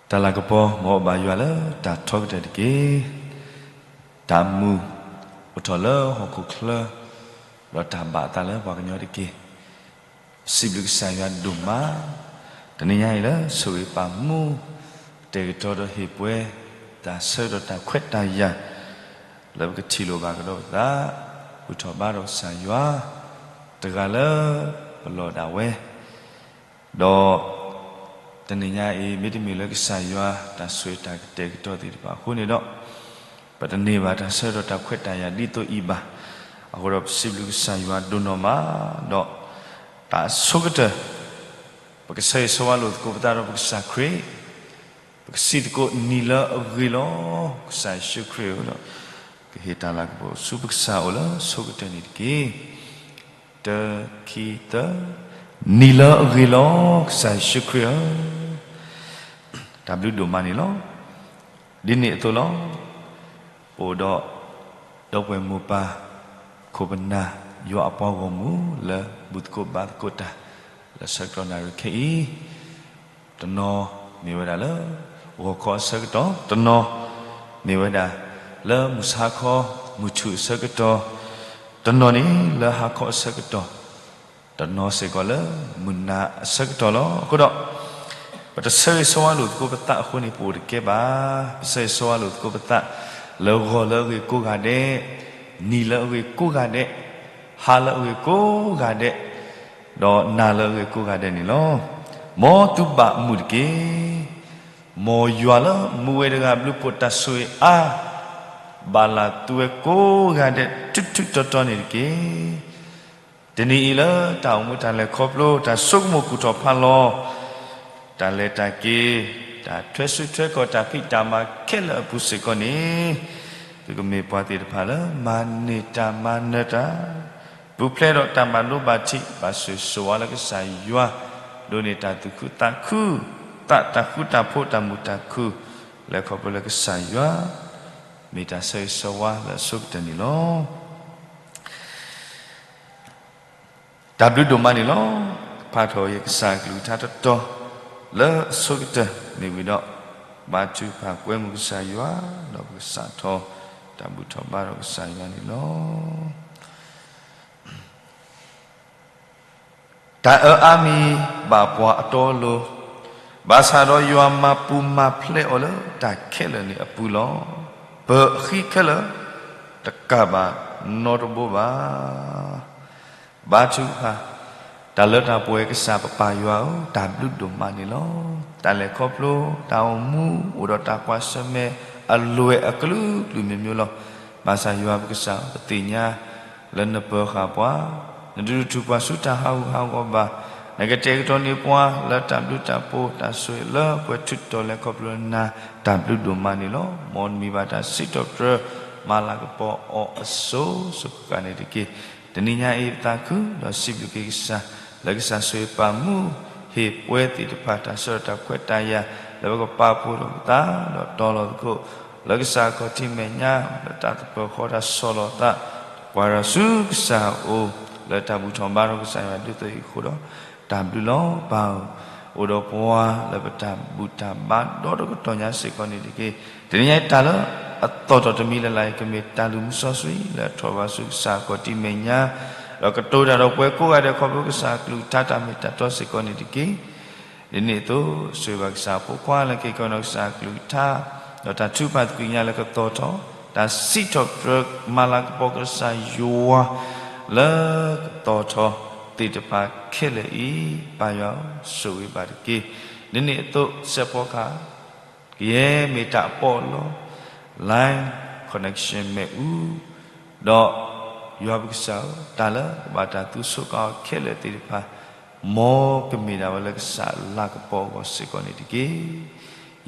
တၢ်လၤကပီၤ မ်အဘၣ်ယွၤလၢတၢ်ထီကတၢၢ်တက့ၢ်. တၢ်မုာ်အိၣ်ထီၣ်လၢဟီၣ်ခိၣ်ချၢ, ဒီးတၢ်ဘၣ်အသးလၢပှၤကညီတက့ၢ်. စံးဘျုးကစၢ်ယွၤဒိၣ်မး, တနံၤညါအံၤလၢဆိၣ်ဂ့ၤပာ်မူ ကတဲာ်ကတီၤဒီးဟ့ၣ်ပှဲၤ တၢ်ဆၢကတီၢ်တၢ်ခွဲးတၢ်ယာ် လၢပကထံၣ်လိာ်ဘၣ်ကဒီးပသး, ဘူၣ်ထီၣ်ဘါထီၣ်ကစၢ်ယွၤ တဂၤလၢပလီၢ်ဒၣ်ဝဲ ဒီးတနံၤညါအံၤ မ့တမ့ၢ်လၢကစၢ်ယွၤတၢ်ဆိၣ်ဂ့ၤတၢ်ကတဲာ်ကတီၤသ့ၣ်တဖၣ်အဃိန့ၣ်ဒီး, ပတန့ၢ်ဘၣ်တၢ်ဆၢကတီၢ်တၢ်ခွဲးတၢ်ယာ်ဒ်သိးအံၤဘၣ်. အဃိဒီးပစံးဘျုးကစၢ်ယွၤဒိၣ်နီၢ်မး, ဒီးတၢ်အဆိကတၢၢ် ပကဆၢဂ့ၤဆၢဝါလိာ်သကိးပသးဒီးပကစၢ်ခရံာ်, ပကစံးသကိးနံၤလၢအဂ့ၤလီၤ. ကစၢ်ယ့ၣ်ၡူးခရံာ်ဧၢ, ကဟ့ၣ်တၢ်လၤကပီၤဆူပကစၢ်အအိၣ်လၢဆိကတၢၢ်န့ၣ်တက့ၢ်. တၢ ခံ သၢ, နံၤလၢအဂ့ၤလီၤ ကစၢ်ယ့ၣ်ၡူးခရံာ်ဧၢ, တၢ်ဘျုးဒိၣ်မးန့ၣ်လီၤ. ဒ်န့ၣ်အသိးလီၤ. ပအိၣ်ဒီး ဒီပုၢ်ဝဲၢ်မိၢ်ပၢ် ခိၣ်ပနၢ် ယွၤအပှၤဂီၢ်မုၢ် လၢဘူၣ်သကိးဘါသကိးတၢ် လၢဆၢကတီၢ်နၣ်ရံၣ်ခဲအံၤ, တနီၤမ့ၢ်ဝဲဒၣ်လၢ ဂီၤခီအဆၢကတီၢ်, တနီၤမ့ၢ်ဝဲဒၣ် လၢမုၢ်ဆါခီ မုၢ်ဆူၣ်အဆၢကတီၢ်, တနီၤန့ၣ်လၢဟါခီအဆၢကတီၢ်, တနီၤစ့ၢ်ကီးလၢမုၢ်နၤအဆၢကတီၢ်လီၤ. အဃိဒီး ပတဆၢဂ့ၤဆၢဝါလိာ်သကိးပသးအဃိန့ၣ် ပအိၣ်တကဲဘၣ်. ပဆၢဂ့ၤဆၢဝါလိာ်သကိးပသး လၢဂီၤလၢအဂ့ၤကိးဂၤဒဲး, နံၤလၢအဂ့ၤကိးဂၤဒဲး, ဟါလၢအဂ့ၤကိးဂၤဒဲး, ဒီးနၤလၢအဂ့ၤကိးဂၤဒဲးန့ၣ်လီၤ. မ်သုဘၣ်မုာ်တက့ၢ်. မ်ယွၤလၢမူဝဲတဂၤ ဘျုးဖှိၣ်တၢ်ဆိၣ်ဂ့ၤအါ, ဘၣ်လၢသုဝဲကိးဂၤဒဲး ထူးထူးတီတီန့ၣ်တက့ၢ်. တနံၤအံၤလၢတၢ်အိၣ်မူတၢ်လဲၤခီဖျိ တၢ်ဆိကမိၣ်ကူၣ်ထီၣ်ဖးလီၤ, တၢ်လဲၤတၢ်က့ၤ, တၢ်ထွဲစုထွဲကီၢ် တၢ်ဖံးတၢ်မၤခဲလၢာ်အပူၤစ့ၢ်ကီးန့ၣ်, သုကမ့ၢ်ပှၤသ့ၣ်တဖၣ်လၢ မၤန့ၢ်တၢ်မၤနၢၤတၢ်, ပူၤဖျဲးဒီးတၢ်ဘၣ်ဒိဘၣ်ထံး ဘၣ်ဆိၣ်ဂ့ၤဆိၣ်ဝါလၢကစၢ်ယွၤ, ဒိးန့ၢ်တၢ်သူၣ်ခုသးခု, သးတၢ်ဃူတၢ်ဖိး တၢ်မုာ်တၢ်ခု, လဲၤခီဖျိလၢကစၢ်ယွၤ မ့ၢ်တၢ်ဆၢဂ့ၤဆၢဝါလၢအဆိကတၢၢ်န့ၣ်လီၤ. တၢ်ဘျုးဒိၣ်မးန့ၣ်လီၤ. ဖးထီၣ်ယကစၢ်အကလုၢ်ကထါတတီၤ လၢအဆိကတၢၢ်မ့ၢ်ဝံၤဒီး, ဘါထုကဖၣ်ကွဲမုာ်ကစၢ်ယွၤ, ဒီးပကစးထီၣ်တၢ်ဘူၣ်ထီၣ်ဘါထီၣ်ကစၢ်ယွၤန့ၣ်လီၤ. တၢ်အၢအါမံၤဘၣ်ပှၤအတီအလိၤ, ဘၣ်ဆၣ်ဒီးယွၤမၤပူၤမၤဖျဲးအီၤလၢတၢ်ခဲလၢာ်န့ၣ်အပူၤလီၤ. ပၢၤအဃံခဲလၢာ် တကၣ်ဘၣ်နီတဘိဘၣ်. ဘါထုကဖၣ်, တၢ်လၢတၢ်ပှဲၤကစၢ်ပပၢ်ယွၤဧၢ, တၢ်ဘျုးဒိၣ်မးန့ၣ်လီၤ. တၢ်လဲၤခီဖျိ တၢ်အိၣ်မူ အိၣ်ဒီးတၢ်ကွၢ်ဆၢၣ်မဲာ်အလွဲၢ်အကလုာ်ကလုာ်မံၤမံၤလီၤ. ဘၣ်ဆၣ်ယွၤပကစၢ် ပသ့ၣ်ညါ လၢနပၢၤဃာ်ပှၤ, နဒုးထူၣ်ပှၤဆူတၢ်ဟးဂူာ်ဟးဂီၤဘၣ်, နကတဲာ်ကတီၤန့ၢ်ပှၤလၢတၢ်ဘျုးတၢ်ဖှိၣ်တၢ်ဆိၣ်ဂ့ၤလၢပှဲၤထုးထီၣ်လဲၤခီဖျိနၤ, တၢ်ဘျုးဒိၣ်မးန့ၣ်လီၤ. မ်နမံၤဘၣ်တၢ်စံးထီၣ်ပတြၢၤ မၤလၤကပီၤအီၤအစိၤစိၤဃၣ်ဃၣ်န့ၣ်တက့ၢ်. တနံၤညါအံၤပသးခုဒီးစံးဘျုးက့ၤကစၢ် လၢကစၢ်ဆိၣ်ဂ့ၤပာ်မူ ဟ့ၣ်ပှဲၤသ့ၣ်တဖၣ်တၢ်ဆၢကတီၢ်တၢ်ခွဲးတၢ်ယာ် လၢပကပာ်ဖှိၣ်ထီၣ်ပသး ဒီးတီၤလီၤသကိး လၢကစၢ်အခီၣ်ထံးမဲာ်ညါ လၢတၢ်သပၢၤဃီတၢ်ဆီၣ်လီၤသး ပှၤဒီးဆူကစၢ်အအိၣ် လၢတၢ်ဘူၣ်ထီၣ်ဘါထီၣ်ကစၢ်ယွၤဒ်သိးအံၤအဃိဒီး တၢ်ဘျုးလီၤပၢ်ဧၢ, အိၣ်ဒီးပှၤလၢပတၢ်ဘူၣ်တၢ်ဘါဒီတကတီၢ်ညါစ့ၢ်ကီးန့ၣ်တက့ၢ်. တနံၤညါအံၤတၢ်လၢအသီၣ်ထီၣ်တမံၤလၢ်လၢ်အံၤ ကမ့ၢ်တၢ်လုၢ်မူစီဆှံ လၢအထီၣ်ဘၣ်ဆူကစၢ်အခီၣ်ထံးမဲာ်ညါ ဒီးကတိၤတၢ်ဒီးပှၤကိးဂၤဒဲးခီဖျိကစၢ်အကလုၢ်ကထါတၢ်မ့ၢ်တၢ်တီစ့ၢ်ကီးန့ၣ်တက့ၢ်. ဒ်န့ၣ်အသိး ဆိၣ်ဂ့ၤဘၣ်ကစၢ်အဖိခွါလၢက့ၤကီးနီၢ်ကစၢ်အကလုၢ်ကထါ ဒီးတၢ်ထုကဖၣ်သကွံာ်ညါလၢကသီၣ်ထီၣ် တၢ်စံးထီၣ်ပတြၢၤမၤလၤကပီၤကစၢ်ယွၤ လၢကသီၣ်ထီၣ်သ့ၣ်တဖၣ်ခဲလၢာ်အံၤ ပၢ်ယွၤဧၢ ဆိၣ်ဂ့ၤဘၣ်တက့ၢ်. ဒ်န့ၣ်အသိး စဲးဖီကဟၣ် ကယဲၢ်မ့ၢ်တၢ်အပီအလီၢ် line connection မ့ၣ်အူ ဒီးယွၤပကစၢ်ဧၢ တၢ်လၢကဘၣ်တၢ်သူဆိးကါအီၤခဲလၢာ်သ့ၣ်တဖၣ် မ်ကမ့ၢ်ဒၣ်ဝဲလၢကစၢ်လၤကပီၤအဂီၢ်စ့ၢ်ကီးန့ၣ်တက့ၢ်.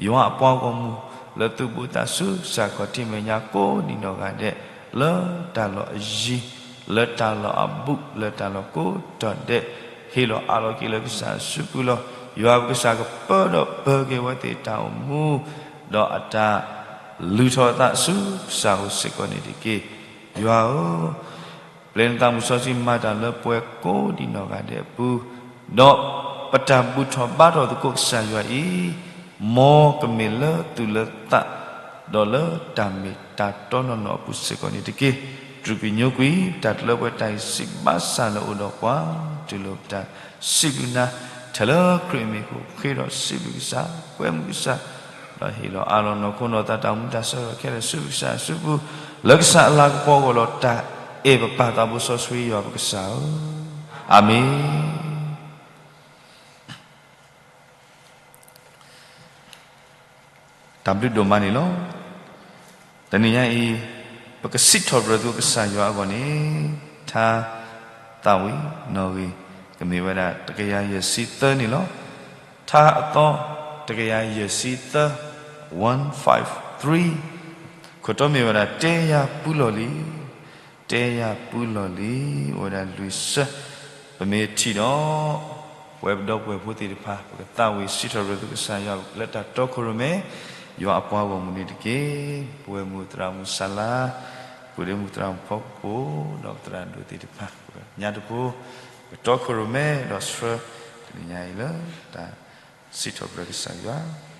ယွၤအပှၤဂီၢ်မုၢ် လၢသုးဘူးသးဆူကစၢ်ခီၣ်ထံးမဲာ်ညါကိးဒံးနီၢ်ဂၤဒဲး လၢတၢ်လီၢ်အယံၤ လၢတၢ်လီၢ်အဘူး လၢတၢ်လီၢ်ကိးတီၤဒဲး ဟ့ၣ်လီၤအးလီၤက့ၤလၢကစၢ်အစုပူၤလီၤ. ယွၤပကစၢ်ကပၢဒီးပၢၤက့ၤဝဲသ့ၣ်တၢ်အိၣ်မူ ဒီးအတၢ်လုၢ်ထီၣ်အသးဆူကစၢ်အအိၣ်စ့ၢ်ကီးန့ၣ်တက့ၢ်. ယွၤဧၢ, ပျဲနသးမုၢ်စီဆှံမၤတၢ်လၢပှၤကိးဒံးနီၢ်ဂၤဒဲးအပူၤ, ဒီးပတၢ်ဘူၣ်ထီၣ်ဘါထီၣ်သကိးကစၢ်ယွၤအံၤ, မ်ကမ့ၢ်လၢသူၣ်လၢသး, ဒီးလၢတၢ်မ့ၢ်တၢ်တီနီၢ်နီၢ်အပူၤစ့ၢ်ကီးန့ၣ်တက့ၢ်. တြူာ်ပညိကွံာ်တၢ်တလၢပှဲၤတၢ်အံၤစံးဘၣ်ဆၣ်လၢအိၣ်ဒီးပှၤ, တုၤလၢပတၢ်စံးဘျုးနၤ, ထဲလၢခရံာ်အမံၤအဃိ ဃ့ဒီးစံးဘျုးကစၢ်, ပှဲမုာ်ကစၢ်, ဒီးဟ့ၣ်လီၤအးလီၤနီၢ်ခိနီၢ်သးတၢ်မူတၢ်ဆၢထီၣ်ခဲလၢာ်ဆူကစၢ်အစုပူၤ, လၢကစၢ်အလၤကပီၤအဂီၢ်ဒီးတၢ်အဲၣ်ပပၢ်သးဘိစီဆှံယွၤပကစၢ်ဧၢ, အၤမ့ၣ်. တၢ်ဘျုးဒိၣ်မးန့ၣ်လီၤ. တနံၤညါအံၤ, ပကစံးထီၣ်ပတြၢၤသုကစၢ်ယွၤအဂီၢ်န့ၣ်, ထါသးဝံၣ်နီၣ်ဂံၢ်, ကမ့ၢ်ဝဲဒၣ်တကယၤယဲၢ်ဆံသၢန့ၣ်လီၤ. ထါအသီတကယၤယဲၢ်ဆံသၢ, one five three, ခိၣ်တီမ့ၢ်ဝဲဒၣ် တဲယၤပူၤလီၢ်လံ တဲယၤပူၤလီၢ်လံ, အိၣ်ဝဲဒၣ်လွံၢ်ဆၢ, ပမ့ၢ်ထံၣ်ဒီး ပဝဲပဒီပုၢ်ဝဲၢ်ဖိသ့ၣ်တဖၣ် ပကသးဝံၣ်စံးထီၣ်ပတြၢၤသုကစၢ်ယွၤလၢတၢ်တီခိၣ်ရိၣ်မဲ, ယွၤအပှၤဂီၢ်မုၢ်န့ၣ်တက့ၢ်. ပဝဲမုၢ်သရၣ်မုၣ်စၢ်လါ, ပုၢ်ဒ့မုၣ်သရၣ်မုၣ်ဖီကပိာ်, ဒီးပသရၣ်ဒိၣ်သ့ၣ်တဖၣ်, ပညါတပူၤ, ပတီခိၣ်ရိၣ်မဲဒီးဆှၢ, တနံၤညါအံၤလၢတၢ်စံးထီၣ်ပတြၢၤကစၢ်ယွၤ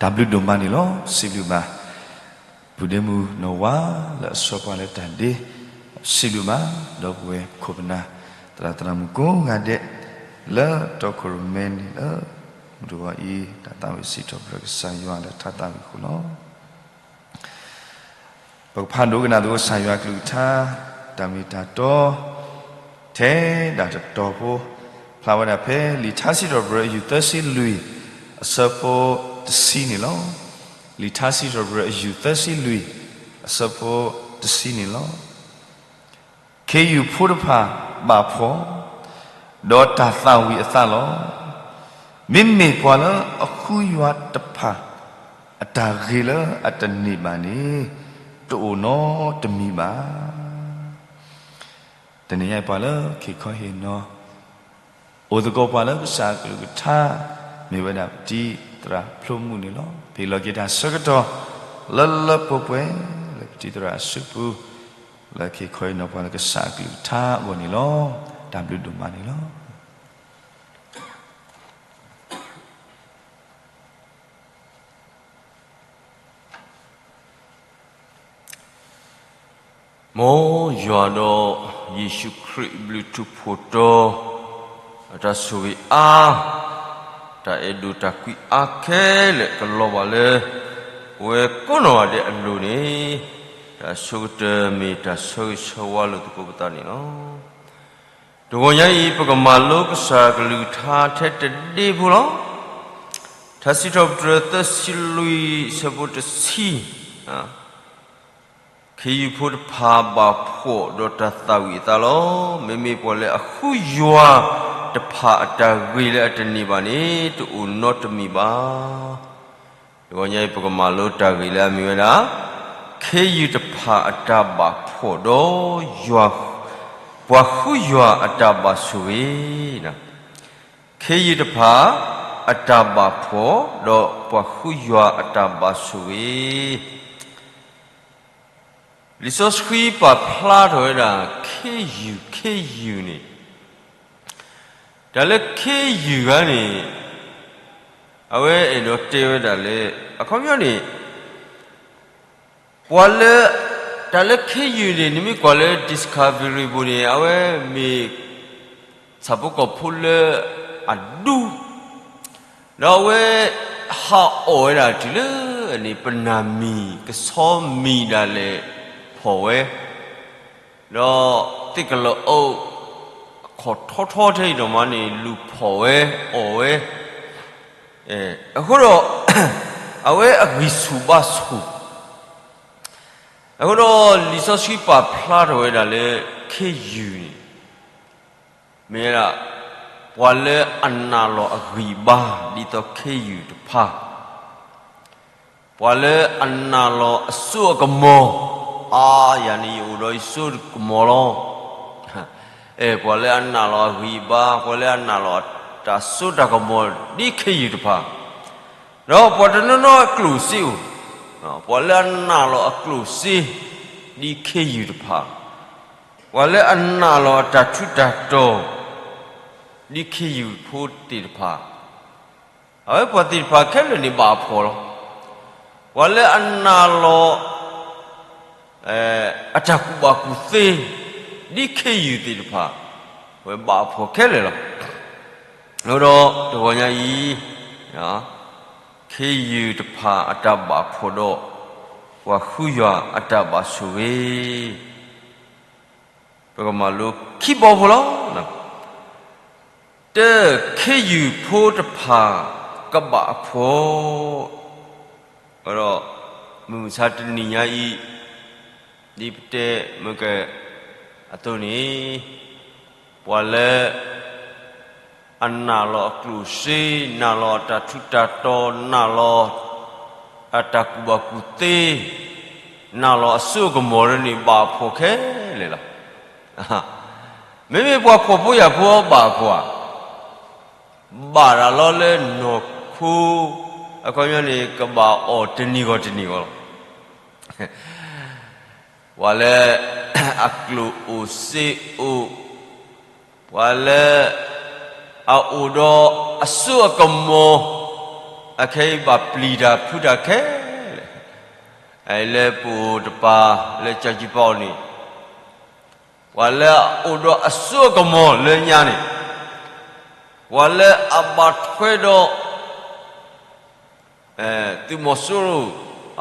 တၢ်ဘျုးဒိၣ်မးန့ၣ်လီၤ. စံးဘျုးဘၣ် ပုၢ်ဒ့မုၣ်နီၢ်ဝါလၢအဆှၢပှၤလၢတၢ်ဒ့, စံးဘျုးဘၣ် ဒီပုၢ်ဝဲၢ်ခိၣ်ပနၢ် သရၣ်သရၣ်မုၣ်ကိးဂၤဒဲး လၢတီခိၣ်ရိၣ်မဲန့ၣ်လၢ မုၢ်တဂီၤအံၤ တၢ်သးဝံၣ်စံးထီၣ်ပတြၢၤကစၢ်ယွၤလၢထါသးဝံၣ်အဃိလီၤ. ပကဖးဒိကနၣ်သကိးကစၢ်ယွၤအကလုၢ်ကထါ တၢ်မ့ၢ်တၢ်တီ ထဲဒၣ်တတီၤဖိ ဖျါဝဲဒၣ်ဖဲလံာ်ထါစံးထီၣ်ပတြၢၤ အယူၢ်သၢဆံလွံၢ် အဆၢဖိတဆံန့ၣ်လီၤ. လံာ်ထါစံးထီၣ်ပတြၢၤ အယူၢ်သၢဆံလွံၢ် အဆၢဖိတဆံန့ၣ်လီၤ. ခ့ယုၢ်ဖိတဖၣ်ဘၣ်ဖှီၣ်, ဒီးတၢ်သၣ်ဝံၤအသးလီၤ. မ့မ့ၢ်ပှၤလၢအဃုယွၤတဖၣ် အတၢ်ဂ့ၤလၢအတန့ၢ်ဘၣ်န့ၣ် တအိၣ်နီတမံၤဘၣ်. တနံၤညါအံၤပှၤလၢခ့ခီဟ့ၣ်နီၤ အိၣ်သကိးပှၤလၢကစၢ်အကလုၢ်ကထါ မ့ၢ်ဝဲဒၣ်ပတံၤသရၣ်ဖျိမုၣ်န့ၣ်လီၤ. ဟ့ၣ်လီၤက့ၤတၢ်ဆၢကတီၢ် လၢလၢပှဲၤပှဲၤ လၢပတံၤသရၣ်အစုပူၤ လၢခ့ခီဟ့ၣ်နီၤပှၤလၢကစၢ်အကလုၢ်ကထါအဂီၢ်န့ၣ်လီၤ. တၢ်ဘျုးဒိၣ်မးန့ၣ်လီၤ. မ်ယွၤဒီးယ့ၣ်ၡူးခရံာ်အဘျုးထူးဖှိၣ်တီၤ အတၢ်ဆိၣ်ဂ့ၤအါ, တၢ်အဲၣ်ဒိးတၢ်ကွံအါခဲလၢာ်ကလီၤဘၣ်လၢ ပဝဲကိးနီၢ်ဂၤဒဲးအလိၤန့ၣ် တၢ်ဆိကတၢၢ်မ့ၢ်တၢ်ဆၢဂ့ၤဆၢဝါလိာ်သကိးပသးန့ၣ်လီၤ. တဂီၤညါအံၤ ပကမၤလိကစၢ်ကလုၢ်ကထါထဲတဒ့ဖိလီၤ. ထါစံးထီၣ်ပတြၢၤသၢဆံလွံၢ် ဆၢဖိတဆံ ခ့ယုၢ်ဖိတဖၣ်ဘၣ်ဖှီၣ်ဒီးတၢ်သၣ်ဝံၤအသးလီၤ. မ့မ့ၢ်ပှၤလၢအဃုယွၤတဖၣ်အတၢ်ဂ့ၤလၢအတန့ၢ်ဘၣ်န့ၣ် တအိၣ်နီတမံၤဘၣ်. တဂီၤညါအံၤ ပကမၤလိတၢ်ဂ့ၢ်လၢအမ့ၢ်ဝဲဒၣ် ခ့ယုၢ်တဖၣ်အတၢ်ဘၣ်ဖှီၣ်ဒီး ပှၤဃုယွၤအတၢ်ဘၣ်ဆိၣ်ဂ့ၤ ခ့ယုၢ်တဖၣ်အတၢ်ဘၣ်ဖှီၣ် ဒီးပှၤဃုယွၤအတၢ်ဘၣ်ဆိၣ်ဂ့ၤ. လံာ်စီဆှံပာ်ဖျါထီၣ်ဝဲဒၣ် ခ့ယုၢ် ခ့ယုၢ်န့ၣ်, တၢ်လၢခ့ယုၢ်ဧါန့ၣ် အဝဲအဲၣ်ဒိးတဲဝဲဒၣ်လၢ အခီပညီန့ၣ် ပှၤလၢ တၢ်လၢခ့ယုၢ်န့ၣ် နမ့ၢ်ကွၢ်လၢ Discovery ပူၤန့ၣ် အဝဲမ့ၢ် ဆၣ်ဖိကီၢ်ဖိလၢအဒူ ဒီးအဝဲ ဟးအီၣ်ဝဲဒၣ်တုၤလၢန့ၣ် ပနၢ်မံၤ ကဆီမံၤဒၣ်လဲာ်ဖီၣ်ဝဲ, ဒီးသ့ၣ်ကလီၤအီၣ် အခီၣ်ထီထီထဲအံၤဒီးမးန့ၣ် လူၤဖီၣ်ဝဲ အီၣ်ဝဲ, အဃိဒီး အဝဲအဂံၢ်ဆူၣ်ဘါဆူၣ်, အဃိဒီးလံာ်စီဆှံပာ်ဖျါထီၣ်ဝဲဒၣ်လၢ ခ့ယုၢ်န့ၣ် မ့ၢ်ဝဲဒၣ် ပှၤလၢအနာ်လီၤအဂံၢ်အဘါ ဒ်သိးခ့ယုၢ်တဖၣ်, ပှၤလၢအနာ်လီၤအစိအကမီၤ, အါ ယၤန့ၣ်ယအိၣ်ဒီးယစိကမီၤလီၤ. အဲ ပှၤလၢအနာ်လီၤအဂံၢ်အဘါ, ပှၤလၢအနာ်လီၤတၢ်စိတၢ်ကမီၤ ဒ်ခ့ယုၢ်တဖၣ်, ဒီးပှၤတနီၤနီၤအကျိၣ်စ့အိၣ်, ပှၤလၢအနာ်လီၤအကျိၣ်စ့ ဒ်ခ့ယုၢ်တဖၣ်, ပှၤလၢအနာ်လီၤအတၢ်ထူးတၢ်တီၤ ဒ်ခ့ယုၢ်ဖိသ့ၣ်တဖၣ်, အဝဲပှၤသ့ၣ်တဖၣ်ခဲလၢာ်န့ၣ်ဘၣ်အဖှီၣ်လီၤ. ပှၤလၢအနာ်လီၤ အတၢ်ကူၣ်ဘၣ်ကူၣ်သ့ ဒ်ခ့ယုၢ်သ့ၣ်တဖၣ်, အဝဲဘၣ်အဖှီၣ်ခဲလၢာ်လီၤ. အဃိဒီးတဂီၤညါအံၤ ခ့ယုၢ်တဖၣ်အတၢ်ဘၣ်ဖှီၣ်ဒီး ပှၤဃုယွၤအတၢ်ဘၣ်ဆိၣ်ဂ့ၤ ပကမၤလိခံဘီဖိလီၤ. တၢ ခ့ယုၢ်ဖိတဖၣ်ကဘၣ်အဖှီၣ်, ဒီးမုၢ်မဆါတနံၤညါအံၤ ဒ်ပတဲမ့ၢ်ကဲအသိးန့ၣ်, ပှၤလၢ အနာ်လီၤအကျိၣ်စ့, နာ်လီၤအတၢ်ထူးတၢ်တီၤ, နာ်လီၤအတၢ်ကူၣ်ဘၣ်ကူၣ်သ့, နာ်လီၤအစိအကမီၤန့ၣ် ဘၣ်အဖှီၣ်ခဲလၢာ်လီၤ. မ့မ့ၢ်ပှၤဖှီၣ်ဖိယာ်ဖိဘၣ်အဖှီၣ်ဧါ, ဘၣ်တၢ်လီၤလၢနီၢ်ခိ, အခီပညီန့ၣ် ကဘၣ်အီၣ်တနံၤဂီၢ်တနံၤဂီၢ်လီၤ. ပှၤလၢအကျိၣ်အိၣ်စ့အိၣ်, ပှၤလၢအအိၣ်ဒီးအစိအကမီၤ, အခဲအံၤဘၣ်ပျံၤတၢ်ဖုးတၢ်ခဲလၢာ်, လၢပအိၣ်တပၤလၢကၠီကၠံပီန့ၣ်, ပှၤလၢအအိၣ်ဒီးအစိအကမီၤလၢညါန့ၣ်, ပှၤလၢအဘၣ်ထွဲဒီး သုးမီၤစိရိ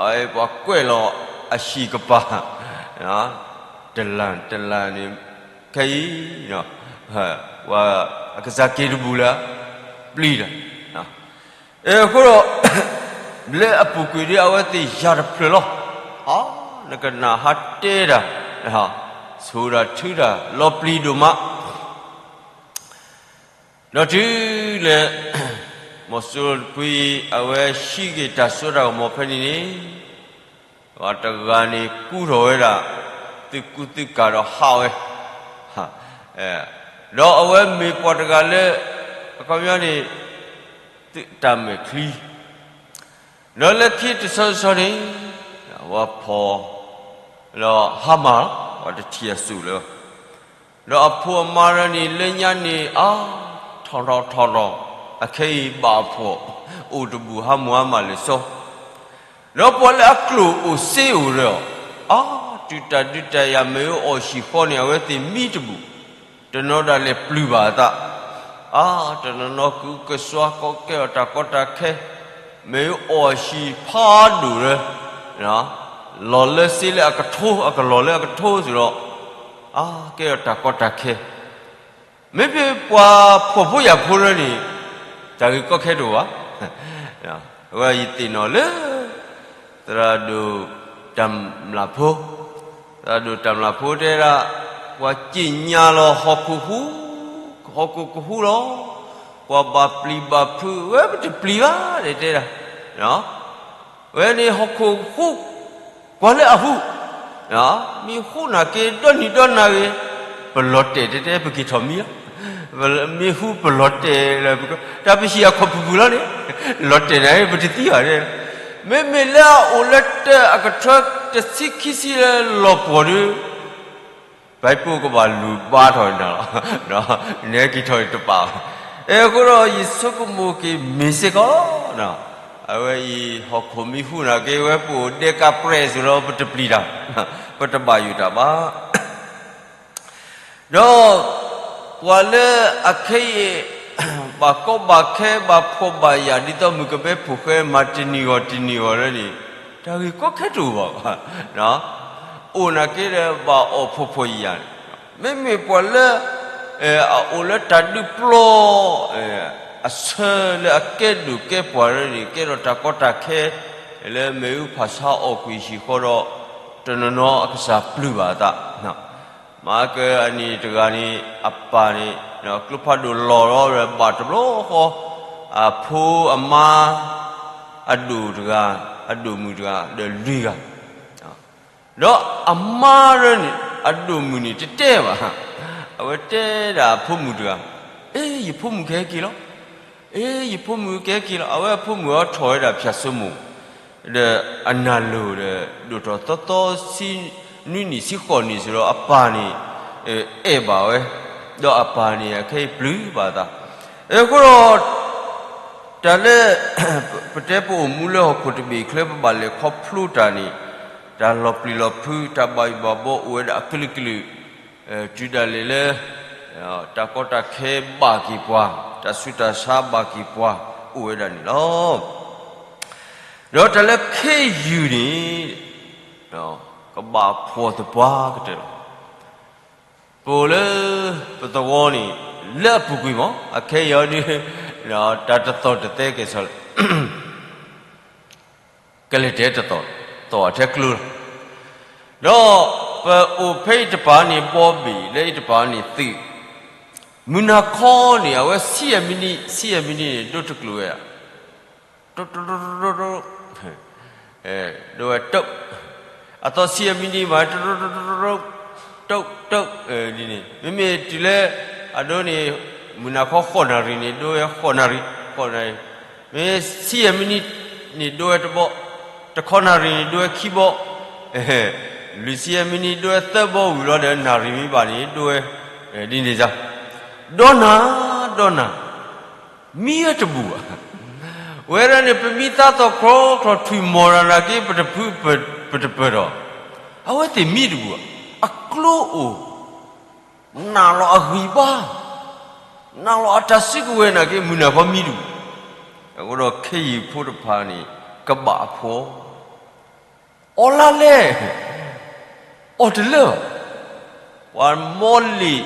ၤ, ပှၤကွဲးလီၤအဟံၣ်ကပၤ, တလၢ်တလၢ်န့ၣ်, ခဲအံၤ ပှၤအကစၢ်က့ၤတဘူၣ်လၢ ပျံၤတၢ်, အဃိဒီး လၢအပူၤကွံာ်ဒီးအဝဲသ့ၣ်ယၢ်တဖျၢၣ်လီၤ. နကနၣ်ဟးတဲတၢ်, ဆိၣ်တၢ်ထုတၢ်လီၤပျံၤဒိၣ်မး ဒီးတုၤလၢ မီၤစိရိၤတဖုအံၤ အဝဲဟံးက့ၤတၢ်စိတၢ်ကမီၤဖဲန့ၣ်န့ၣ်, ပှၤတဂၤန့ၣ်ကူထီၣ်ဝဲဒၣ် သုးကူသုးကၤဒီးဟးဝဲ, ဒီးအဝဲမ့ၢ်ပှၤတဂၤလၢ အခီပညီန့ၣ် သုးတၢ်မဲာ်ချံ ဒီးလၢခံတဆီဆီန့ၣ် အဝဲဖီၣ် ဒီးဟါမၢ်လီၤ, ပှၤတထံၣ်အစိၣ်လၢၤဘၣ်. ဒီးအဖိအမါရၢန့ၣ် လၢညါန့ၣ် အါ ထီၣ်ထီၣ်ထီၣ်ထီၣ်, အခဲအံၤဘၣ်အဖှီၣ် အိၣ်တဘူၣ်ဟါမၢ်ဟါမၢ်လၢာ်စီ, ဒီးပှၤလၢအကျိၣ်အိၣ်စ့အိၣ်ဒီး, အါ တုၤတၢ်ဒုးတၢ်ယၤမ့ၢ်အီၣ်ဟံၣ်ဃီန့ၣ် အဝဲသ့ၣ်မံတဘူၣ်, တနီၤဒၣ်လဲာ်ပျုၢ်ဘၣ်အသး, အါ တနီၤနီၤကဟုကစွါ ကီကဲထီၣ်တၢ်ကီတၢ်ခဲ, မ့ၢ်အီၣ်ဟံၣ်ဖးဒိၣ်လၢ လီၤလၢစ့လၢအကထိ, အကလီၢ်လၢအကထိစ့ၢ်ဒီး, အါ ကဲထီၣ်တၢ်ကီတၢ်ခဲ, မ့မ့ၢ်ပှၤဖှီၣ်ဖိယာ်ဖိလၢန့ၣ် တၢ်ဂ့ၢ်ကီခဲတအိၣ်ဘၣ်. အဝဲယသ့ၣ်နီၣ်လၢ သရၣ်ဒိၣ်တၢ်မျၢ်ဖိ, သရၣ်ဒိၣ်တၢ်မျၢ်ဖိတဲဒၣ်, ပှၤက့ညါလီၤဟီၣ်ခိၣ်ဟူ, ဟီၣ်ခိၣ်ကဟူလီၤ, ပှၤဘၣ်ပျံၤဘၣ်ဖုး ဝဲပတပျံၤဘၣ်တဲဒၣ်, ဝဲန့ၣ်ဟီၣ်ခိၣ်ဟူ, ပှၤလၢအဟူ, မ့ၢ်ဟူနာ်က့ဒီနံၤဒီနၤဂ့ၤ, ပလီၤတဲာ်တဲတဲ ပက့ၤထီၣ်မံလီၤ, မ့ၢ်ဟူပလီၤတဲာ်လၢ, တၢ်ပဟံၣ်အခီၣ်ဖုၣ်ဖုၣ်လီၤန့ၣ်, လီၤတဲာ်န့ၣ် ပတသံဘၣ်, မ့မ့ၢ်လၢအအိၣ်လၢတၢ်အကထၢတဆံခံဆံလၢလီၤပှီၢ်ဒီး ဘၣ်ပိၢ်ကဘၣ်လူၤဘါထီၣ်နၤလီၤ, နဟဲက့ၤထီၣ်တပာ်ဘၣ်. အဃိဒီးယဆိကမိၣ်က့ၤမ့ၢ်စ့ၢ်ကီးလီၤ, အဝဲအံၤဟီၣ်ခိၣ်မ့ၢ်ဟူးနာ်က့ ဝဲပအိၣ်ဒဲကးပြဲးစ့ၢ်လီၤ ပတပျံၤတၢ်, ပတဘၣ်ယိၣ်တၢ်ဘၣ်. ဒီးပှၤလၢအခဲအံၤ ဘၣ်ကီဘၣ်ခဲဘၣ်ဖှီၣ်ဘၣ်ယာ် ဒ်သိးမုၣ်ကမဲဖိၣ်ဃဲမၤတနံၤဂီၢ်တနံၤဂီၢ်လၢန့ၣ်, တၢ်ဂ့ၢ်ကီခဲတအိၣ်ဘၣ်ဘၣ်. အိၣ်နာ်က့ဒီးဘၣ်အီၣ်ဖှီၣ်ဖှီၣ်ယာ်ယာ်န့ၣ်, မ့မ့ၢ်ပှၤလၢ အအိၣ်လၢတၢ်ဒုးပျီ အဆၢလၢအကဲဒိၣ်ကဲပှၢ်လၢန့ၣ် ကဲထီၣ်တၢ်ကီတၢ်ခဲ လၢမ့ၣ်အူဖၣ်ဆါအီၣ်ကွံာ်ဟံၣ်ဃီဒီး တနီၤနီၤအကစၢ်ပျုၢ်ဘၣ်အသး မၤကၢအနံၣ်တဂၤန့ၣ် အပၢ်န့ၣ် ကျိဖးဒိၣ်လီၤလီၤဒီးဘၣ်တဘျီဃီ, အဖိအမါ အဒိၣ်တဂၤ, အဒိၣ်မုၣ်တဂၤ ဒီးလွံၢ်ဂၤ, ဒီးအမါရၢန့ၣ် အဒိၣ်မုၣ်န့ၣ်တတဲဘၣ်, အဝဲတဲဒၣ်အဖိမုၣ်တဂၤ, အ့ ယဖိမုၣ်ကဟဲက့ၤလီၤ, အ့ ယဖိမုၣ်ကဟဲက့ၤလီၤ, အဝဲအဖိမုၣ်အီၤထီၣ်ဝဲဒၣ်ဖၠၣ်စိမိၣ် ဒီးအနၢ်လိၤဒီး ဒိၣ်ထီၣ်သီသီဆံနွံနံၣ်ဆံဃိးနံၣ်စ့ၢ်ဒီး အပၢ်န့ၣ် အဲၣ်ဘၣ်ဝဲ, ဒီးအပၢ်န့ၣ် အခဲအံၤပျုၢ်ဘၣ်သး. အဃိဒီး တၢ်လၢ ပတဲပအိၣ်မူလၢဟီၣ်ခိၣ်တဘ့ၣ်ချၢ ပဘၣ်လဲၤခီဖျိတၢ်န့ၣ်, တၢ်လီၤပျံၤလီၤဖုး တၢ်ဘၣ်ယိၣ်ဘၣ်ဘီအိၣ်ဝဲဒၣ်အကလုာ်ကလုာ်, တုၤဒၣ်လဲာ်လၢ တၢ်ကီတၢ်ခဲဘၣ်က့ၤပှၤ, တၢ်ဆူးတၢ်ဆါဘၣ်က့ၤပှၤ အိၣ်ဝဲဒၣ်န့ၣ်လီၤ. ဒီးတၢ်လၢခ့ယုၢ်န့ၣ် ကဘၣ်ဖှီၣ်သပှၢ်ကတၢၢ်လီၤ. ပအိၣ်လၢပသဝီန့ၣ် လၢအပူၤကွံာ်မး အခဲအံၤအီၤဒုး တၢ်တသီၣ်တသဲကဲၣ်ဆိးလၢ ကလဲၤတဲတသီၣ်, သီၣ်အထဲကျိလီၤ. ဒီးပအိၣ်ဖဲအံၤတပၤန့ၣ် ဘီဘ့ၣ် လၢအံၤတပၤန့ၣ်သုး, မုၢ်နၤခီန့ၣ် အဝဲဆံယဲၢ်မံးနံး ဆံယဲၢ်မံးနံးန့ၣ် ဒိတကျိၤဝဲဒၣ် ဒိဝဲတုတ်, အသီဆံယဲၢ်မံးနံးမး တုတ်, တုတ်, တုတ်, ဒ်န့ၣ် မ့မ့ၢ်တုၤလၢ အဒိန့ၣ် မုၢ်နၤခီဃိးနၣ်ရံၣ်န့ၣ် ဒိဝဲဃိးနၣ်ရံၣ်, ဃိးနၣ်ရံၣ်, မ့ၢ်ဆံယဲၢ်မံးနံးန့ၣ် ဒိဝဲတဘီ, တခီနၣ်ရံၣ်န့ၣ် ဒိဝဲခံဘီ, လွံၢ်ဆံယဲၢ်မံးနံး ဒိဝဲသၢဘီဝံၤလီၤဒီး နၣ်ရံၣ်မံဘၣ်န့ၣ် ဒိဝဲ ဒ်န့ၣ်စ့ၢ်, ဒီနၤ, ဒီနၤ မံဝဲတဘူၣ်ဘၣ်. ဝဲဒၣ်န့ၣ် ပမံသးသီၣ်ချီချီ ထွံၣ်မီၢ်ရၤနာ်က့ ပတဖုပတပၢၢ်ဒီး, အဝဲသ့ၣ်မံတဘူၣ်ဘၣ်. အကျိအိၣ်, နာ်လီၤအဂံၢ်ဘါ, နာ်လီၤအတၢ်စုကဝဲၤနာ်က့ မုၢ်နၤခီမံတဘူၣ်. အဃိဒီးခ့ယုၢ်ဖိတဖၣ်န့ၣ် ကဘၣ်အဖှီၣ် အီၣ်လါလဲၣ်, အီၣ်တလၢာ်, ပှၤမီလံာ်,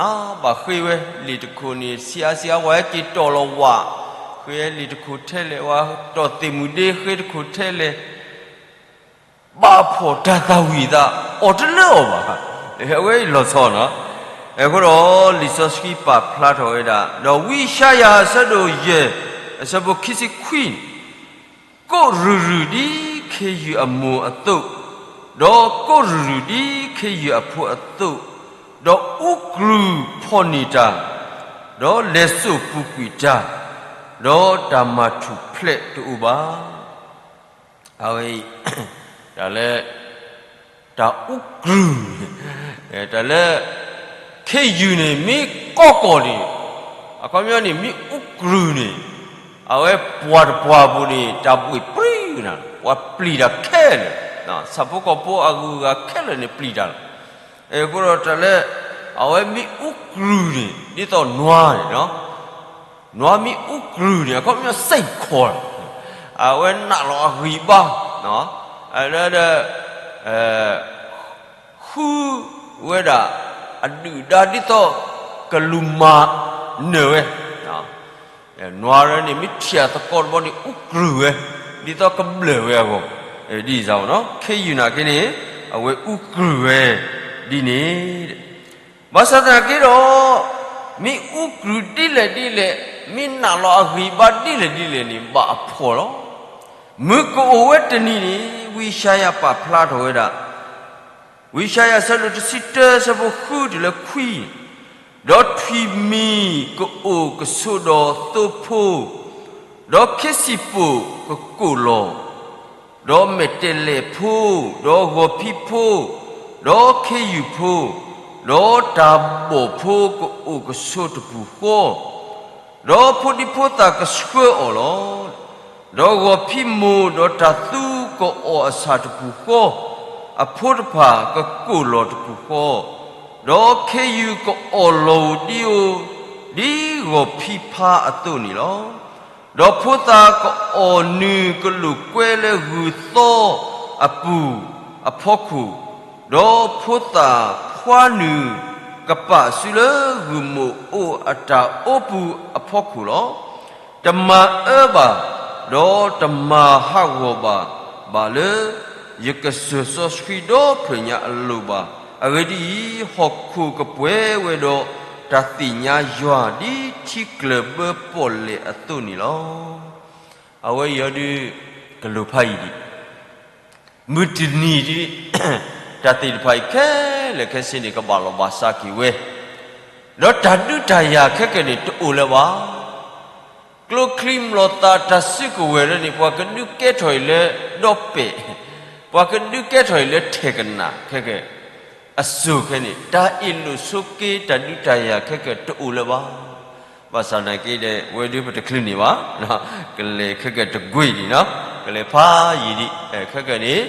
အါဘၣ်ဃ့ဝဲလံာ်တခိၣ်န့ၣ် ဆံးအါဆံးအါ ပှၤဟဲက့ၤတီၢ်လီၤဝး, ဃ့လံာ်တခိၣ်ထဲလဲၣ်, ပှၤတီၢ်သ့ၣ်မုၢ်ဒ့ဃ့တခိၣ်ထဲလဲၣ်, ဘၣ်ဖှီၣ်တၢ်သၣ်ဝံၣ်သး အီၣ်တလၢာ်အီၤဘၣ်. အဝဲအံၤလီၤဆီနီၤ. အဃိဒီးလံာ်စီဆှံပာ်ဖျါထီၣ်ဝဲဒၣ်, ဒီးဝံယၡါယၤအဆၢဒိၣ်ယဲၢ် အဆၢဖိခံဆံခွံန့ၣ်, ကိးရုၢ်ရုၢ်ဒ်ခ့ယုၢ်အမိၢ်အသိး, ဒီးကိးရုၢ်ရုၢ်ဒ်ခ့ယုၢ်အဖိအသိး, ဒီးအူကရုၢ်ဖီၣ်န့ၢ်တၢ်, ဒီးလဲၤစိာ်ပူၤကွံာ်တၢ်, ဒီးတၢ်မၤထူၣ်ဖျဲးတအိၣ်ဘၣ်. အဝဲအံၤ တၢ်လၢ တၢ်အူကရုၢ်, တၢ်လၢ ခ့ယုၢ်န့ၣ် မ့ၢ်ကီကီၢ်န့ၣ်, အခီပညီန့ၣ် မ့ၢ်အူကရုၢ်န့ၣ်, အဝဲပှၤတပှၢ်ပူၤန့ၣ် တၢ်ဘှံးပြံကနၤ, ပှၤပျံၤတၢ်ခဲလၢာ်, ဆၣ်ဖိကီၢ်ဖိအဂုၤအဂၤခဲလၢာ်န့ၣ်ပျံၤတၢ်လီၤ. အဃိဒီးတၢ်လၢ အဝဲမ့ၢ်အူကရုၢ်န့ၣ် ဒ်သိးနွားန့ၣ် နွားမ့ၢ်အူကရုၢ်န့ၣ် အခီပညီ စိတ်ခွန်, အဝဲနာ်လီၤအဂံၢ်ဘါ, လၢ ဃုဝဲဒၣ် အဒုၣ်ဒါဒ်သိး ကလူၤမၤနၢၤဝဲ, နွားရၢန့ၣ် မ့ၢ်ထံၣ်အသကိးတဘီန့ၣ် အူကရုၢ်ဝဲ, ဒ်သိးကဘျၢၣ်ဝဲအဂီၢ်, ဒ်န့ၣ်, ခ့ယုၢ်နာ်က့န့ၣ် အဝဲအူကရုၢ်ဝဲဒ်န့ၣ် ဘၣ်ဆၣ်သနာ်က့ဒီး မ့ၢ်အူကရုၢ်ဒ်လဲၣ်ဒ်လဲၣ်, မ့ၢ်နာ်လီၤအဂံၢ်ဘါဒ်လဲၣ်ဒ်လဲၣ်န့ၣ် ဘၣ်အဖှီၣ်လီၤ. မုၢ်ကအိၣ်ဝဲတနံၤန့ၣ် ဝံယၡါယၤပာ်ဖျါထီၣ်ဝဲဒၣ်, ဝံယၡါယၤအဆၢဒိၣ်တဆံတၢ အဆၢဖိဃုတုၤလၢခွံ, ဒီးထွံၣ်မံၤကအိၣ်ကဆိးဒီးသိဖိ, ဒီးခ့စံၣ်ပိၣ်ကကိၣ်လီၤ, ဒီးမဲာ်တဲးလဲးဖိ, ဒီးဂီၤဖံးဖိ, ဒီးခ့ယုၢ်ဖိ, ဒီးတၢ်ဘီၣ်ဖိကအိၣ်ကဆိးတပူၤဃီ, ဒီးဖိဒံဖိသၣ်ကဆှၢအီၤလီၤ. ဒီးဂီၤဖံးမိၢ်ဒီးတၢ်သူကအီၣ်အဆၣ်တပူၤဃီ, အဖိတဖၣ်ကကိၣ်လီၤတပူၤဃီ, ဒီးခ့ယုၢ်ကအီၣ်လီၤဧိၤဒံဧိၤ, ဒ်ဂီၤဖံးဖါအသိးန့ၣ်လီၤ. ဒီးဖိသၣ်ကအီၣ်နုာ်ကလိာ်ကွဲလၢဂုၢ်သီအပူၤအဖီခိၣ်, ဒီးဖိသၣ်ဖှါနုာ်ကပာ်စုလၢဂုၢ်မိၢ်အိၣ်အတၢ်အိပူၤအဖီခိၣ်လီၤ. တမၤအၢဘၣ်, ဒီးတမၤဟးဂီၤဘၣ်, ဘၣ်လၢယကစၢၢ်စီဆှံဒီဖျၢၣ်ညါအလိၤဘၣ်. အဂ့ၢ်ဒ်အံၤ, ဟီၣ်ခိၣ်ကပှဲၤဝဲဒီးတၢ်သ့ၣ်ညါယွၤဒ်ထံကျၢၢ်ဘၢပီၣ်လဲၣ်အသိးန့ၣ်လီၤ. အဝဲအံၤအီၤဒုး ကလိၤဖးယံာ်ဒံး, မုၢ်တနံၤဒ် တၢ်သ့ၣ်တဖၣ်အံၤခဲလၢာ်ခဲဆ့န့ၣ် ကဘၣ်လီၤဘၣ်စးက့ၤဝဲ, ဒီးတၢ်ဒုးတၢ်ယၤခဲကနံၣ်န့ၣ် တအိၣ်လၢၤဘၣ်. ကျိချံမျိာ်သၣ်တၢ်စုကဝဲၤလၢန့ၣ် ပှၤကဒုးကဲထီၣ်အံၤလၢဒီပဲာ်, ပှၤကဒုးကဲထီၣ်အံၤလၢထဲကနၣ်ခဲကနံၣ်, အစိၤခဲန့ၣ် တၢ်အ့ၣ်လိာ်ဆိးက့ တၢ်ဒုးတၢ်ယၤခဲကနံၣ် တအိၣ်လၢၤဘၣ်. ဘၣ်ဆၣ်သနာ်က့ဒီး ဝဲဒၣ်ပတချုးန့ၢ်ဘၣ်, ကလဲၤခဲကနံၣ်တကွ့ၢ်ဒံးနီၤ, ကလဲၤဖးယံာ်ဒံး, ခဲကနံၣ်န့ၣ်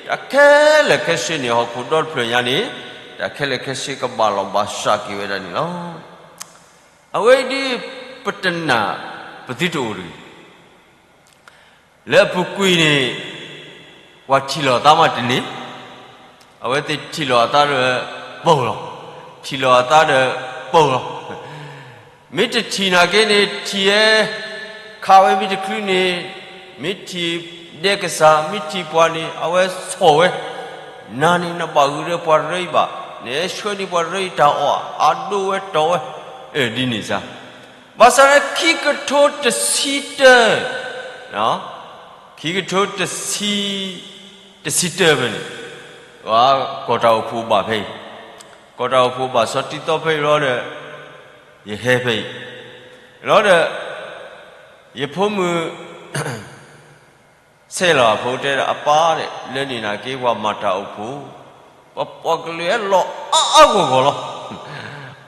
တၢ်ခဲလၢာ်ခဲဆ့န့ၣ် ဟီၣ်ခိၣ်ဒီတဖျၢၣ်ညါန့ၣ် တၢ်ခဲလၢာ်ခဲဆ့ကဘၣ်လီၤဘၣ်စးက့ၤဝဲဒၣ်န့ၣ်လီၤ. အဝဲအံၤဒ်ပတနၢ်ပသုတအိၣ်တဂ့ၤ, လၢအပူၤကွံာ်န့ၣ် ပှၤထံၣ်လီၤအသးမးတန့ၢ်, အဝဲသ့ၣ်ထံၣ်လီၤအသးဒီးပိာ်လီၤ, ထံၣ်လီၤအသးဒီးပိာ်လီၤ. မ့ၢ်တထံၣ်နာ်က့န့ၣ် ထံၣ်ဝဲ, ခးဝဲမ့ၢ်တချုးန့ၣ်, မ့ၢ်ထံၣ်ဒဲကစၢ် မ့ၢ်ထံၣ်ပှၤန့ၣ် အဝဲဆီၣ်ဝဲ, နၤန့ၣ်နဘၣ်ဂုာ်ဒီးပှၤရၢအံၤဘၣ်, နဆှၢန့ၢ်ပှၤရၢအံၤတၢ်အီၣ် အဒိဝဲတီၢ်ဝဲ, ဒ်န့ၣ်စ့ၢ် ဘၣ်ဆၣ်လၢခံကထိတဆံတၢ, ခံကထိတဆံ, တဆံတၢဖဲန့ၣ်, ကီၢ်တၢ်အိၣ်ဖှိၣ်ဘၣ်ဖဲအံၤ, ကီၢ်တၢ်အိၣ်ဖှိၣ်ဘၣ်စီၤတံၤသီဖဲအံၤလီၤဒီး, ယဟဲဖဲအံၤ, လီၤဒီး, ယဖိမုၣ် ဆဲးလီၤအဖိတဲဒီး အပၢ်ဒီး လၢန့ၣ်နာ်က့ ပှၤမၤတၢ်အိၣ်ဖှိၣ်, ပှၤကလုာ်ဟဲလီၤအါအါဂီၢ်ဂီၢ်လီၤ.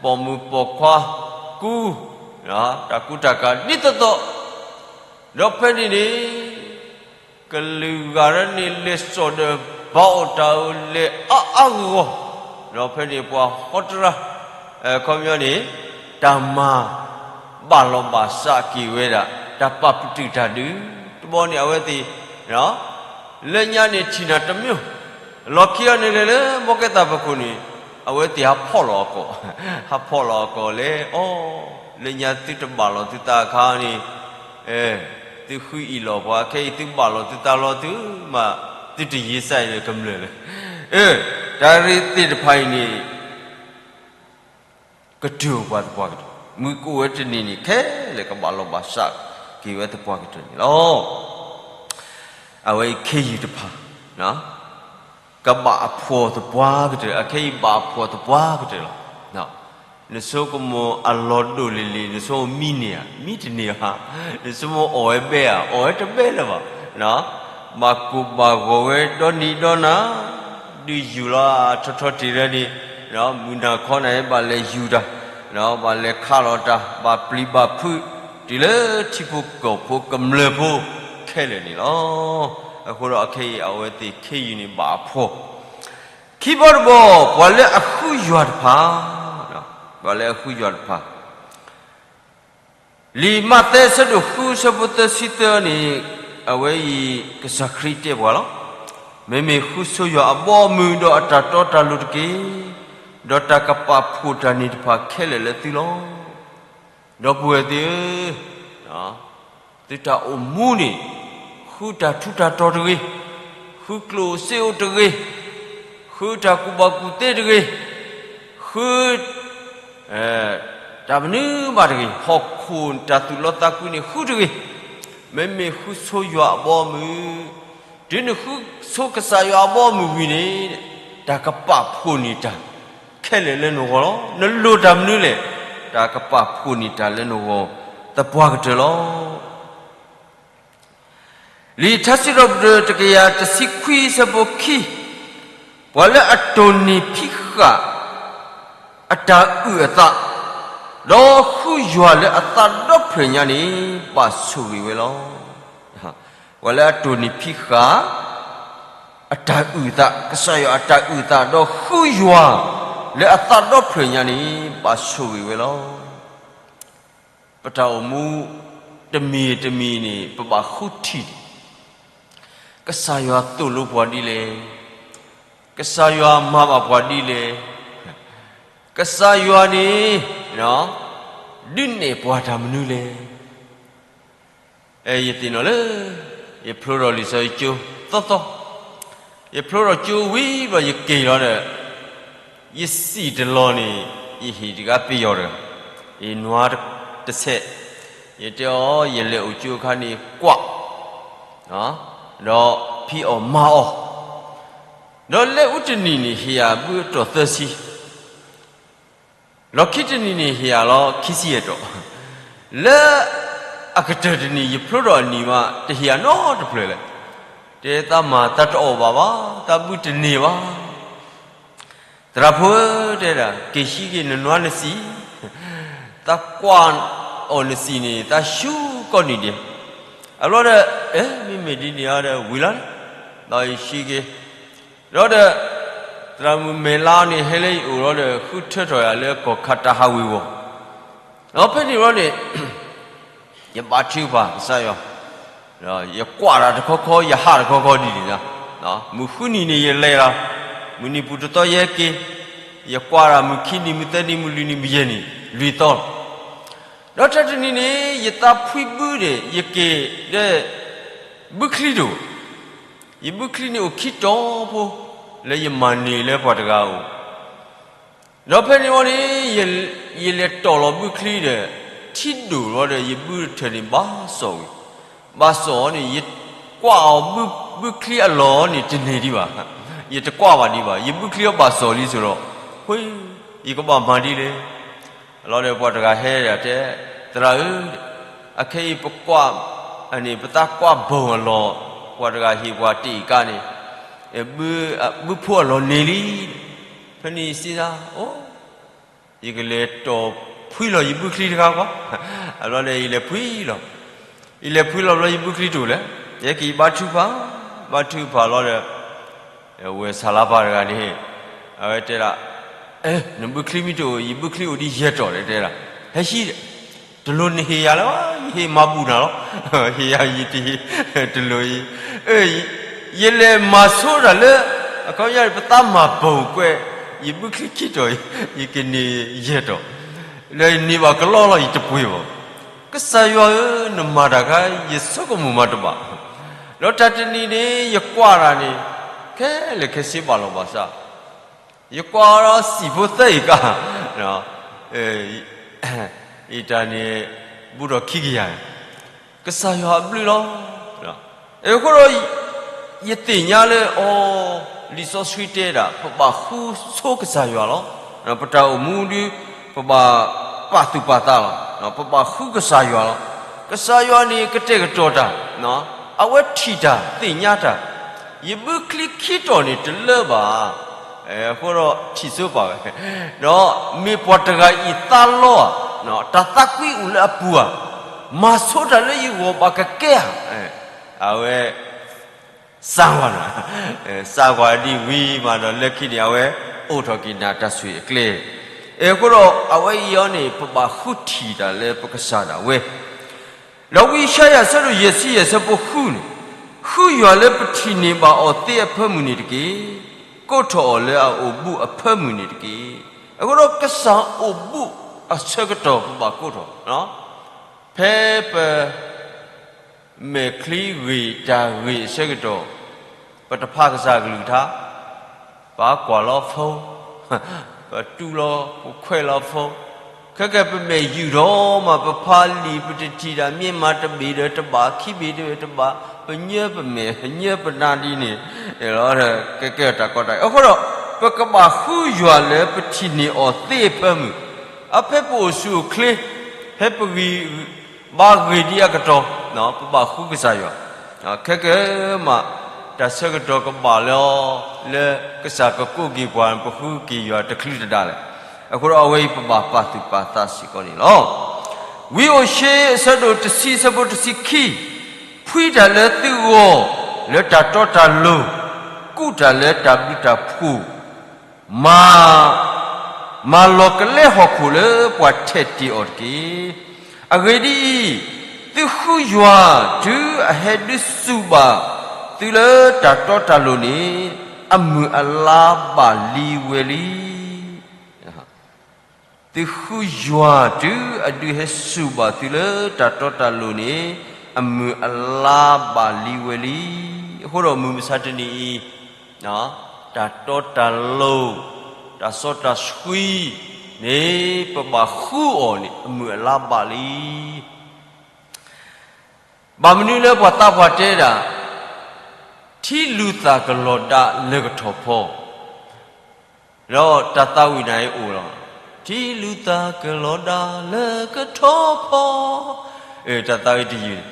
ပိာ်မုၣ်ပိာ်ခွါကူ, တၢ်ကူတၢ်ကၤဒ်သိးသိး, ဒီးဖဲန့ၣ်န့ၣ် ကလုာ်ဂၤဒၣ်န့ၣ် လဲၤစိာ်ဒီးဘၣ်အီၣ်တၢ်အၢလဲၤအါအါဂီၢ်ဂီၢ်, ဒီးဖဲန့ၣ်ပှၤဟီတရၣ် အခီပညီန့ၣ် တၢ်မၤဘၣ်လီၤဘၣ်စးက့ၤဝဲဒၣ် တၢ်ပာ်ပတုာ်တၢ်ဒုး တဘျီန့ၣ် အဝဲသ့ၣ် လၢညါန့ၣ်ထံၣ်နၤတမံၤ လီၢ်ခံအီၤန့ၣ်လဲၤလၢဘီကဲသးဖီခိၣ်န့ၣ် အဝဲသ့ၣ်ဟးဖီၣ်လီၤအကိာ်, ဟးဖီၣ်လီၤအကိာ်လဲၣ်, အိ, လၢညါသုတဘၣ်လီၤသုသးအခါန့ၣ် သုဃုအံၣ်လီၤပှၤ, ခဲအံၤသုဘၣ်လီၤသုသးလီၤသုမး, သုတယံာ်စၢ်အံၤန့ၣ်ကမျၢၢ်လၢ, အ, တၢ်ရ့သ့ၣ်တဖၣ်အံၤန့ၣ် ကတၢၢ်ပှၤသပှၢ်ကတၢၢ်, မုၢ်ကအိၣ်ဝဲတနံၤန့ၣ် ခဲလၢာ်ကဘၣ်လီၤဘၣ်စးက့ၤဝဲသပှၢ်ကတၢၢ်န့ၣ်လီၤ. အဝဲအံၤခ့ယုၢ်တဖၣ် ကဘၣ်အဖှီၣ်သပှၢ်ကတၢၢ်, အခဲအံၤဘၣ်အဖှီၣ်သပှၢ်ကတၢၢ်လီၤ. နဆိကမိၣ်အလီၢ်ဒိၣ်လံၤလံၤ နဆိကမိၣ်မံန့ၢ်ဧါ, မံတန့ၢ်ဘၣ်, နဆိကမိၣ်အီၣ်ဝဲဘဲဧါ, အီၣ်ဝဲတဘဲလၢၤဘၣ်. ဘၣ်ကိၢ်ဘၣ်ဂီၤဝဲဒီနံၤဒီနၤ ဒုးယူၢ်လီၤအထီထီတ့ၢ်လၢန့ၣ်, မုၢ်နၤခီနၤဟဲဘၣ်လဲၤယူၢ်တၢ်, ဘၣ်လဲၤခးလီၤတၢ်, ဘၣ်ပျံၤဘၣ်ဖုး, တုၤလၢထံဖိကီၢ်ဖိကမျၢၢ်ဖိခဲလၢာ်န့ၣ်လီၤ. အဃိဒီးအခဲအံၤ အဝဲသ့ၣ်ခ့ယုၢ်န့ၣ်ဘၣ်အဖှီၣ်, ခံဘီတဘီ, ပှၤလၢအဃုယွၤတဖၣ်, ပှၤလၢအဃုယွၤတဖၣ် လံာ်မးသဲအဆၢဒိၣ်ဃုအဆၢဖိသၢဆံသၢန့ၣ်, အဝဲအံၤကစၢ်ခရံာ်တဲပှၤလီၤ. မ့မ့ၢ်ဃုဆိယွၤအဘီအမုၢ်ဒီးအတၢ်တီတၢ်လိၤတက့ၢ်, ဒီးတၢ်ကပာ်ဖှိၣ်တၢ်န့ၣ်တဖၣ်ခဲလၢာ်လၢသုလီၤ. ဒီပုၢ်ဝဲၢ်သ့ၣ်ဧၢ, သုတၢ်အိၣ်မူန့ၣ်, ဃုတၢ်ထူးတၢ်တီၤတဂ့ၤ, ဃုကျိၣ်စ့အိၣ်တဂ့ၤ, ဃုတၢ်ကူၣ်ဘၣ်ကူၣ်သ့တဂ့ၤ, ဃု တၢ်မနုၤဘၣ်တဂ့ၤ, ဟီၣ်ခိၣ်တၢ်သူၣ်လီသးကွံန့ၣ်ဃုတဂ့ၤ, မ့မ့ၢ်ဃုဆိယွၤအဘီအမုၢ်, တုၤနဃုဆိကစၢ်ယွၤအဘီအမုၢ်ဝံၤန့ၣ်, တၢ်ကပာ်ဖှိၣ်န့ၢ်တၢ်ခဲလၢာ်လၢနဂီၢ်လီၤ. နလိၣ်တၢ်မနုၤလဲၣ်, တၢ်ကပာ်ဖှိၣ်န့ၢ်တၢ်လၢနဂီၢ်သပှၢ်ကတၢၢ်လီၤ. လံာ်ထါစံးထီၣ်ပတြၢၤတကယၤတဆံခွံအဆၢဖိခံ, ပှၤလၢအတိၢ်နီၣ်ဖံးဃာ် အတၢ်အုၣ်အသး, ဒီးဃုယွၤလၢအသးဒီဖျၢၣ်ညါန့ၣ်, ဘၣ်ဆိၣ်ဂ့ၤဝဲလီၤ. ပှၤလၢအတိၢ်နီၣ်ဖံးဃာ် အတၢ်အုၣ်အသး, ကစၢ်ယွၤအတၢ်အုၣ်အသး, ဒီးဃုယွၤလၢအသးဒီဖျၢၣ်ညါန့ၣ်, ဘၣ်ဆိၣ်ဂ့ၤဝဲလီၤ. ပတၢ်အိၣ်မူတမံၤတမံၤန့ၣ် ပဘၣ်ဃုထံၣ်န့ၣ်, ကစၢ်ယွၤသိၣ်လိပှၤဒ်လဲၣ်, ကစၢ်ယွၤမၤဘၣ်ပှၤဒ်လဲၣ်, ကစၢ်ယွၤန့ၣ် ဒုးနဲၣ်ပှၤတၢ်မနုၤလဲၣ်. ယသ့ၣ်နီၣ်လၢ ယဖျိထီၣ်လံာ်စီဆှံကၠိသီသီ, ယဖျိထီၣ်ကၠိဝံၤဘျီယက့ၤလီၤဒီး ယစံၣ်တလီၢ်န့ၣ် ယဟ့ၣ်တဂၤပယီၤတဂၤ, ယနွၤတဆဲး, ယတဲအီၤ ယလဲၤအိၣ်ကၠိအခါန့ၣ်ကွၢ်, ဒီးဖံးအီၣ်မၤအီၣ်, ဒီးလၢအူတနံၤန့ၣ် ဟ့ၣ်ယၤဘုအတီၢ်သၢဆံ လီၢ်ခံတနံၤန့ၣ် ဟ့ၣ်ယၤလီၤခံဆံယဲၢ်တီၢ်, လၢအကတၢၢ်တနံၤ ယဖျိထီၣ်အနံၤမး တဟ့ၣ်ယၤနီတဖျၢၣ်လဲၣ်. တဲသးမၤသးတအီၣ်ဘၣ်ဘၣ်, သးဘုတန့ၢ်ဘၣ်. သရၣ်ဖိဧၢ, တဲဒၣ် က့ၤဟံးက့ၤနနွၤနစံၣ်, သးကွၢ်အီၣ်နစံၣ်န့ၣ် သးဆူကီၢ်နံၤဒဲး. အဘျီဒီး အဲ မ့မ့ၢ်ဒ်န့ၣ်အီၤဒီး ဝံၤလီၤ, ဒီးယဟံးက့ၤ ဒီးဒီး သရၣ်မုၣ်မဲာ်လါန့ၣ် ဟဲလၢယအိၣ်လီၤဒီး ဃုထၢထီၣ်ယၤလၢကီၢ်ခးတၢ်ဟးဝ့ၤဝီၤ, ဒီးဖဲန့ၣ်လီၤန့ၣ် ယဘါထုကဖၣ်ကစၢ်ယွၤ, ယကွၢ်တၢ်တခီခီ ယဟးတခီခီဒ်န့ၣ်လီၤ. မုၢ်ဃုနံၤန့ၣ် ယလဲၤလီၤ, မုၢ်နံၤပူၤတသီယဟဲက့ၤ, ယကွၢ်တၢ်မုၢ်ခံနံၤ မုၢ်သၢနံၤ မုၢ်လွံၢ်နံၤ မုၢ်ယဲၢ်နံၤ လွံၢ်သီလီၤ. ဒီးတၢ်တနံၤန့ၣ် ယသးဖှံဘုဒီး ယက့ၤဒီး ဘုချံတအိၣ်, ယဘုချံန့ၣ်အိၣ်ခံတီၤဖိ လၢယမၤန့ၢ်လၢပှၤတဂၤအအိၣ်, ဒီးဖဲန့ၣ်ဝံၤန့ၣ် ယလဲၤတီၢ်လီၤဘုချံဒီး ထံဒိၣ်လီၤဒီး ယဘုထၢၣ်န့ၣ်ဘၣ်စီၣ်ဝံၤ, ဘၣ်စီၣ်န့ၣ် ယကွၢ်အီၤဘုချံအလီၢ်န့ၣ် တန့ၢ်ဒံးဘၣ်, ယတကွၢ်ဘၣ်ဒံးဘၣ်, ယဘုချံအီၤဘၣ်စီၣ်လံဆိဒီး, ဃ့ ယကဘၣ်မၤဒ်လဲၣ်. လီၤဒီးပှၤတဂၤဟဲဒၣ်တဲ, သရၣ်ဧၢ, အခဲအံၤပကွၢ်, န့ၣ် ပသးကွၢ်ဘီၣ်အလီၢ်, ပှၤတဂၤဟ့ၣ်ပှၤတ့ၢ်ကါန့ၣ်, ဘုဖိအလီၢ်န့ၢ်လံ. ဖဲန့ၣ်ယစံးဒၣ်, အိ, ယကလဲၤတီၢ်ဖှံလီၤယဘုချံတခါကွၢ်. အလီၤဒီးယလဲၤဖှံလီၤ. ယလဲၤဖှံလီၤဘျီ ယဘုချံတအိၣ်လဲၣ်. ယဲက့ၤယဘါထုကဖၣ်, ဘါထုကဖၣ်လီၤဒီး ဝဲၢ်ဆၣ်လါပၢ်တဂၤန့ၣ် အဝဲတဲဒၣ်, နဘုချံမ့ၢ်တအိၣ် ယဘုချံအိၣ်ဒ်ယဲၢ်တီၤဒီး တဲဒၣ်, ဟဲဟံး, တလိၣ်နဟ့ၣ်ယၤလၢၤဘၣ်, ယဟ့ၣ်မၤဘူၣ်နၤလီၤ, ဟ့ၣ်ယၤယတဟ့ၣ်, တလိၣ်အံၤ, ယလဲၤမၤဆိတၢ်လၢ အခီပညီန့ၣ် ပသးမၤပိာ်ကွဲး, ယဘုချံခံတီၤ, ယကန့ၢ်ယဲၢ်တီၤ, ဒီးယန့ၢ်ဘၣ်ကလီလီၤ ယတပှ့ၤဘၣ်. ကစၢ်ယွၤဧၢ, နမၤတၢ်ခါ ယဆိကမိၣ်မၤတဘၣ်, ဒီးတၢ်တနံၤန့ၣ် ယကွၢ်တၢ်န့ၣ် ခဲလၢာ်ခဲဆ့ဘၣ်လီၤဘၣ်စး, ယကွၢ်ဒီးစံာ်ဖိသၢအ့ၣ်ကါ, ယတၢ်န့ၣ် ဘူးထီၣ်ခံကယၤ, ကစၢ်ယွၤအဘျုးလီၤ. အဃိဒီး ယသ့ၣ်ညါလၢ အီၤ, လံာ်စီဆှံတဲဒၣ် ပဘၣ်ဃုဆိကစၢ်ယွၤလီၤ. ပတၢ်အိၣ်မူဒု ပဘၣ်ပာ်သူၣ်ပာ်သးလီၤ. ပဘၣ်ဃုကစၢ်ယွၤလီၤ. ကစၢ်ယွၤန့ၣ် ကတဲာ်ကတီၤတၢ်, အဝဲထံၣ်တၢ်သ့ၣ်ညါတၢ်, ယဘုချံခံတီၤန့ၣ်တလၢဘၣ်, အဃိဒီးထံၣ်ဆိပာ်ဝဲ, ဒီးမ့ၢ်ပှၤတဂၤအံၤသးလီဧါ, တၢ်သးကွံအိၣ်လၢအပူၤဧါ, မၤဆိတၢ်လၢယဂီၢ်ဘၣ်ကကဲဧါ, အဝဲ စၢ်ကွၢ်, စၢ်ကွၢ်ဒ်ဝံၤမးဒီး လၢခံန့ၣ် အဝဲအိးထီၣ်က့ၤနၤတၢ်ဆိၣ်ဂ့ၤအကျဲ, အဃိဒီးအဝဲအံၤအီၤန့ၣ် ပဘၣ်ဃုထံၣ်တၢ်လၢပကစၢ်ဒၣ်ဝဲ ဒီးဝံယၡါယၤအဆၢဒိၣ်ယဲၢ်ဆံယဲၢ်ဆၢဖိဃုန့ၣ်, ဃုယွၤလၢပထံၣ်န့ၢ်ဘၣ်အီၤသ့အဖၢမုၢ်န့ၣ်တက့ၢ်. ကိးထီၣ်အီၤလၢအအိၣ်ဘူးအဖၢမုၢ်န့ၣ်တက့ၢ်. အဃိဒီးကစၢ်အိၣ်ဘူးအဆၢကတီၢ်ပဘၣ်ကိးထီၣ်, ဖဲပ မဲာ်ချံဂ့ၢ်တၢ်ဂ့ၢ်အဆၢကတီၢ်, ပတဖးကစၢ်ကလုၢ်ကထါ, ပကွၢ်လီၤဖိ, ပတူၢ်လီၤ, ပခွဲးလီၤဖိ, ခဲကဲပမဲာ်ယုၢ်ထီၣ်မး ပဖးလံာ် ပတထံၣ်တၢ်မ့ၢ်မးတဘ့ၣ်ဒီးတဘၣ် ခံဘ့ၣ်တဘ့ၣ်တဘၣ်, ပညၢပမဲာ် ပညၢပနါဒ်န့ၣ်, ကဲကဲတၢ်ကီတၢ်ခဲ အဃိဒီး ပကဘၣ်ဃုယွၤလၢပထံၣ်န့ၢ်အီၤသ့အဖၢမုၢ်, အဖဲပအိၣ်ဆူၣ်အိၣ်ချ့, ဖဲပဂံၢ် ဘါဂ့ၤဒ်အကတီၢ်, ပဘၣ်ဃုကစၢ်ယွၤ, ခဲကဲမး တၢ်ဆၢကတီၢ်ကဘၣ်လၢအီၤ, လၢကစၢ်ကကိးက့ၤပှၤ ပဃုက့ၤယွၤတချုးတဒါလဲၣ်. အဃိဒီးအဝဲအံၤပဘၣ်ပာ်သူၣ်ပာ်သးစ့ၢ်ကီးန့ၣ်လီၤ. ဝံအိၣ်ၡ့အဆၢဒိၣ်တဆံအဆၢဖိတဆံခံ, ဖှံတၢ်လၢသုဂီၢ်လၢတၢ်တီတၢ်လိၤ, ကူးတၢ်လၢတၢ်ဘျုးတၢ်ဖှိၣ်, မၤ မၤလီၤကလဲဟီၣ်ခိၣ်လၢပှၤထဲးတ့ၢ်အီၤတက့ၢ်. အဂ့ၢ်ဒ်အံၤ, သုဃုယွၤတုၤအဟဲဒုးစူၢ်ဘၣ်သုလၢတၢ်တီတၢ်လိၤန့ၣ်, အမုၢ်အလါဘၣ်လံဝဲလံ. သုဃုယွၤတုၤအဒုးဟဲစူၢ်ဘၣ်သုလၢတၢ်တီတၢ်လိၤန့ၣ်, အမုၢ်အလါဘၣ်လံဝဲလံ. အဃိဒီးမုၢ်မဆါတနံၤအံၤ တၢ်တီတၢ်လိၤ, တၢ်စီတၢ်ဆှံန့ၣ် ပဘၣ်ဃုအီၤန့ၣ် အမုၢ်အလါဘၣ်လံ. ဘၣ်မနုၤလၢပှၤသးပှၢ်တဲဒၣ်, ထံလူၤသၣ်ကလီၤဒါလၢကထီၣ်ဖီ, ဒီးတၢ်သးဝံၣ်န့ၣ်အိၣ်လီၤ, ထံလူၤသၣ်ကလီၤဒါလၢကထီၣ်ဖီ, တၢ်သးဝံၣ်တယုၢ်န့ၣ်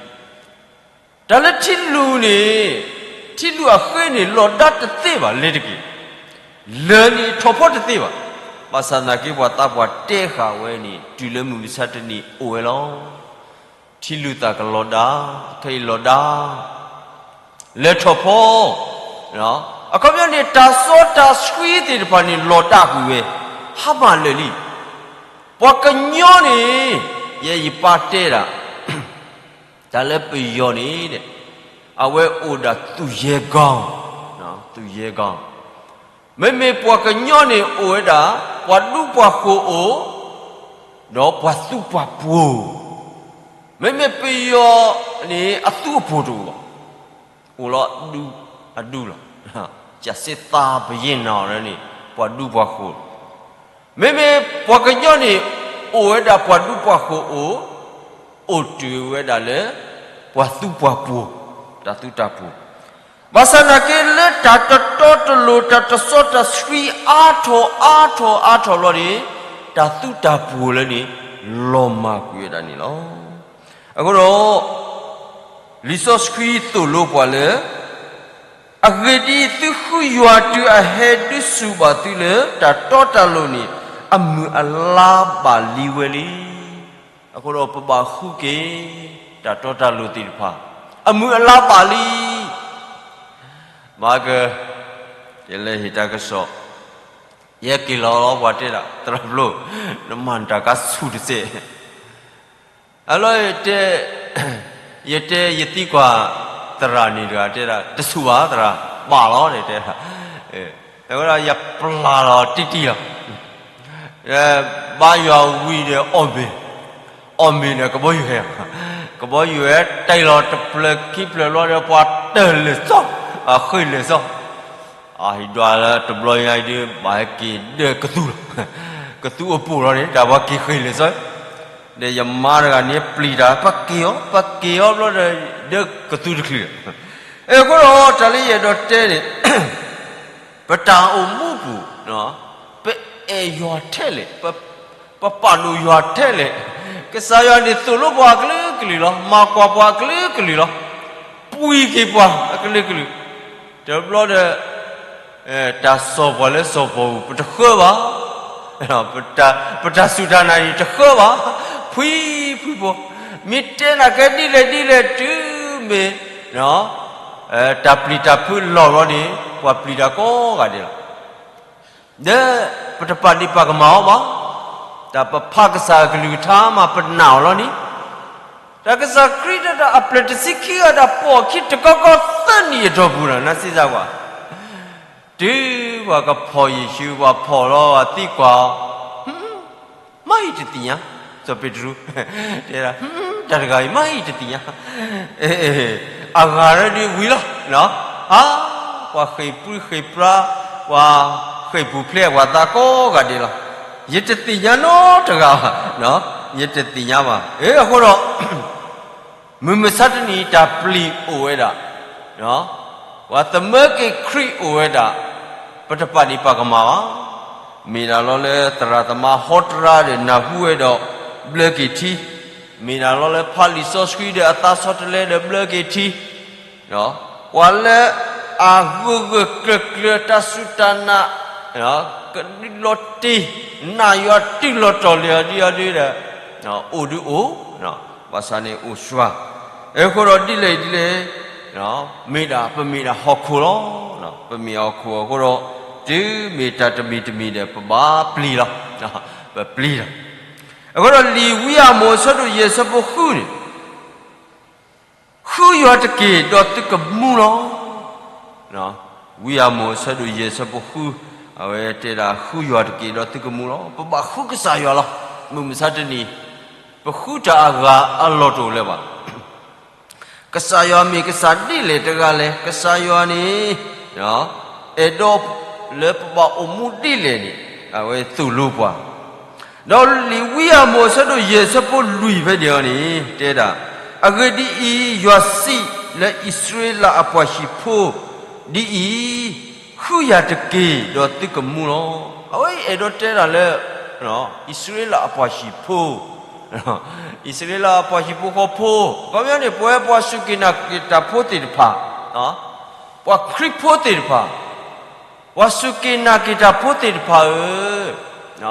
တၢ်လၢထံလူၤန့ၣ်, ထံလူၤအဃ့န့ၣ် လီၤဒါတသ့ဘၣ်လဲၤတက့ၢ်. လၢာ်န့ၣ်ထီၣ်ဖီတသ့ဘၣ်. ဘၣ်ဆၣ်သနာ်က့ပှၤသးပှၢ်တဲဃာ်ဝဲန့ၣ် တုၤလၢမုၢ်မဆါတနံၤအိၣ်ဝဲလီၤ. ထံလူၤသၣ်ကလီၤဒါ, ခဲအံၤလီၤဒါ, လဲၤထီၣ်ဖီ, အခီပညီန့ၣ် တၢ်စီတၢ်ဆှံသ့ၣ်တဖၣ်န့ၣ် လီၤဒါကွံာ်ဝဲ, ဟါမၢ်လၢာ်လံ. ပှၤကညီန့ၣ်, ယဲယပၢ်တဲဒၣ် တၢ်လၢပယီၤန့ၣ်, အဝဲအိၣ်ဒၣ်သူၣ်ယဲၢ်ကီၢ်, သူၣ်ယဲၢ်ကီၢ်, မ့မ့ၢ်ပှၤကညီန့ၣ်အိၣ်ဝဲဒၣ် ပှၤဒူပှၤဃိၤအိၣ်, ဒီးပှၤသူပှၤပိၤ, မ့မ့ၢ်ပယီၤန့ၣ် အသူအပိၤတအိၣ်ဘၣ်, အိၣ်လီၤအဒူလီၤ. ကစ့သးပယဲၢ်နီၢ်န့ၣ် ပှၤဒူပှၤဃိၤ မ့မ့ၢ်ပှၤကညီန့ၣ် အိၣ်ဝဲဒၣ်ပှၤဒူပှၤဃိၤအိၣ်, အိၣ်တုၤဝဲဒၣ်လၢ ပှၤသူပှၤပိၤ, တၢ်သူတၢ်ပိၤ, ဘၣ်ဆၣ်သနာ်က့လၢတၢ်တတီတလိၤ တၢ်တစီတၢ်ဆှံအါထီၣ်အါထီၣ်အါထီၣ်လီၤန့ၣ်, တၢ်သူတၢ်ပိၤလၢန့ၣ် လီၤမၢ်ကွံာ်ဝဲဒၣ်န့ၣ်လီၤ. အဃိဒီး လံာ်စီဆှံသိၣ်လိပှၤလၢ အဂ့ၢ်ဒ်အံၤ, သုဃုယွၤတုၤအဟဲဒုးစူၢ်ဘၣ်သုလၢတၢ်တီတၢ်လိၤန့ၣ်, အမုၢ်အလါဘၣ်လံဝဲလံ. အဃိဒီးပဘၣ်ဃုက့ၤ တၢ်တီတၢ်လိၤသ့ၣ်တဖၣ် အမုၢ်အလါဘၣ်လံ. မၤက, ယလဲၤဟ့ၣ်တၢ်ကစီၣ်, ယဟဲက့ၤလီၤလီၤ ပှၤတဲဒၣ် သရၣ်ဖျိ, နမၤနတၢ်ကါဆူၣ်တစဲး. အလီၢ်တဲ, ယတဲ ယသံကွၢ်သရၣ်န့ၣ်တဂၤ တဲဒၣ် တဆူၣ်ဘၣ်သရၣ်, ဘၣ်လီၤန့ၣ်တဲဒၣ်, အဝဲဒၣ်ယပျၢ်လီၤတံၢ်တံၢ်လီၤ. ဘါယွၤဝံၤဒီးအီၣ်မ့ၤ, အီၣ်မ့ၤဒီးကဘီယူၤဟဲ, ကဘီယူၤဟဲတဲလီၤတဖျၢၣ်ခံဖျၢၣ်ဘျီဒီး ပှၤတၢၢ်လဲၤစီ, ဃ့ၢ်လဲၤစီ, အဟံးဒွးလၢတဘျီညါအံၤဒီး ဘၣ်ဟဲက့ၤဒၢကသူလီၤ, ကသူအပူၤလီၤန့ၣ် တၢ်ပှၤက့ၤဃ့ၢ်လဲၤစီ, ဒီးယမါတဂၤန့ၣ်ပျံၤတၢ် ပက့ၤအီၤ ပက့ၤအီၤဘျီဒီး ဒၢကသူတချုးလီၤ. အဃိဒီး တၢ်လၢယအဲၣ်ဒိးတဲန့ၣ် ပတၢ်အိၣ်မူပူၤ, ပအဲၣ်ယွၤထဲလဲၣ်, ပပာ်ဒိၣ်ယွၤထဲလဲၣ်, ကစၢ်ယွၤန့ၣ်သိၣ်လိပှၤအကလုာ်ကလုာ်လီၤ, မၤကွၢ်ပှၤအကလုာ်ကလုာ်လီၤ, ပှံၤက့ၤပှၤအကလုာ်ကလုာ်, တဘျီဒီး တၢ်စီၣ်ပှၤလၢစီၣ်ပီၣ်ပူၤ ပတဃၢဘၣ်, ပတၢ်စူၢ်တၢ်နာ်န့ၣ်တဃၢဘၣ်, ဖှံဖှံဖိ, မ့ၢ်တဲနၤကဲဒ်လဲၣ်ဒ်လဲၣ်တုၤမ့ၢ် တၢ်ပျံၤတၢ်ဖုးလီၢ်ဘျီန့ၣ် ပှၤပျံၤတၢ်ကိးဂၤဒဲးလီၤ. ဒီးပတပာ်ဒံးပာ်ကမၣ်အီၤဘၣ်, တၢ်ပဖးကစၢ်အကလုၢ်ကထါမး ပနာ်အီၤလီၤန့ၣ်, တၢ်ကစၢ်ခရံာ်တၢ်အပျဲၢ်တဆံခံဂၤ တၢ်ပိာ်အခံတကီကီသၢနံၣ်အတီၢ်ပူၤလီၤ နစံးစၢ်ကွၢ် တုၤပှၤကဖီၣ်ယ့ၣ်ၡူး ပှၤဖီၣ်လီၤ ပှၤသံကွၢ်အီၤ, မၤအံၤတသ့ၣ်ညါ, စီၤပ့းတရူး, တဲဒၣ်, တၢ်တဂၤအံၤ မၤအံၤတသ့ၣ်ညါ, အဂၤရၢဒုးဝံၤလီၤ, ဟါ, ပှၤဃ့ၢ်ပြံဃ့ၢ်ပြါ, ပှၤဃ့ၢ်ပူၤဖျဲးပှၤသးကိးဂၤဒဲးလီၤ, ယတသ့ၣ်ညါနီတဂၤ, ယတသ့ၣ်ညါဘၣ်, အဃိဒီး မုၢ်မဆါတနံၤ တၢ်ပျံၤအိၣ်ဝဲဒၣ်, ပှၤသမၢက့ၤခရံာ်အိၣ်ဝဲဒၣ်, ပတပာ်ဒံးပာ်ကမၣ်ဘၣ်, မ့ၢ်ဒၣ်လီၤလၢသရၣ်သမါဟီတရါဒီးနၢ်ဟူဝဲဒီးဘျၢက့ၤထံ, မ့ၢ်ဒၣ်လီၤလၢဖးလံာ်စီဆှံဒီးအသးဆီတလဲဒီးဘျၢက့ၤထံ, ပှၤလၢအဂၢၢ်ဂၢၢ်ကျၢၤကျၢၤတၢ်စူၢ်တၢ်နာ်, ကဒုးလီၤတံၢ်, နာ်ယွၤတုၤလီၤတီၤလၢအဒံအဒုဒီး, အိၣ်ဒုးအိၣ်, ဘၣ်ဆၣ်န့ၣ်အိၣ်စှၤ, အဃိဒီးဒ်လဲၣ်ဒ်လဲၣ်, မ့ၢ်ဒၣ်ပမ့ၢ်ဒၣ်ဟီၣ်ခိၣ်လီၤ, ပမ့ၢ်ဟီၣ်ခိၣ်အဃိဒီး, တုၤမ့ၢ်တၢ်တမံၤတမံၤဒီး ပဘၣ်ပျံၤလီၤ, ပပျံၤလီၤ, အဃိဒီးလံာ်ဝံအၤမိၣ်အဆၢဒိၣ်ယဲၢ်ဆၢဖိဃုန့ၣ် ဃုယွၤတက့ၢ်ဒီးသုကမူလီၤ. ဝံအၤမိၣ်အဆၢဒိၣ်ယဲၢ်ဆၢဖိဃု, အဝဲတဲဒၣ်ဃုယွၤတက့ၢ်ဒီးသုကမူလီၤ. ပဘၣ်ဃုကစၢ်ယွၤလီၤ. မုၢ်မဆါတနံၤ, ပဃုတၢ်အဂၤအလီၢ်တအိၣ်လၢၤဘၣ်. ကစၢ်ယွၤမ့ၢ်ကစၢ်ဒ်လဲၣ်တဂၤလဲၣ်, ကစၢ်ယွၤန့ၣ် အဲၣ်ဒိးလၢပဘၣ်အိၣ်မူဒ်လဲၣ်န့ၣ် အဝဲသိၣ်လိပှၤ ဒီးလံာ်ဝံအၤမိၣ်အဆၢဒိၣ်ယဲၢ်ဆၢဖိလွံၢ်ဖဲန့ၣ်အီၤန့ၣ် တဲဒၣ်, အဂ့ၢ်ဒ်အံၤ, ယွၤစံးလၢအံၣ်စရ့လးအပှၤဟံၣ်ဖိဒ်အံၤ, ဃုယၤတက့ၢ်ဒီးသုကမူလီၤ. အဝဲအဲၣ်ဒိးတဲဒၣ်လၢ အံၣ်စရ့လးအပှၤဟံၣ်ဖိ, အံၣ်စရ့လးအပှၤဟံၣ်ဖိဃီဖိ, အခီပညီန့ၣ် ပဝဲပှၤစူၢ်က့ၤနာ်က့ၤတၢ်ဖိသ့ၣ်တဖၣ်, ပှၤခရံာ်ဖိသ့ၣ်တဖၣ် ပှၤစူၢ်က့ၤနာ်က့ၤတၢ်ဖိသ့ၣ်တဖၣ်ဧၢ,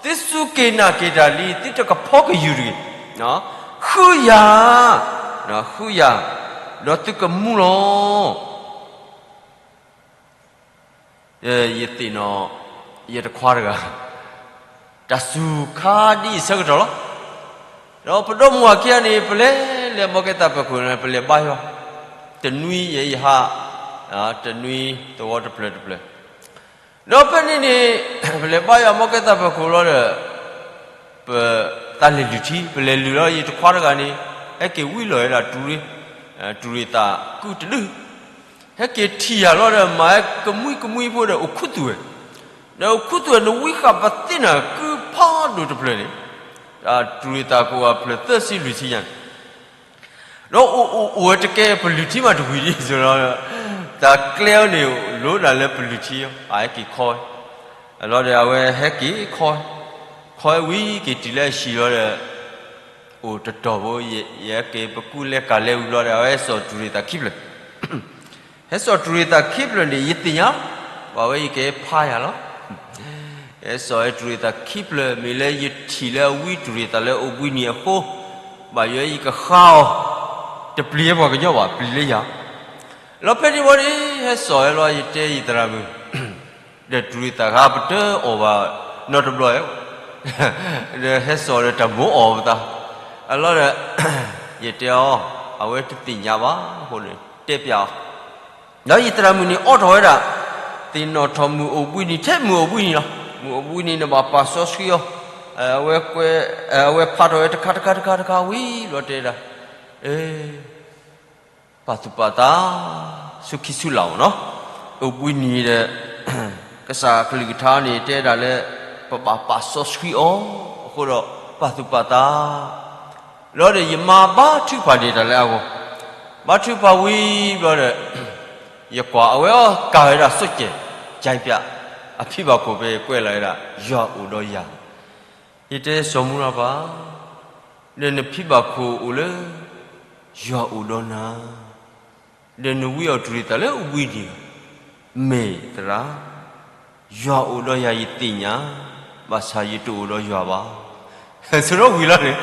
သုစူၢ်က့ၤနာ်က့ၤတၢ်လံ သုတကဖီကယူၤတဂ့ၤ, ဃုယၤ, ဃုယၤ, ဒီးသုကမူလီၤ. ယသ့ၣ်နီၣ်, ယတခွါတဂၤ, တၢ်စူၤခါဒ်အံၤဆၢကတီၢ်လီၤ. ဒီးပဒီမါဝၤခံဂၤန့ၣ် ပလဲၤလၢမီကဲသးပၢၤခိၣ်န့ၣ် ပလဲၤဘါယွၤ, တနွံယဲယဟါ, တနွံသဝီတဖျၢၣ်တဖျၢၣ်, ဒီးဖဲန့ၣ်န့ၣ် ပလဲၤဘါယွၤမီကဲသးပၢၤခိၣ်လီၤဒီး ပသးလဲၤလုၢ်ထံ, ပလဲၤလုၢ်လီၤ ယတခွါတဂၤန့ၣ် ဟဲက့ၤဝံလီၤဝဲဒၣ်တူၤရ့ၣ်, တူၤရ့ၣ်သးကုတဒု, ဟဲက့ၤထံၣ်ယၤလီၤဒီး မၤဟဲကမှံကမှံဖိဒီးအိၣ်ခူသူၣ်ဝဲ, ဒီးအိၣ်ခူသူၣ်ဝဲ နဝံဃာ်ပသ့ၣ်နၤကုဖးဒိၣ်တဖျၢၣ်န့ၣ်, တူၤရ့ၣ်သးကအိၣ်အဖျၢၣ်သၢဆံလွံၢ်ဆံညါန့ၣ် ဒီးအိၣ်အိၣ်အိၣ်ဝဲတကဲ ပလုၢ်ထံမးတဝံၤဒ်သိးလီၤ, တၢ်ကျဲအီၤန့ၣ် လိဒၣ်လၢပလုၢ်ထံအီၤ အဟဲက့ၤခီဝဲ, အလီၤဒီးအဝဲဟဲက့ၤခီ, ခီဝဲဝံၤက့ၤတုၤလၢအဟံၣ်လီၤဒီး, အိၣ်တတီၢ်ဖိ, ယဟဲက့ၤပကူလဲၤကၤလဲၤဝံၤလီၤဒီး အဝဲဟဲစိာ်တူၤရ့ၣ်သးခံဖျၢၣ် ဟဲစိာ်တူၤရ့ၣ်သးခံဖျၢၣ်န့ၣ် ယသ့ၣ်ညါ, ပှၤဝဲယကဟဲဖးယၤလီၤ. ဟဲစိာ်ဟဲတူၤရ့ၣ်သးခံဖျၢၣ် မ့ၢ်လၢယထံၣ်လၢအဝံတူၤရ့ၣ်သးလၢအိၣ်ဘှံးနံၤအဃိ, ဘၣ်ယွၤအံၤကဃါအီၤ, တပျံၤလၢပှၤကညီဘၣ်, ပျံၤလၢယၤ. လီၤဖဲန့ၣ်ဝံၤန့ၣ် ဟဲစိာ်ဝဲလီၤ ယတဲယသရၣ်မုၣ်, ဒီးတရံးသးခါပတၢ်အီၣ်ဘၣ်နီတဘျီ, ဒီးဟဲစိာ်ဒီးတၢ်မိၣ်အီၣ်ပသး, အလီၢ်ဒီး ယတဲအီၤ, အဝဲတသ့ၣ်ညါဘၣ်အဃိန့ၣ် တဲပျးအီၤ ဒီးယသရၣ်မုၣ်န့ၣ်အိးထီၣ်ဝဲဒၣ်, သ့ၣ်နီၣ်ထီၣ်မုၢ်အိၣ်ဘှံးနံၤ ထဲမုၢ်အိၣ်ဘှံးနံၤလီၤ. မုၢ်အိၣ်ဘှံးနံၤန့ၣ်ဘၣ်ပာ်စီဆှံအီၤ, အဝဲကွဲ, အဝဲဖးထီၣ်ဝဲတခါတခါတခါတခါဝံၤဘျီတဲဒၣ်, ပာ်သူၣ်ပာ်သး, ဆူခံဆူလၢ်အီၤနီၤ, အိၣ်ဘှံးနံၤဒီး ကစၢ်ကလုၢ်ကထါန့ၣ် တဲဒၣ်လၢ ပဘၣ်ပာ်စီဆှံအီၤ, အဃိဒီး ပာ်သူၣ်ပာ်သး လီၤဒီးယမါဘါထုကဖၣ်န့ၣ်တၢ်လၢအဂီၢ်, ဘါထုကဖၣ်ဝံၤဘျီဒီး ယကွၢ်အဝဲအီၤကၤဝဲဒၣ်စိကဲၣ်, ကၠဲးပျး, အဖံဘၣ်ခိၣ်ဖဲကွဲးလီၤဝဲဒၣ် ယွၤအိၣ်ဒီးယၤ, ယတဲစီၤမူရၤပၢ်, ဒီးနဖံဘၣ်ခိၣ်အိၣ်လၢ ယွၤအိၣ်ဒီးနၤ ဒီးနဝံအီၤတရံးသးလၢအဝံၤန့ၣ်, မ့ၢ်သရၣ်, ယွၤအိၣ်ဒီးယၤယသ့ၣ်ညါ, ဘၣ်ဆၣ်ယတအိၣ်ဒီးယွၤဘၣ်. ဆိဒီးဝံၤလီၤန့ၣ်,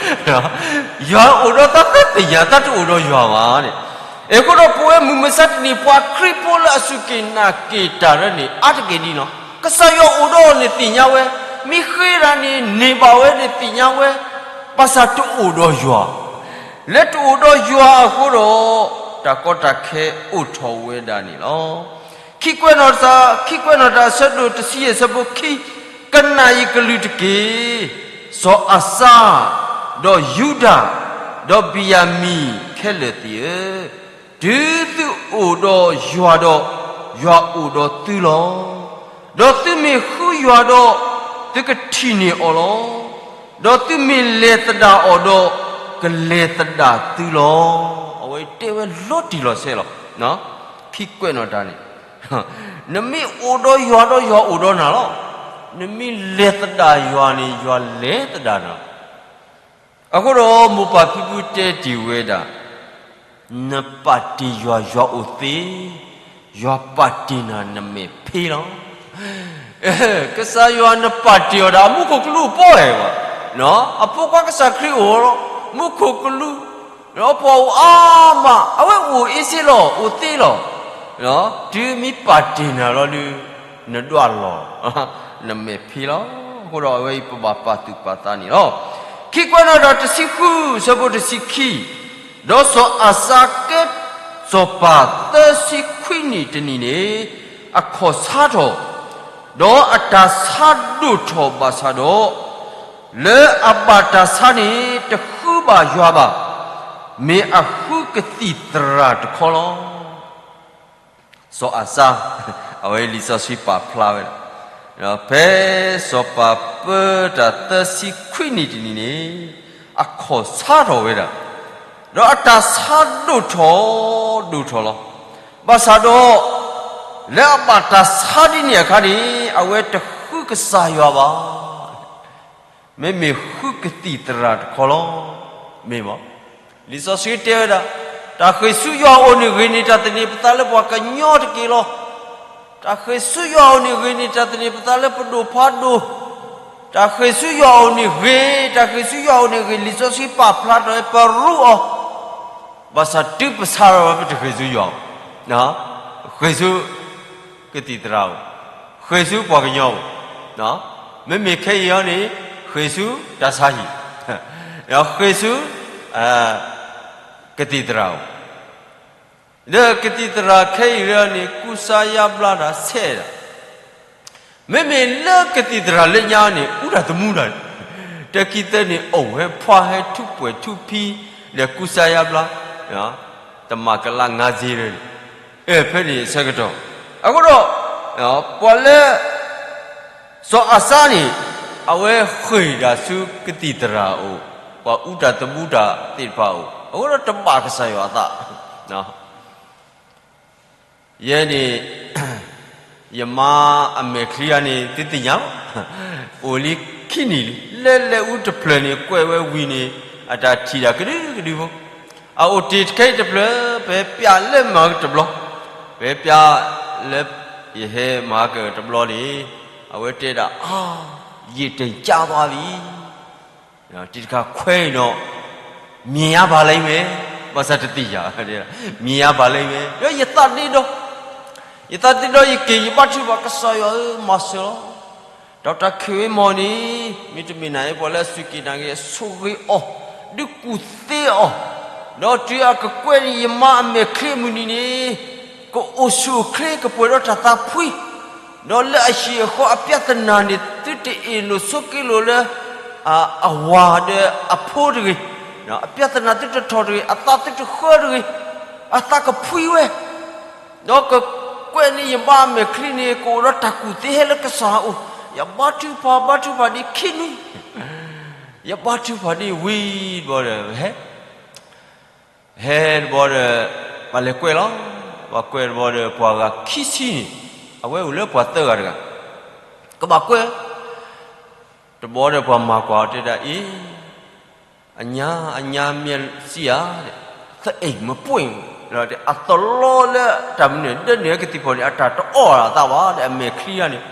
ယွၤအိၣ်ဒီးသးသ့ၣ်ညါ သးတအိၣ်ဒီးယွၤဘၣ်န့ၣ်. အဃိဒီးပဝဲမုၢ်မဆါတနံၤ ပှၤခရံာ်ဖိလၢအစူၢ်က့ၤနာ်က့ၤတၢ်လၢန့ၣ် အါတက့ၢ်ဒ်နီၤ, ကစၢ်ယွၤအိၣ်ဒီးအီၤန့ၣ်သ့ၣ်ညါဝဲ, မ့ၢ်ဃ့တၢ်န့ၣ်န့ၢ်ဘၣ်ဝဲန့ၣ်သ့ၣ်ညါဝဲ, ဘၣ်ဆၣ်တအိၣ်ဒီးယွၤ လၢတအိၣ်ဒီးယွၤအဃိဒီး တၢ်ကီတၢ်ခဲအိၣ်ထီၣ်ဝဲဒၣ်န့ၣ်လီၤ. ခံကွဲးနီၣ်တၢ်, ခံကွဲးနီၣ်တၢ်အဆၢဒိၣ်တဆံယဲၢ်အဆၢဖိခံ, ကနၣ်ယကလုၢ်တက့ၢ်, စီၤအၤစါ, ဒီးယူဒၤ, ဒီးဘ့ၣ်ယၤမံၣ်ခဲလၢာ်သ့ၣ်ဧၢ, တုၤသုအိၣ်ဒီးယွၤဒီး, ယွၤအိၣ်ဒီးသုလီၤ. ဒီးသုမ့ၢ်ဃုယွၤဒီး, သုကထံၣ်န့ၢ်အီၤလီၤ. ဒီးသုမ့ၢ်လဲၤသဒၣ်အီၤဒီး, ကလဲၤသဒၣ်သုလီၤ. အဝဲတဲဝဲလီၤတံၢ်လီၤဆဲးလီၤ. ခံကွဲးနီၣ်တၢ်န့ၣ်, နမ့ၢ်အိၣ်ဒီးယွၤဒီးယွၤအိၣ်ဒီးနၤလီၤ. နမ့ၢ်လဲၤသဒၣ်ယွၤန့ၣ် ယွၤလဲၤသဒၣ်နၤလီၤ. အဃိဒီးမိၢ်ပၢ်ဖံဖုတဲတ့ၢ်ဝဲဒၣ်, နပာ်တ့ၢ်ယွၤ ယွၤအိၣ်သ့, ယွၤပာ်တ့ၢ်နၤ နမဲာ်ဖ့လီၤ. ကစၢ်ယွၤနပာ်တ့ၢ်အီၤဒီး အမူခိၣ်ကလူးပီၢ်ဝဲဘၣ်, အဖိခွါကစၢ်ခရံာ်အိၣ်လီၤ, မူခိၣ်ကလူး, ပှၤအိၣ်အါမး အဝဲအိၣ်အ့စ့လီၤ အိၣ်သ့လီၤ. တုၤမ့ၢ်ပာ်တ့ၢ်နၤလီၤဒုး နဒွးလီၤ, နမဲာ်ဖ့လီၤ. အဃိဒီးအဝဲအံၤပဘၣ်ပာ်သူၣ်ပာ်သးန့ၣ်လီၤ. ခံကွဲးနီၣ်တၢ်တဆံဃု အဆၢဖိတဆံခံ, ဒီးစီၤအၤစါကဲ စီၤပၤသၢဆံခွံနံၣ်တနံၣ်န့ၣ် အခီၣ်ဆါထီၣ်, ဒီးအတၢ်ဆါဒိၣ်ထီၣ်ဘၣ်ဆၣ်ဒီး, လၢအဘၣ်တၢ်ဆါန့ၣ် တဃုဘၣ်ယွၤဘၣ်, မ့ၢ်အဃုကသံၣ်သရၣ်တခီလီၤ. စီၤအၤစါ, အဝဲလံာ်စီဆှံပာ်ဖျါဝဲဒၣ်, ဖဲစီၤပၤပၢတၢ်သၢဆံခွံနံၣ်တနံၣ်န့ၣ် အခီၣ်ဆါထီၣ်ဝဲဒၣ်, ဒီးအတၢ်ဆါဒိၣ်ထီၣ်ဒိၣ်ထီၣ်လီၤ. ဘၣ်ဆၣ်ဒီး လၢအဘၣ်တၢ်ဆါဒ်န့ၣ်အခါန့ၣ် အဝဲတဃုကစၢ်ယွၤဘၣ်. မ့မ့ၢ်ဃုကသံၣ်သရၣ်တခီလီၤ. မ့ၢ်ဘၣ်. လံာ်စီဆှံတဲဝဲဒၣ်, တၢ်ဃ့ၢ်ဆူယွၤအအိၣ်န့ၣ်ဂ့ၤန့ၢ်တၢ်သန့ၤပသးလၢပှၤကညီတက့ၢ်လီၤ. တၢ်ဃ့ၢ်ဆူယွၤအအိၣ်န့ၣ် ဂ့ၤန့ၢ်တၢ်သန့ၤပသးလၢပဒိၣ်ဖးဒိၣ်, တၢ်ဃ့ၢ်ဆူယွၤအအိၣ်န့ၣ်ဂ့ၤ, တၢ်ဃ့ၢ်ဆူယွၤအအိၣ်န့ၣ်ဂ့ၤ, လံာ်စီဆှံပာ်ဖျါထီၣ်ဝဲပရူးအီၤ, ဘၣ်ဆၣ်တုၤပဆါထီၣ်ဝဲ ပတဃ့ၢ်ဆူယွၤ, ဃ့ၢ်ဆူ ကသံၣ်သရၣ်အိၣ်, ဃ့ၢ်ဆူပှၤကညီအိၣ်, မ့မ့ၢ်ခဲအံၤအီၤန့ၣ် ဃ့ၢ်ဆူတၢ်ဆါဟံၣ်, ဃ့ၢ်ဆူ ကသံၣ်သရၣ်အိၣ်, ဒီးကသံၣ်သရၣ်ခဲအံၤန့ၣ် ကူစါယါဘျါတၢ်ဆဲးဒၣ်, မ့မ့ၢ်လၢကသံၣ်သရၣ်လၢညါန့ၣ် အူတၢ်သမူတၢ်, တခံသၢန့ၣ် အိၣ်ဝဲဖှါဟဲထူးပှဲၤထူးဖံး, ဒီးကူစါယါဘျါ, တမၤကလးငါးစ့, ဖဲန့ၣ်အဆၢကတီၢ်, အဃိဒီး ပှၤလၢ စီၤအၤစါန့ၣ် အဝဲဃ့ၢ်တၢ်ဆူကသံၣ်သရၣ်အအိၣ်, ပှၤအူတၢ်သမူတၢ်သ့ၣ်တဖၣ်အအိၣ်, အဃိဒီးတဘၣ်ကစၢ်ယွၤအသး ယဲန့ၣ် ယမါအမဲာ်ချံဂၤန့ၣ် သုသ့ၣ်ညါလီၤ. အိၣ်လံခံနံၣ်လံ, လၢလဲၤအူတဖျၢၣ်န့ၣ် ကွဲးဝဲဝံၤန့ၣ် အတၢ်ထံၣ်တၢ်ကဒုကဒုဖိ, အအိၣ်တ့ၢ်တခဲအံၤတဖျၢၣ်, ပဟဲပျးလၢမၤကတဘျီ, ပဟဲပျးလၢယဟဲမၤကတဘျီန့ၣ်, အဝဲတဲဒၣ် အါ, ယတၢ်ကၢ်ဘၣ်လံ တံၢ်တခါခွဲအံၤနီၤ, မြင်ရပါလိမ့်မယ်, ဘၣ်ဆၣ်တသ့ၣ်ညါ, မြင်ရပါလိမ့်မယ်, ဒီးယသးဒ့ဒီ, ယသးဒ့ဒီ ယက့ၤ ယဘါထုကဖၣ် ကစၢ်ယွၤဧၢ မၤစၢၤလီၤ. ဒီးတၢ်ခံးဝဲမီၢ်န့ၣ် မ့တမ့ၢ်နၤအံၤ ပှၤလၢအစူၢ်က့ၤနာ်က့ၤ ဆိၣ်ဂ့ၤအီၤ, ဒုးကူၣ်သ့အီၤ, ဒီးတုၤအကကွဲၢ်န့ၣ် ယမါအမဲာ်ချံအမုၢ်နံၤန့ၣ် ကအိၣ်ဆူၣ်အိၣ်ချ့ ကပှဲၤဒီးတၢ်သးဖှံ, ဒီးလၢအဟံၣ်အဃီအပြဿနာန့ၣ် သုတအ့ၣ်လိာ်ဆိးက့လိာ်လၢ အဝၤဒီးအဖိတဂ့ၤ, အပြဿနာသုတထီၣ်တဂ့ၤ, အသးသုတဃၢတဂ့ၤ, အသးကဖှံဝဲ, ဒီးကကွဲၢ်န့ၣ် ယမါအမဲာ်ချံန့ၣ် ကအိၣ်ဒီးတၢ်ကူၣ်သ့ဟဲလၢကစၢ်အအိၣ်, ယဘါထုကဖၣ် ဘါထုကဖၣ်ဒ်ခံနွံ, ယဘါထုကဖၣ်ဒ်ဝံၤတဘျီဒီး ဟဲ ဟဲတဘျီဒီး ပှၤလဲၤကွဲၢ်လီၤ. ပှၤကွဲၢ်တဘျီဒီး ပှၤဂၤခံဆံန့ၣ် အဝဲအိၣ်လၢပှၤသၢဂၤတဂၤ ကဘၣ်ကွဲၢ်, တဘျီဒီးပှၤမၤကွၢ်အီၤတဲဒၣ်အံၤ, အညါ အညါမျက်စိဧါ, သအိမ်မပွင့်ဘူး, အသလီလၢတၢ်မနုၤ ဒၢနုာ်ကသံၣ်ဖီၣ်န့ၣ် အတၢ်တအီၣ်အသးဘၣ်ဒီး အမဲာ်ချံဧါန့ၣ်,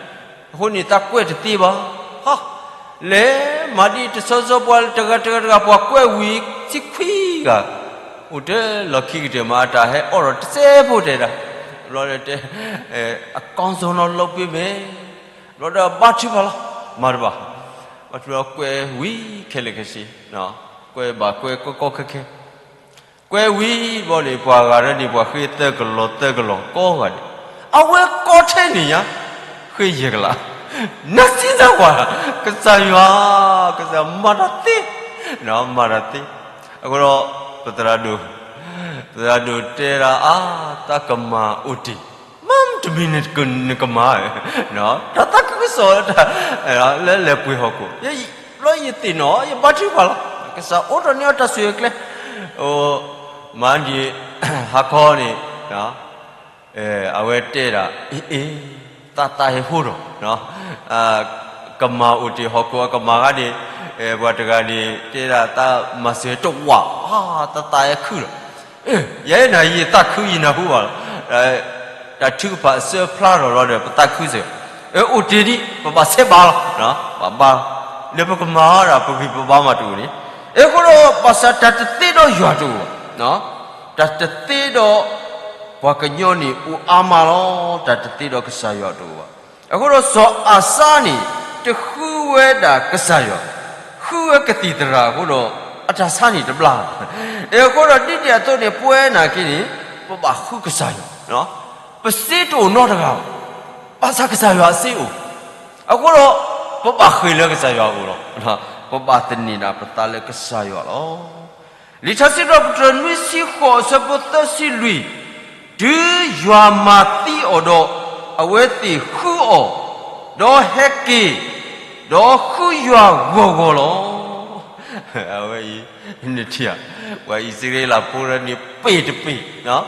အဃိန့ၣ် သးကွဲၢ်တသ့ဘၣ်. ဟါ, လဲၤမၤဒ်တဆီဆီ ပှၤတဂၤတဂၤတဂၤ ပှၤကွဲၢ်ဝံၤ ဆံခွံဂၤ, အိၣ်တ့ၢ်လီၢ်ခံကတၢၢ်မး အတၢ်ဟဲအီၣ်ဒီးတစဲးဖိတဲဒၣ်, ဘျီဒီးတဲ အကောင်းဆုံးတော့ လုပ်ပေးမယ်, ဘျီဒီးဘါထုကဖၣ်လီၤ, မၤတဘၣ်, ဘါထုကဖၣ်ကွဲၢ်ဝံၤခဲလၢာ်ခဲဆ့, ကွဲၢ်ဘၣ်ကွဲၢ်ကီကီခဲခဲ ကွဲဝံၤဘျီန့ၣ် ပှၤဂၤဒၣ်န့ၣ် ပှၤဃ့သၢကလီၤသၢကလီၤကိးဂၤဒဲး, အဝဲကိးထဲန့ၣ်ညါ, ဃ့ယဲၢ်ကလး, နစံးစၢ်ပှၤ, ကစၢ်ယွၤ, ကစၢ်မၤတၢ်သ့, မၤတၢ်သ့, အဃိဒီး ပသရၣ်ဒိၣ်, ပသရၣ်ဒိၣ်တဲဒၣ်အါ, တၢ်ကမၤအိၣ်တ့ၢ်, မ့တမ့ၢ်နကမၤ, တၢ်သးခုကစီၣ် လၢလဲၤပှ့ၤဟီၣ်ခိၣ် ဘျီယသ့ၣ်နီၣ် ယဘါထုကဖၣ်လီၤ, ကစၢ်အိးထီၣ်န့ၢ်အီၤတၢ်ဆိၣ်ဂ့ၤကျဲ, မၤဒံး ဟါခီန့ၣ်, အဝဲတဲဒၣ် အ့ အ့ သးသးဟဲဟိဒီး, ကမၤအိၣ်တ့ၢ်ဟီၣ်ခိၣ်အကမၤဂၤန့ၣ်, ပှၤတဂၤန့ၣ် တဲဒၣ်သးမၤစၢၤတဝာ်, သးသးဟဲခုဒီး ယဲနၤယသးခုယနၢ်ဟူဘၣ်လီၤ, တၢ်ထုကဖၣ်အစၢဖျါထီၣ်လီၤဒီး ပသးခုစၢၤ, အိၣ်တ့ၢ်ဒံး ပဘၣ်ဆဲးဘါလီၤ, ဘၣ်ဘါ, လၢပကမၤအီၤဒၣ် ပဂံၢ်ပဘါမးတအိၣ်န့ၣ်, အဃိဒီး ဘၣ်ဆၣ်တၢ်တသ့ဒီးယွၤတအိၣ်ဘၣ်, တၢ်တသ့ဒီး ပှၤကညီန့ၣ်အိၣ်အါမးလီၤ, တၢ်တသ့ဒီးကစၢ်ယွၤတအိၣ်ဘၣ်. အဃိဒီးစီၤအၤစါန့ၣ် တဃုဝဲဒၣ်ကစၢ်ယွၤ, ဃုဝဲကသံၣ်သရၣ်အဃိဒီး အတၢ်ဆါန့ၣ်တဘျါ, အဃိဒီးဒ်န့ၣ်အသိးန့ၣ် ပဝဲနာ်က့န့ၣ် ပဘၣ်ဃုကစၢ်ယွၤ, ပစ့တအိၣ်နီတဂၤဘၣ်, ဘၣ်ဆၣ်ကစၢ်ယွၤအစ့အိၣ်, အဃိဒီး ပဘၣ်ဃ့ၢ်လၢကစၢ်ယွၤအအိၣ်လီၤ, ပဘၣ်သန့ၤဒၣ်ပသးလၢကစၢ်ယွၤလီၤ. လံာ်ထါစံးထီၣ်ပတြၢၤနွံဆံဃိးအဆၢဖိသၢဆံလွံၢ်, တုၤယွၤမၤသံအီၤဒီး, အဝဲသ့ၣ်ဃုအီၤ, ဒီးဟဲက့ၤ, ဒီးဃုယွၤဂီၢ်ဂီၢ်လီၤ. အဝဲအံၤ, နထံၣ်ဧါ, ပှၤအံၣ်စရ့လးဖိလၢန့ၣ်ပ့ၢ်တပ့ၢ်,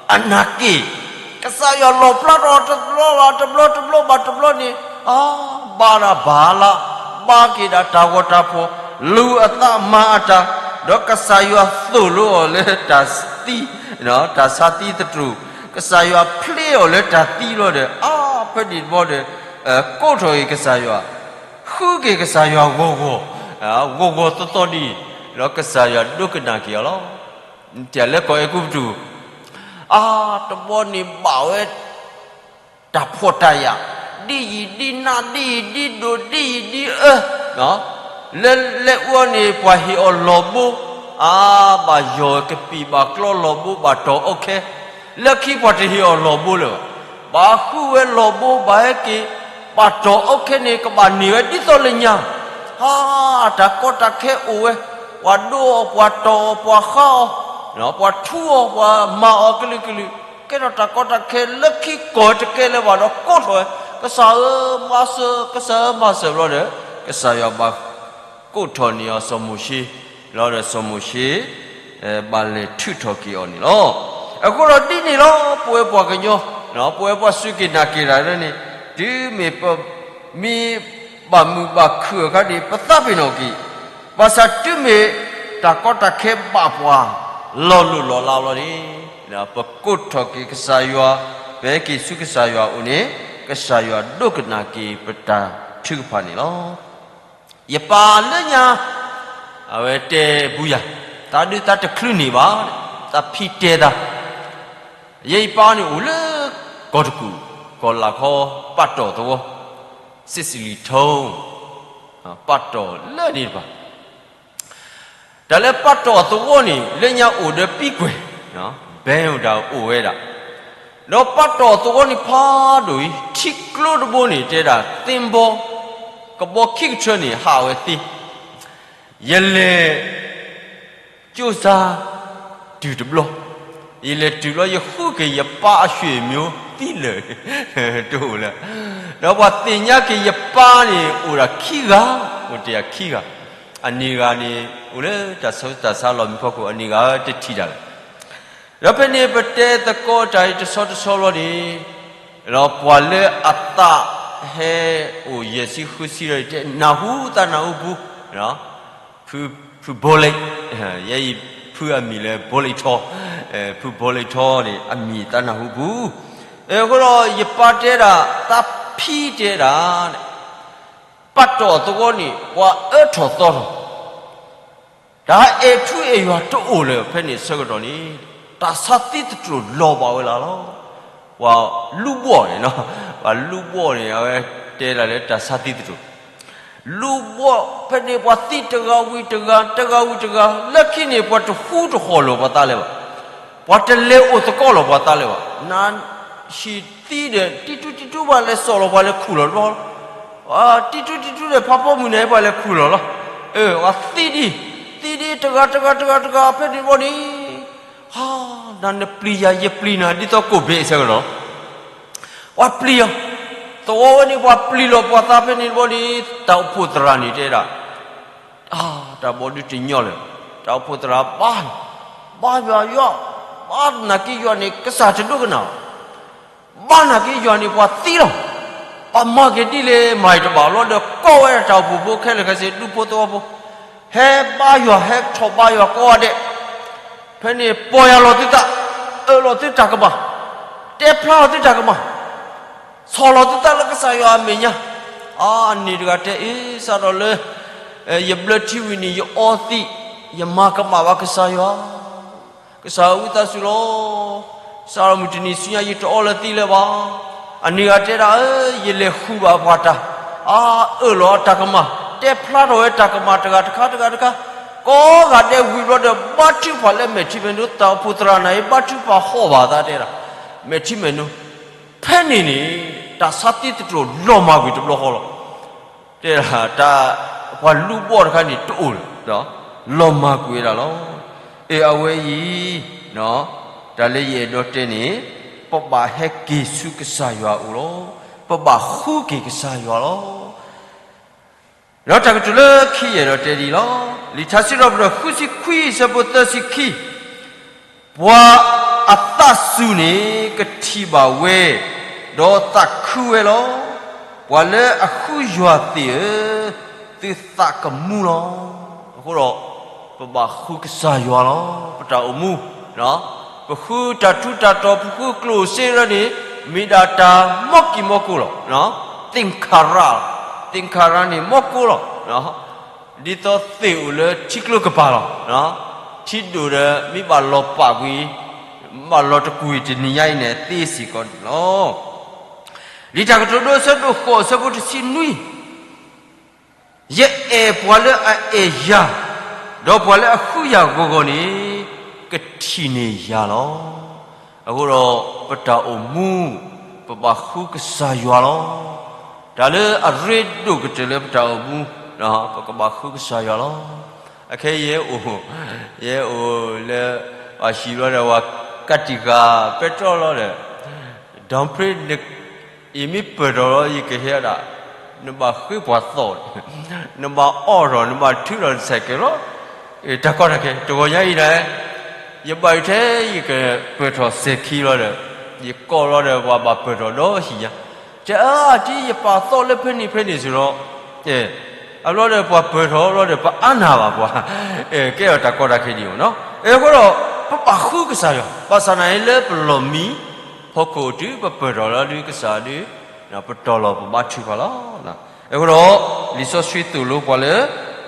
အနၢ်က့ၢ်, ကစၢ်ယွၤလီၣ်ဖျါထီၣ်တဘျီဘၣ်တဘျီ တဘျီတဘျီဘၣ်တဘျီန့ၣ်, အါ, ဘါဒၣ်ဘၤလး, ဘါက့ၤဒၣ်တၢ်ဂီၤတၢ်ဖီၣ်, လူၤအသးမၤအတၢ်, ဒီးကစၢ်ယွၤသိၣ်လိအီၤလၢတၢ်သံ, တၢ်ဆါသံသတြိာ်, ကစၢ်ယွၤဖျ့အီၤလၢတၢ်သံလီၤဒီး, အါ, ဖဲန့ၣ်တဘျီဒီး, ကိးထီၣ်က့ၤကစၢ်ယွၤ, ဃုက့ၤကစၢ်ယွၤဂီၢ်ဂီၢ်, ဂီၢ်ဂီၢ်သီသီဒ်အံၤ, ဒီးကစၢ်ယွၤဒိကနၣ်က့ၤအီၤလီၤ. နထံၣ်လၢကီၢ်အဲၤကူပတူး, အါ, တဘျီန့ၣ်ဘၣ်ဝဲ တၢ်ဖှီၣ်တၢ်ယာ်, ဒ်ယံာ်ဒ်နါ ဒ်ယံာ်ဒ်ဒိၣ် ဒ်ယံာ်ဒ်အၢ, လၢလဲၤအူအီၤန့ၣ် ပှၤဟ့ၣ်အီၤလီၢ်ဘိ, အါ, ဘၣ်ယီၢ်ကပံာ်ဘၣ်ကျီလီၢ်ဘိ ဘၣ်တီၢ်အီၣ်ခဲ, လၢခံပှၤတဟ့ၣ်အီၤလီၢ်ဘိလၢၤဘၣ်, ဘၣ်ဃုဝဲလီၢ်ဘိ ဘၣ်ဟဲက့ၤ, ဘၣ်တီၢ်အီၣ်ခဲန့ၣ် ကဘၣ်န့ၢ်ဝဲဒ်သိးလၢညါ, အါ, တၢ်ကီတၢ်ခဲအိၣ်ဝဲ, ပှၤဒိအီၤ ပှၤတီၢ်အီၤ ပှၤဃါအီၤ, ပှၤထူအီၤ ပှၤမၤအီၤကလုာ်ကလုာ်, ကဲထီၣ်တၢ်ကီတၢ်ခဲလၢခံကီၢ်တကဲလၢၤဘၣ်ဒီး ကိးထီၣ်ဝဲ, ကစၢ်ဧၢ, မၤစၢၤ, ကစၢ်ဧၢ, မၤစၢၤဘျီဒီး, ကစၢ်ယွၤဘၣ်ကိးထီၣ်န့ၢ်အီၤစီၤမိၤၡ့, ဘျီဒီးစီၤမိၤၡ့ ဘၣ်လဲၤထုးထီၣ်က့ၤအီၤန့ၣ်လီၤ. အဃိဒီးဒ်န့ၣ်လီၤ ပဝဲပှၤကညီ, ပဝဲပှၤစူၢ်က့ၤနာ်က့ၤတၢ်လၢန့ၣ်, တုၤမ့ၢ်ပ မ့ၢ်ဘၣ်မုာ်ဘၣ်ခုၣ်အခါန့ၣ် ပသးပ့ၤနီၣ်က့ၤ, ဘၣ်ဆၣ်တုၤမ့ၢ်တၢ်ကီတၢ်ခဲဘၣ်ပှၤ လီၤလိၢ်လီၤလးလီၤန့ၣ်, ပကိးထီၣ်က့ၤကစၢ်ယွၤ, ပဟဲက့ၤဆူကစၢ်ယွၤအအိၣ်န့ၣ်, ကစၢ်ယွၤဒိကနၣ်က့ၤပတၢ်ထုကဖၣ်န့ၣ်လီၤ. ယပၢ်လၢညါ, အဝဲတဲဘူးယၤ, သးဒုးသးတချုးန့ၢ်ဘၣ်, သးဖံတဲသး, ယဲယပၢ်န့ၣ်အိၣ်လၢကီၢ်တကူၣ်, ကီၢ်လၢ်ခီ, ပၢ်တီၢ်သဝီ, စ့ၣ်စလံၤထိ, ပၢ်တီၢ်လၢန့ၣ်တဖၣ် တၢ်လၢပၢ်တီၢ်သဝီန့ၣ် လၢညါအိၣ်ဒီးပံကွဲၢ်, ဘဲအိၣ်ဒၣ်အိၣ်ဝဲဒၣ်, ဒီးပၢ်တီၢ်သဝီန့ၣ်ဖးဒိၣ်အံၤ ထံကျိတဘိန့ၣ် တဲဒၣ်သ့ဘီ, ကဘီခံကထၢန့ၣ် ဟးဝဲသ့, ယလဲၤ ကၠိစါ တုၤတဘျီ, ယလဲၤတုၤဘျီ ယဃုက့ၤယပၢ်အဆွေမျိုးသံလၢာ် တအိၣ်လၢၤ, ဒီးပှၤသ့ၣ်ညါက့ၤယပၢ်န့ၣ် အိၣ်ဒၣ်ခံဂၤ, အိၣ်တ့ၢ်ခံဂၤ, အနံၤဂၤန့ၣ် အိၣ်လၢတၢ်ဆၢတၢ်ဆါလီၢ်မံဖီခိၣ် အနံၤဂၤတထံၣ်တၢ်လၢၤ ဒီးဖဲန့ၣ်ပတဲသကိးတၢ်အံၤတဆီတဆီလီၤန့ၣ်, ဒီးပှၤလၢအသးဟဲအိၣ်ယဲၢ်ဆံဃုဆံဒီး တဲနၢ်ဟူသးနၢ်ဟူပူၤ, ဖု, ဖုဘိလ့ၣ်, ယဲအံၤဖုအမံၤလၢဘိလ့ၣ်ထီ, ဖုဘိလ့ၣ်ထီန့ၣ် အမံၤသးနၢ်ဟူပူၤ, အဃိဒီးယပၢ်တဲဒၣ် သးဖံတဲဒၣ် ပၢ်တီၢ်သဝီန့ၣ် ပှၤအၢထီၣ်သီထီၣ်, တၢ်အဲၣ်ထူအဲၣ်ယွၤတအိၣ်လၢၤ ဖဲန့ၣ်ဆၢကတီၢ်န့ၣ်, တၢ်ဆါသံသတြိာ်လီၤဘၣ်ဝဲလၢ်လီၤ. ပှၤလူၢ်ဘှီၣ်န့ၣ်, ပှၤလူၢ်ဘှီၣ်န့ၣ် အဝဲတဲဒၣ်လၢတၢ်ဆါသံသတြိာ်, လူၢ်ဘှီၣ်ဖဲန့ၣ် ပှၤသံတဂၤဝံၤတဂၤ တဂၤဝံၤတဂၤ, လၢခံန့ၣ် ပှၤတဃူတဃီၣ်လီၤပှၤသးလၢၤဘၣ်, ပှၤတလဲၤအိၣ်သကိးလီၤပှၤသးလၢၤဘၣ်, န ဟံၣ်သံဒီး တံတူတံတူဘၣ်လဲၤစိာ်လီၤပှၤလဲၤခူၣ်လီၤတဘျီ, တံတူတံတူဒီး ဖးဖီမုၢ်နၤ ပှၤလဲၤခူၣ်လီၤလီၤ, အၢ ပှၤသံဒံး, သံဒံးတဂၤတဂၤတဂၤတဂၤ ဖဲန့ၣ်တဘျီန့ၣ်, ဟါ, နၤနပျံၤယၤ ယပျံၤနၤ ဒ်သိးကိၣ်ဘ့ၣ်အဆၢကတီၢ် ပှၤပျံၤအီၤ, သဝီဝဲန့ၣ် ပှၤပျံၤလီၤပှၤသးဖဲန့ၣ်တဘျီန့ၣ်, တၢ်အိၣ်ဖှိၣ်သရၣ်န့ၣ်တဲဒၣ်, အါ, တၢ်ဘီဒုတညီလၢၤ, တၢ်အိၣ်ဖှိၣ်သရၣ်ဘါ, ဘါယွၤယွၤ, ဘါနာ်က့ယွၤန့ၣ် ကစၢ်တဒိကနၣ်, ဘါနာ်က့ယွၤန့ၣ် ပှၤသံလီၤ, ပမၤက့ၤဒ်လဲၣ် မၤအံၤတဘၣ်လီၤဒီး ကိးဝဲဒၣ်တၢ်အိၣ်ဖှိၣ်ဖိခဲလၢာ်ခဲဆ့ ဒူဖိသဝီဖိ, ဟဲဘါယွၤ ဟဲထီၣ်ဘါယွၤကိးဂၤဒဲး, ဖဲန့ၣ်ပီၢ်ယၢ်လီၤသုသး, အၢၣ်လီၤသုတၢ်ကမၣ်, တဲဖျါလီၤသုတၢ်ကမၣ်, ဆီၣ်လီၤသုသးလၢကစၢ်ယွၤအမဲာ်ညါ, အန့ၣ်တဂၤတဲအ့ စးထီၣ်လၢ ယဘျၢထံဝံၤန့ၣ် ယအီသံး, ယမၤကမၣ်ဘၣ်ကစၢ်ယွၤ, ကစၢ်ဧၢ ဝံသးစူၤလီၤ, စးထီၣ်မုၢ်တနံၤဆူညါ ယတအီလၢသံးလၢၤဘၣ်, အန့ၣ်ဂၤတဲဒၣ်ဧၢ, ယလဲၤဃုဘၣ်ပှၤတၢ်, အါ, အၢၣ်လီၤအတၢ်ကမၣ်, တဲဖျါထီၣ်ဝဲတၢ်ကမၣ်တဂၤတခါတဂၤတခါ, ကိးဂၤဒဲးဝံၤဘျီဒီး ဘါထုကဖၣ်လၢမဲာ်ထံမဲာ်နိ, တၢ်အိၣ်ဖှိၣ်သရၣ်နၤအံၤ ဘါထုကဖၣ်ဟီၣ်ဘၣ်သးတဲဒၣ်, မဲာ်ထံမဲာ်နိ, ဖဲန့ၣ်န့ၣ် တၢ်ဆါသံသတြိာ်လီၤမၢ်ကွံာ်တဘျီဃီလီၤ. တဲဒၣ်တၢ်, ပှၤလူၢ်ဘှီၣ်တခါန့ၣ်တအိၣ်လၢၤ, လီၤမၢ်ကွံာ်ဝဲဒၣ်လီၤ. အ့ အဝဲအံၤ, တၢ်လၢယအဲၣ်ဒိးတဲန့ၣ်, ပဘၣ်ဟဲက့ၤဆူကစၢ်ယွၤအအိၣ်လီၤ. ပဘၣ်ဃုက့ၤကစၢ်ယွၤလီၤ. ဒီးတၢ်ကတိၤလၢခံယအဲၣ်ဒိးတဲဒ်အံၤလီၤ. လံာ်ထါစံးထီၣ်ပတြၢၤ ဃုဆံခွံ အဆၢဖိသၢဆံခံ, ပှၤအသးစူၤန့ၣ် ကထံၣ်ဘၣ်ဝဲ, ဒီးသးခုဝဲလီၤ. ပှၤလၢအဃုယွၤသ့ၣ်ဧၢ, သုသးကမူလီၤ. အဃိဒီး, ပဘၣ်ဃုကစၢ်ယွၤလီၤ. ပတၢ်အိၣ်မူ, ပဃုတၢ်ထူးတၢ်တီၤ ပဃုကျိၣ်စ့လၢန့ၣ်, မ့ၢ်ဒၣ်တၢ်မီၢ်ကံၢ်မီၢ်ကိၢ်လီၤ. သင်္ခါရ, သင်္ခါရန့ၣ်မီၢ်ကိၢ်လီၤ. ဒ်သိးသ့ၣ်အိၣ်လၢထံကျိကပၤလီၤ. ထံဒိၣ်ဒီးမ့ၢ်ဘၣ်လီၤပာ်ကွံာ်, ဘၣ်လီၤတကွံာ်တနံၤညါအံၤန့ၣ် သ့စ့ၢ်ကီးန့ၣ်လီၤ. လံာ်တၢ်ကတိၤဒိ အဆၢဒိၣ်ဃိး အဆၢဖိတဆံနွံ, ယအဲၣ်ပှၤလၢအအဲၣ်ယၤ, ဒီးပှၤလၢအဃုယၤဂီၤဂီၤန့ၣ်, ကထံၣ်န့ၢ်ယၤလီၤ. အဃိဒီးပတၢ်အိၣ်မူ, ပဘၣ်ဃုကစၢ်ယွၤလီၤ. တၢ်လၢအရ့ဒိၣ်ကတၢၢ်လၢပတၢ်အိၣ်မူ, ပကဘၣ်ဃုကစၢ်ယွၤလီၤ. အခဲအံၤယအိၣ်, ယအိၣ်လၢ, ပှၤဟံၣ်ဘျီဒီး ပှၤကးတံာ်ဃာ်ပဲတြီလီၤဒီး, ဒီဖရ့, ယမ့ၢ်ပၢၢ်ထီၣ်လီၤ ယကဟဲဒၣ်, နဘၣ်ဃ့ပှၤသီၣ်, နဘၣ်အီၣ်ထီၣ် နဘၣ်ထုးထီၣ်နဆဲးကဲးလီၤ. တၢ်ကီတၢ်ခဲ တဂီၤညါအံၤဒၣ်, ယဘၣ်ယထဲယကပၢၢ်ထီၣ်စဲၤခံလီၤဒီး, ယကိးလီၤဒီး ပှၤဘၣ်ပၢၢ်ထီၣ်ဒီးဟံၣ်ညါ, တဲအါ တံၤ ယပာ်သီၣ်လၢဖဲန့ၣ်ဖဲန့ၣ်စ့ၢ်လီၤ. အဘျီဒီးပှၤပၢၢ်ထီၣ်လီၤဒီး ပအါနၢ်ဘၣ်ပှၤ, ကဲထီၣ်တၢ်ကီတၢ်ခဲဒ်အံၤနီၤ. အဃိဒီး, ပဘၣ်ဃုကစၢ်ယွၤ, ဘၣ်ဆၣ်နာ်အံၤလၢပလီၢ်မံ, ဖီခိၣ်တုၤပပၢၢ်ထီၣ်လီၤဒုးကစၢ်ဒုး, ပတီၢ်လီၤပဘါထုကဖၣ်လီၤ. အဃိဒီး, လံာ်စီဆှံသိၣ်လိပှၤလၢ,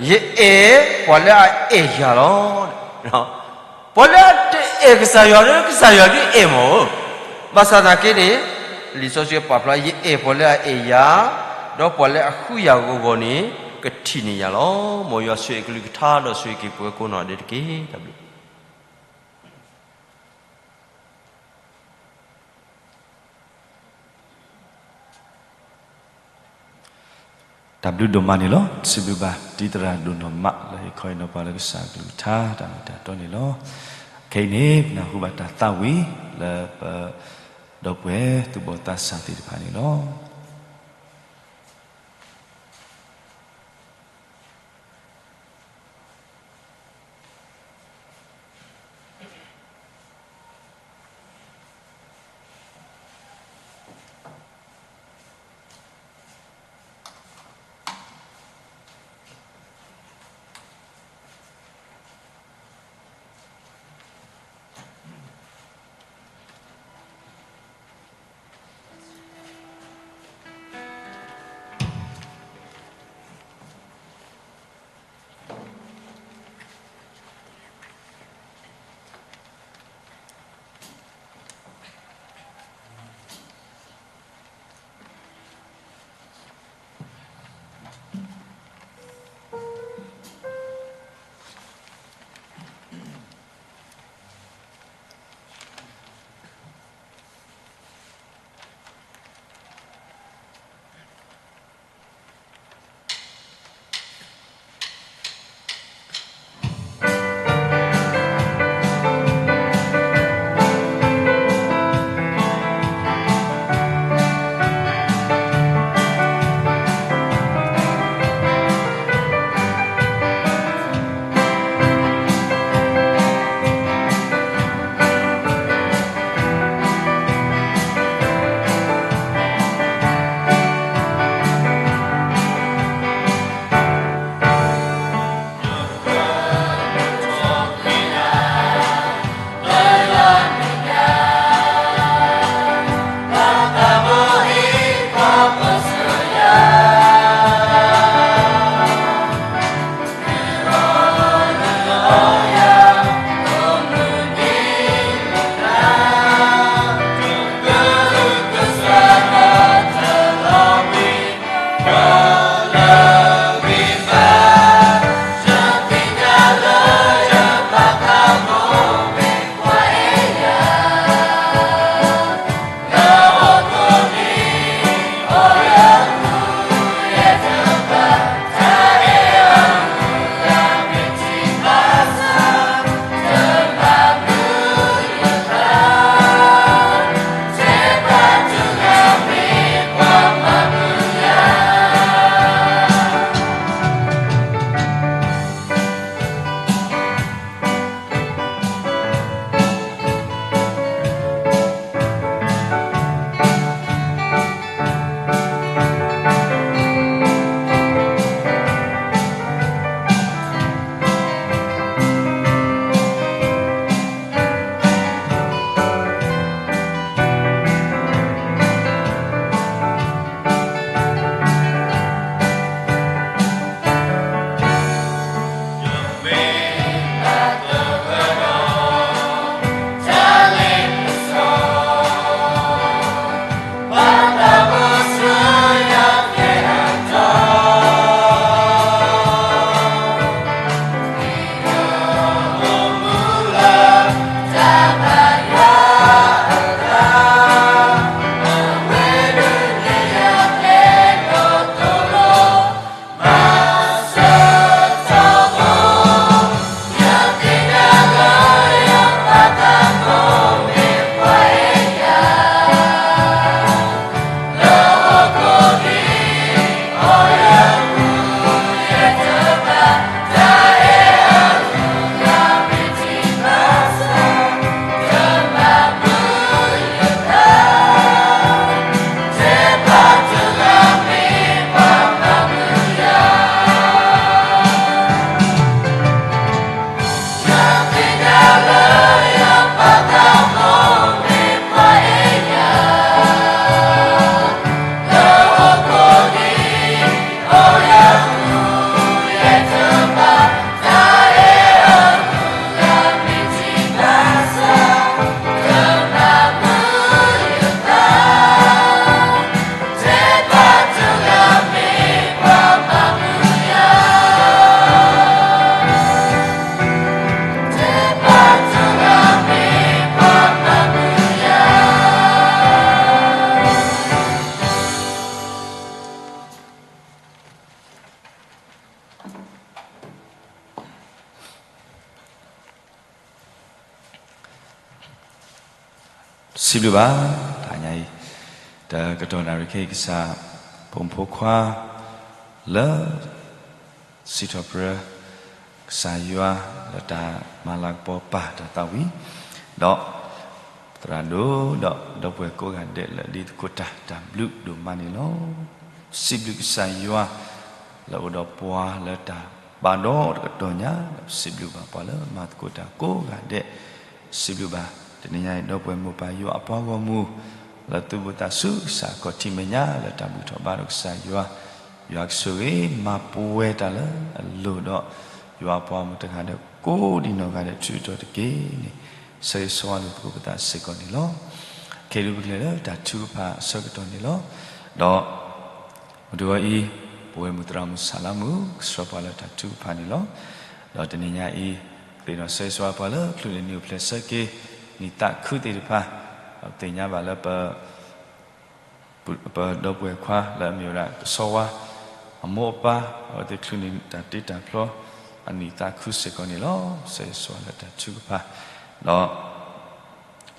ယအဲၣ်ပှၤလၢအအဲၣ်ယၤလီၤ. ပှၤလၢအတအဲၣ်ကစၢ်ယွၤဒီး ကစၢ်ယွၤဒုးအဲၣ်မးဧိၤ, ဘၣ်ဆၣ်သနာ်က့န့ၣ် လံာ်စီဆှံပာ်ဖျါ ယအဲၣ်ပှၤလၢအအဲၣ်ယၤ, ဒီးပှၤလၢအဃုယၤဂီၤဂီၤန့ၣ် ကထံၣ်န့ၢ်ယၤလီၤ. မ်ယွၤဆိၣ်ဂ့ၤအကလုၢ်ကထါ ဒီးဆိၣ်ဂ့ၤက့ၤပဝဲကိးနီၢ်ဒဲးတက့ၢ်. တၢ်ဘျုး တၢ်ဘျုးဒိၣ်မးန့ၣ်လီၤ. စံးဘျုးဘၣ်တံၤသရၣ်ဒိၣ်နီၢ်မး လၢဟ့ၣ်ခီဟ့ၣ်နီၤပှၤလၢကစၢ်အကလုၢ်ကထါ တၢ်မ့ၢ်တၢ်တီန့ၣ်လီၤ. ခဲအံၤန့ၣ် ပနၢ်ဟူဘၣ်တၢ်သးဝံၣ်လၢပ ဒီပုၢ်ဝဲၢ်သူၣ်ဘီၣ်သးစၢ်သ့ၣ်တဖၣ်န့ၣ်လီၤ. စံးဘျုးဘၣ်, တဟါညါအံၤ တကတီၢ်နၣ်ရံၣ်ခဲအံၤ ကစၢ်ဖိမုၣ်ဖိခွါ လၢ စံးထီၣ်ပတြၢၤ ကစၢ်ယွၤ လၢတၢ်မၤလၤကပီၤပၢ်တၢ်သးဝံၣ်, ဒီး သရၣ်ဒိၣ်ဒီး ဒီပုၢ်ဝဲၢ်ကိးဂၤဒဲးလၢဒ်သကိးတၢ် တၢ်ဘျုးဒိၣ်မးန့ၣ်လီၤ. စံးဘျုးကစၢ်ယွၤ လၢအိၣ်ဒီးပှၤလၢတၢ်ဘၣ်ဒီးတကတီၢ်ညါ, ဒီးစံးဘျုးဘၣ်ပှၤလၢမၤသကိးတၢ်ကိးဂၤဒဲး, စံးဘျုးဘၣ် တနံၤညါအံၤ ဒီပုၢ်ဝဲၢ်မိၢ်ပၢ်ယွၤအပှၤဂီၢ်မုၢ် လၢသူၣ်ဘီၣ်သးစူၤ ကစၢ်ခီၣ်ထံးမဲာ်ညါ လၢတၢ်ဘူၣ်ထီၣ်ဘါဒီးကစၢ်ယွၤ, ယွၤကဆိၣ်ဂ့ၤမၤပှဲၤတၢ်လၢအလိၤဒီး ယွၤအပှၤဂီၢ်မုၢ်တဂၤဒီး ကိးဒံးနီၢ်ဂၤဒဲးထုးထီၣ်တက့ၢ်န့ၣ် ဆၢဂ့ၤဆၢဝါလိာ်သကိးပသးစ့ၢ်ကီးန့ၣ်လီၤ. ခဲအံၤဒုးပကလဲၤလၢတၢ်ထုကဖၣ်အဆၢကတီၢ်န့ၣ်လီၤ. ဒီး မုၢ်တဂီၤအံၤ ပဝဲၢ်မုၢ်သရၣ်မုၣ်ဆၣ်လါမုၣ် ကဆှၢပှၤလၢတၢ်ထုကဖၣ်န့ၣ်လီၤ. ဒီးတနံၤညါအံၤ သ့ၣ်နီၣ်ဆၢဂ့ၤဆၢဝါပှၤလၢ ချုးန့ၣ်နံၣ်အိၣ်ဖျဲၣ်ဆၢက့ၤ နံၣ်သးခုသ့ၣ်တဖၣ်, ဒီးပသ့ၣ်ညါဘၣ်လၢပ ပဒီပုၢ်ဝဲၢ်ခွါလၢအမ့ၢ်ဝဲဒၣ်ကဆီဝါ အမိၢ်အပၢ် အဝဲသ့ၣ်ချုးန့ၣ်တၢ်တ့တၢ်ဖျီ အနံၣ်သးခုစ့ၢ်ကီးန့ၣ်လီၤ. ဆၢဂ့ၤဆၢဝါလၢတၢ်ထုကဖၣ် ဒီး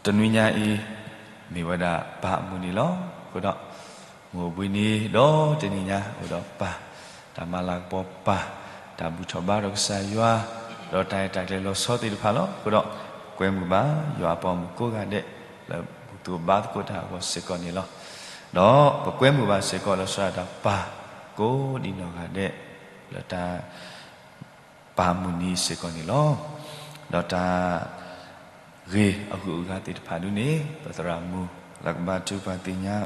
တနွံညါအံၤ မ့ၢ်ဝဲဒၣ်ပၢ်အမုၢ်နံၤလီၤ. အဃိဒီး မုၢ်အိၣ်ဘှံးနံၤ ဒီးတနံၤညါအိၣ်ဒီးပၢ် တၢ်မၤလၤကပီၤပၢ် တၢ်ဘူၣ်ထီၣ်ဘါဒီးကစၢ်ယွၤ ဒီးတၢ်ရဲၣ်တၢ်ကျဲၤလီၤဆီသ့ၣ်တဖၣ်လီၤ. အဃိဒီး ကွဲမုာ်ဘၣ် ယွၤအပှၤဂီၢ်မုၢ်ကိးဂၤဒဲး လၢဘူၣ်သိၣ်ဘါသကိးတၢ်အဂီၢ်စ့ၢ်ကီးန့ၣ်လီၤ. ဒီးပကွဲမုာ်ဘၣ်စ့ၢ်ကီးလၢစီၤဒၤတၢ်ပၢ် ကိးဒံးနီၢ်ဂၤဒဲး လၢတၢ် ပၢ်မုၢ်နံၤစ့ၢ်ကီးန့ၣ်လီၤ. ဒီးတၢ် ဂ့ၢ်အဂုၤအဂၤသ့ၣ်တဖၣ်ဒုန့ၣ် ပသရၣ်မုၣ်လၢကဘါထုကဖၣ်သ့ၣ်ညါ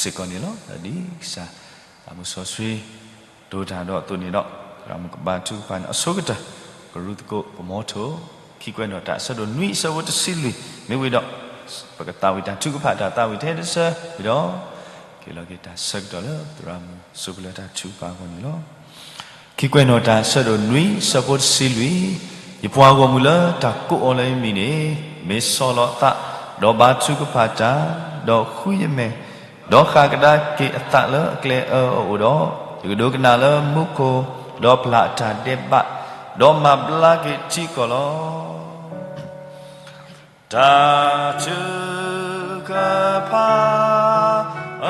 စ့ၢ်ကီးန့ၣ်လီၤ. ဒီးဒ်ကစၢ်သးမုၢ်စီဆှံ ဒိတၢ်ဒီးအသိးန့ၣ်ဒီး သရၣ်မုၣ်ကဘါထုကဖၣ်န့ၣ် အဆိကတၢၢ် ကရူၢ်သကိးကမီၤထိၣ် ခံကွဲးနီၣ်တၢ်အဆၢဒိၣ်နွံအဆၢဖိတဆံလွံၢ် မ့ၢ်ဝံၤဒီး ပကသးဝံၣ်တၢ်ထုကဖၣ်တၢ်သးဝံၣ်ထဲတဆၢဝံၤဒီး က့ၤလီၤက့ၤတၢ်ဆၢကတီၢ်လၢသရၣ်မုၣ်စိပလၢတၢ်ထုကဖၣ်အဂီၢ်န့ၣ်လီၤ. ခံကွဲးနီၣ်တၢ်အဆၢဒိၣ်နွံအဆၢဖိတဆံလွံၢ်, ယပှၤဂီၢ်မုၢ်လၢတၢ်ကိးအီၤလၢယမံၤန့ၣ် မ့ၢ်ဆီၣ်လီၤအသး ဒီးဘါထုကဖၣ်တၢ်, ဒီးဃုယမဲာ်, ဒီးဃၣ်ကဒါက့ၤအသးလၢအကျဲအၢအအိၣ်ဒီး, ယကဒိကနၣ်လၢမူခိၣ်, ဒီးပျၢ်အတၢ်ဒဲးဘး, ဒီးမၤဘျါက့ၤထံကီၢ်လီၤ. တၢ်ထုကဖၣ် အ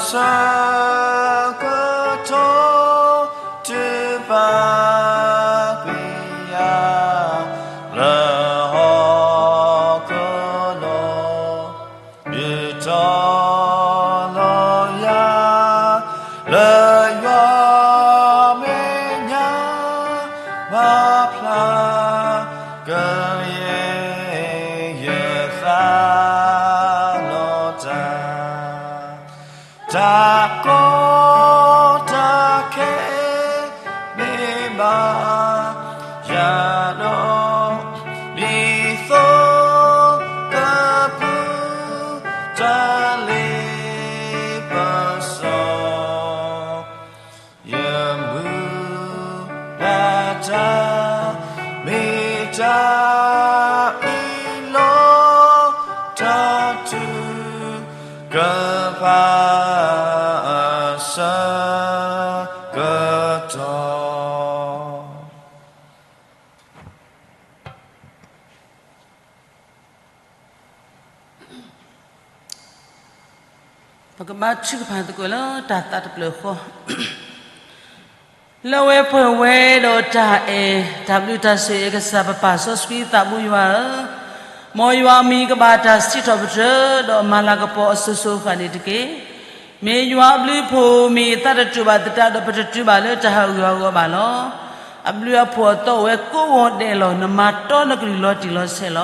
ဆၢကတီၢ် တုၤပှၤကွံာ်ယၤ လၢဟီၣ်ခိၣ်လိၤ ဒုးတီၤလီၤယၤ လၢယွၤမဲာ်ညါ ဘၣ်ဖျါကယဲၢ်ယသးလီၤတၢ် တၢ်ကီတၢ်ခဲ မ့ၢ်ဘၣ်ယၤဒီး ဒ်သိးကပုၢ်တၢ်လ့ပစီ ယမုၢ်လၢ်တၢ် မ့ၢ်တၢ်အ့ၣ်လိာ် တၢ်ထုကဖၣ်အဆၢကတီၢ် ပကဘါထုကဖၣ်သကိးလၢတၢ်သးတဖျၢၣ်ဃီ လၢအဝဲပှဲၤဝဲဒီးတၢ်အဲၣ် တၢ်ဘျုးတၢ်ဆိၣ်ဂ့ၤအကစၢ်ပပၢ်စီဆှံသးဘိယွၤဧၢ, မ်ယွၤအမံၤကဘၣ်တၢ်စံးထီၣ်ပတြၢၤ ဒီးမၤလၤကပီၤအစိၤစိၤအဃၣ်န့ၣ်တက့ၢ်. မ့ၢ်ယွၤအဘျုးအဖှိၣ် မ့ၢ်ယသးတတူာ်ဘၣ်သတးဒီး ပတတုၤဘၣ်လၢတၢ်ဟးဂူာ်ဟးဂီၤဘၣ်လီၤ. အဘျုးအဖှိၣ်အသီအိၣ်ဝဲကိးဂီၤဒဲးလီၤ. နမၤတီနကလုၢ်လီၤတံၢ်လီၤဆဲးလီၤ.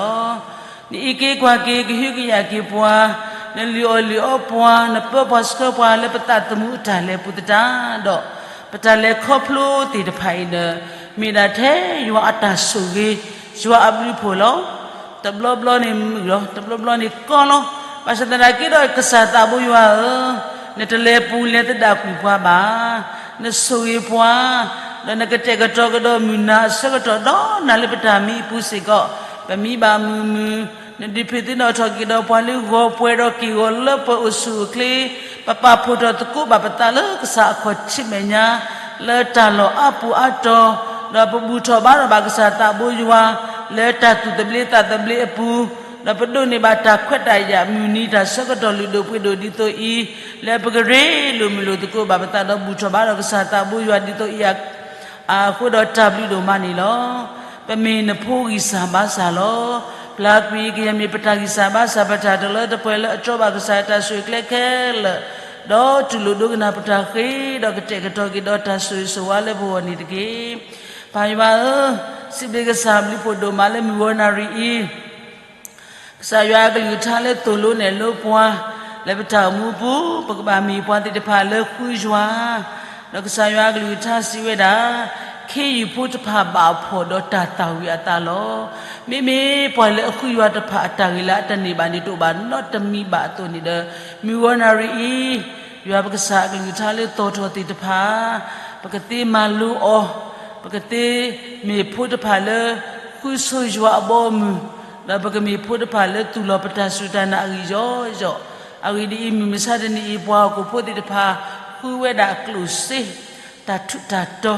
နအံးက့ၤကွၢ်က့ၤ ကဟုကယာ်က့ၤပှၤ, နလုၢ်အီၣ်လုၢ်အီပှၤ, နပၢပှၤဆှၢပှၤလၢပသးသမူအတၢ်လဲၤပူၤသတးဒီး ပတၢ်လဲၤခီဖျိသ့ၣ်တဖၣ်အံၤဒီး မ့ၢ်ဒၣ်ထဲယွၤအတၢ်ဆိၣ်ဂ့ၤ, ယွၤအဘျုးအဖှိၣ်လီၤ. တဘျီဘျီန့ၣ်မုာ်လီၤ, တဘျီဘျီန့ၣ်ကီလီၤ. ဘၣ်ဆၣ်သနာ်က့ဒီး ကစၢ်သးဘိယွၤဧၢ, နတလဲၤပူၤလဲၤသဒၣ်ကွံာ်ပှၤဘၣ်. နဆိၣ်ဂ့ၤပှၤ, ဒီးနကတဲာ်ကတီၤကဒီးမုၢ်နၤအဆၢကတီၢ်ဒီးနၤလၢပတၢ်မံအပူၤစ့ၢ်ကီး, ပမံဘၣ်မုာ်မုာ်, နဒုးဖံးသ့ၣ်နီၣ်ထီၣ်က့ၤဒီးပှၤလၢဂီၤပှဲၤဒီးက့ၢ်ဂီၤလၢပှဲၤအိၣ်ဆူၣ်အိၣ်ချ့, ပပာ်ဖှိၣ်ထီၣ်သကိးဘၣ်ပသးလၢကစၢ်အခီၣ်ထံးမဲာ်ညါ လၢတၢ်လီၢ်အါပူၤအါတီၤ, ဒီးပဘူၣ်ထီၣ်ဘါထီၣ်ဘၣ်ကစၢ်သးဘိယွၤ လၢတၢ်သူၣ်သဘျ့သးသဘျ့အပူၤ, ဒီးပဒိးန့ၢ်ဘၣ်တၢ်ခွဲးတၢ်ယာ်မုၢ်နံၤတၢ်ဆၢကတီၢ်လုၢ်ဒိၣ်ပှ့ၤဒိၣ်ဒ်သိးအံၤ, လၢပကရ့လိာ်မုာ်လိာ်သကိးဘၣ်ပသးဒီးဘူၣ်ထီၣ်ဘါထီၣ်ကစၢ်သးဘိယွၤဒ်သိးအံၤ အဃိဒီးတၢ်ဘျုးဒိၣ်မးန့ၣ်လီၤ. ပမ့ၢ်နဖိဂံၢ်စၢ်ဘါစၢ်လီၤ. ပျၢ်ကွံာ်ကယဲၢ်မ့ၢ်ပတၢ်ဂံၢ်စၢ်ဘါစၢ် ပတၢ်တလၢတပှဲၤလၢအတြီဘၣ်ကစၢ်တၢ်ဆိၣ်ဂ့ၤကျဲခဲလၢာ်, ဒီးတူၢ်လိာ်ဒိကနၣ်ပတၢ်ဃ့ ဒီးကတဲာ်ကတီၤက့ၤဒီးတၢ်ဆိၣ်ဂ့ၤဆိၣ်ဝါလၢပဂီၢ်န့ၣ်တက့ၢ်. ပၢ်ယွၤဧၢ, စံးဘျုးကစၢ်ဘျုးဖှိၣ်ဒိၣ်မးလၢမုၢ်ဂီၤနၣ်ရံၣ်အံၤ ကစၢ်ယွၤအကလုၢ်ကထါလၢသိၣ်လိနဲၣ်လိပှၤ လၢပတၢ်အိၣ်မူပူၤ ပကဘၣ်မ့ၢ်ပှၤသ့ၣ်တဖၣ်လၢဃုယွၤ, ဒီးကစၢ်ယွၤအကလုၢ်ကထါစံးဝဲဒၣ်, ခ့ယုၢ်ဖိတဖၣ်ဘၣ်ဖှီၣ်ဒီးတၢ်သၣ်ဝံၤအသးလီၤ. မ့မ့ၢ်ပှၤလၢအဃုယွၤတဖၣ်အတၢ်ဂ့ၤလၢအတန့ၢ်ဘၣ်န့ၣ်တအိၣ်ဘၣ်နီတမံၤဘၣ်အသိးန့ၣ်ဒီး, မုၢ်ဂီၤနၣ်ရံၣ်အံၤ ယွၤပကစၢ်အကလုၢ်ကထါလၢသီၣ်ထီၣ်သ့ၣ်တဖၣ် ပကသ့မၤလိအီၤ, ပကသ့မ့ၢ်ဖိတဖၣ်လၢ ဃုဆိယွၤအဘီအမုၢ်, ဒီးပကမ့ၢ်ဖိတဖၣ်လၢသူၣ်လီၤပတၢ်စူၢ်တၢ်နာ်အဂံၢ်ယီယီ, အဂ့ၢ်ဒ်အံၤ, မုၢ်မဆါတနံၤအံၤ ပှၤဟီၣ်ခိၣ်ဖိသ့ၣ်တဖၣ် ဃုဝဲဒၣ်အကျိၣ်စ့, တၢ်ထူးတၢ်တီၤ,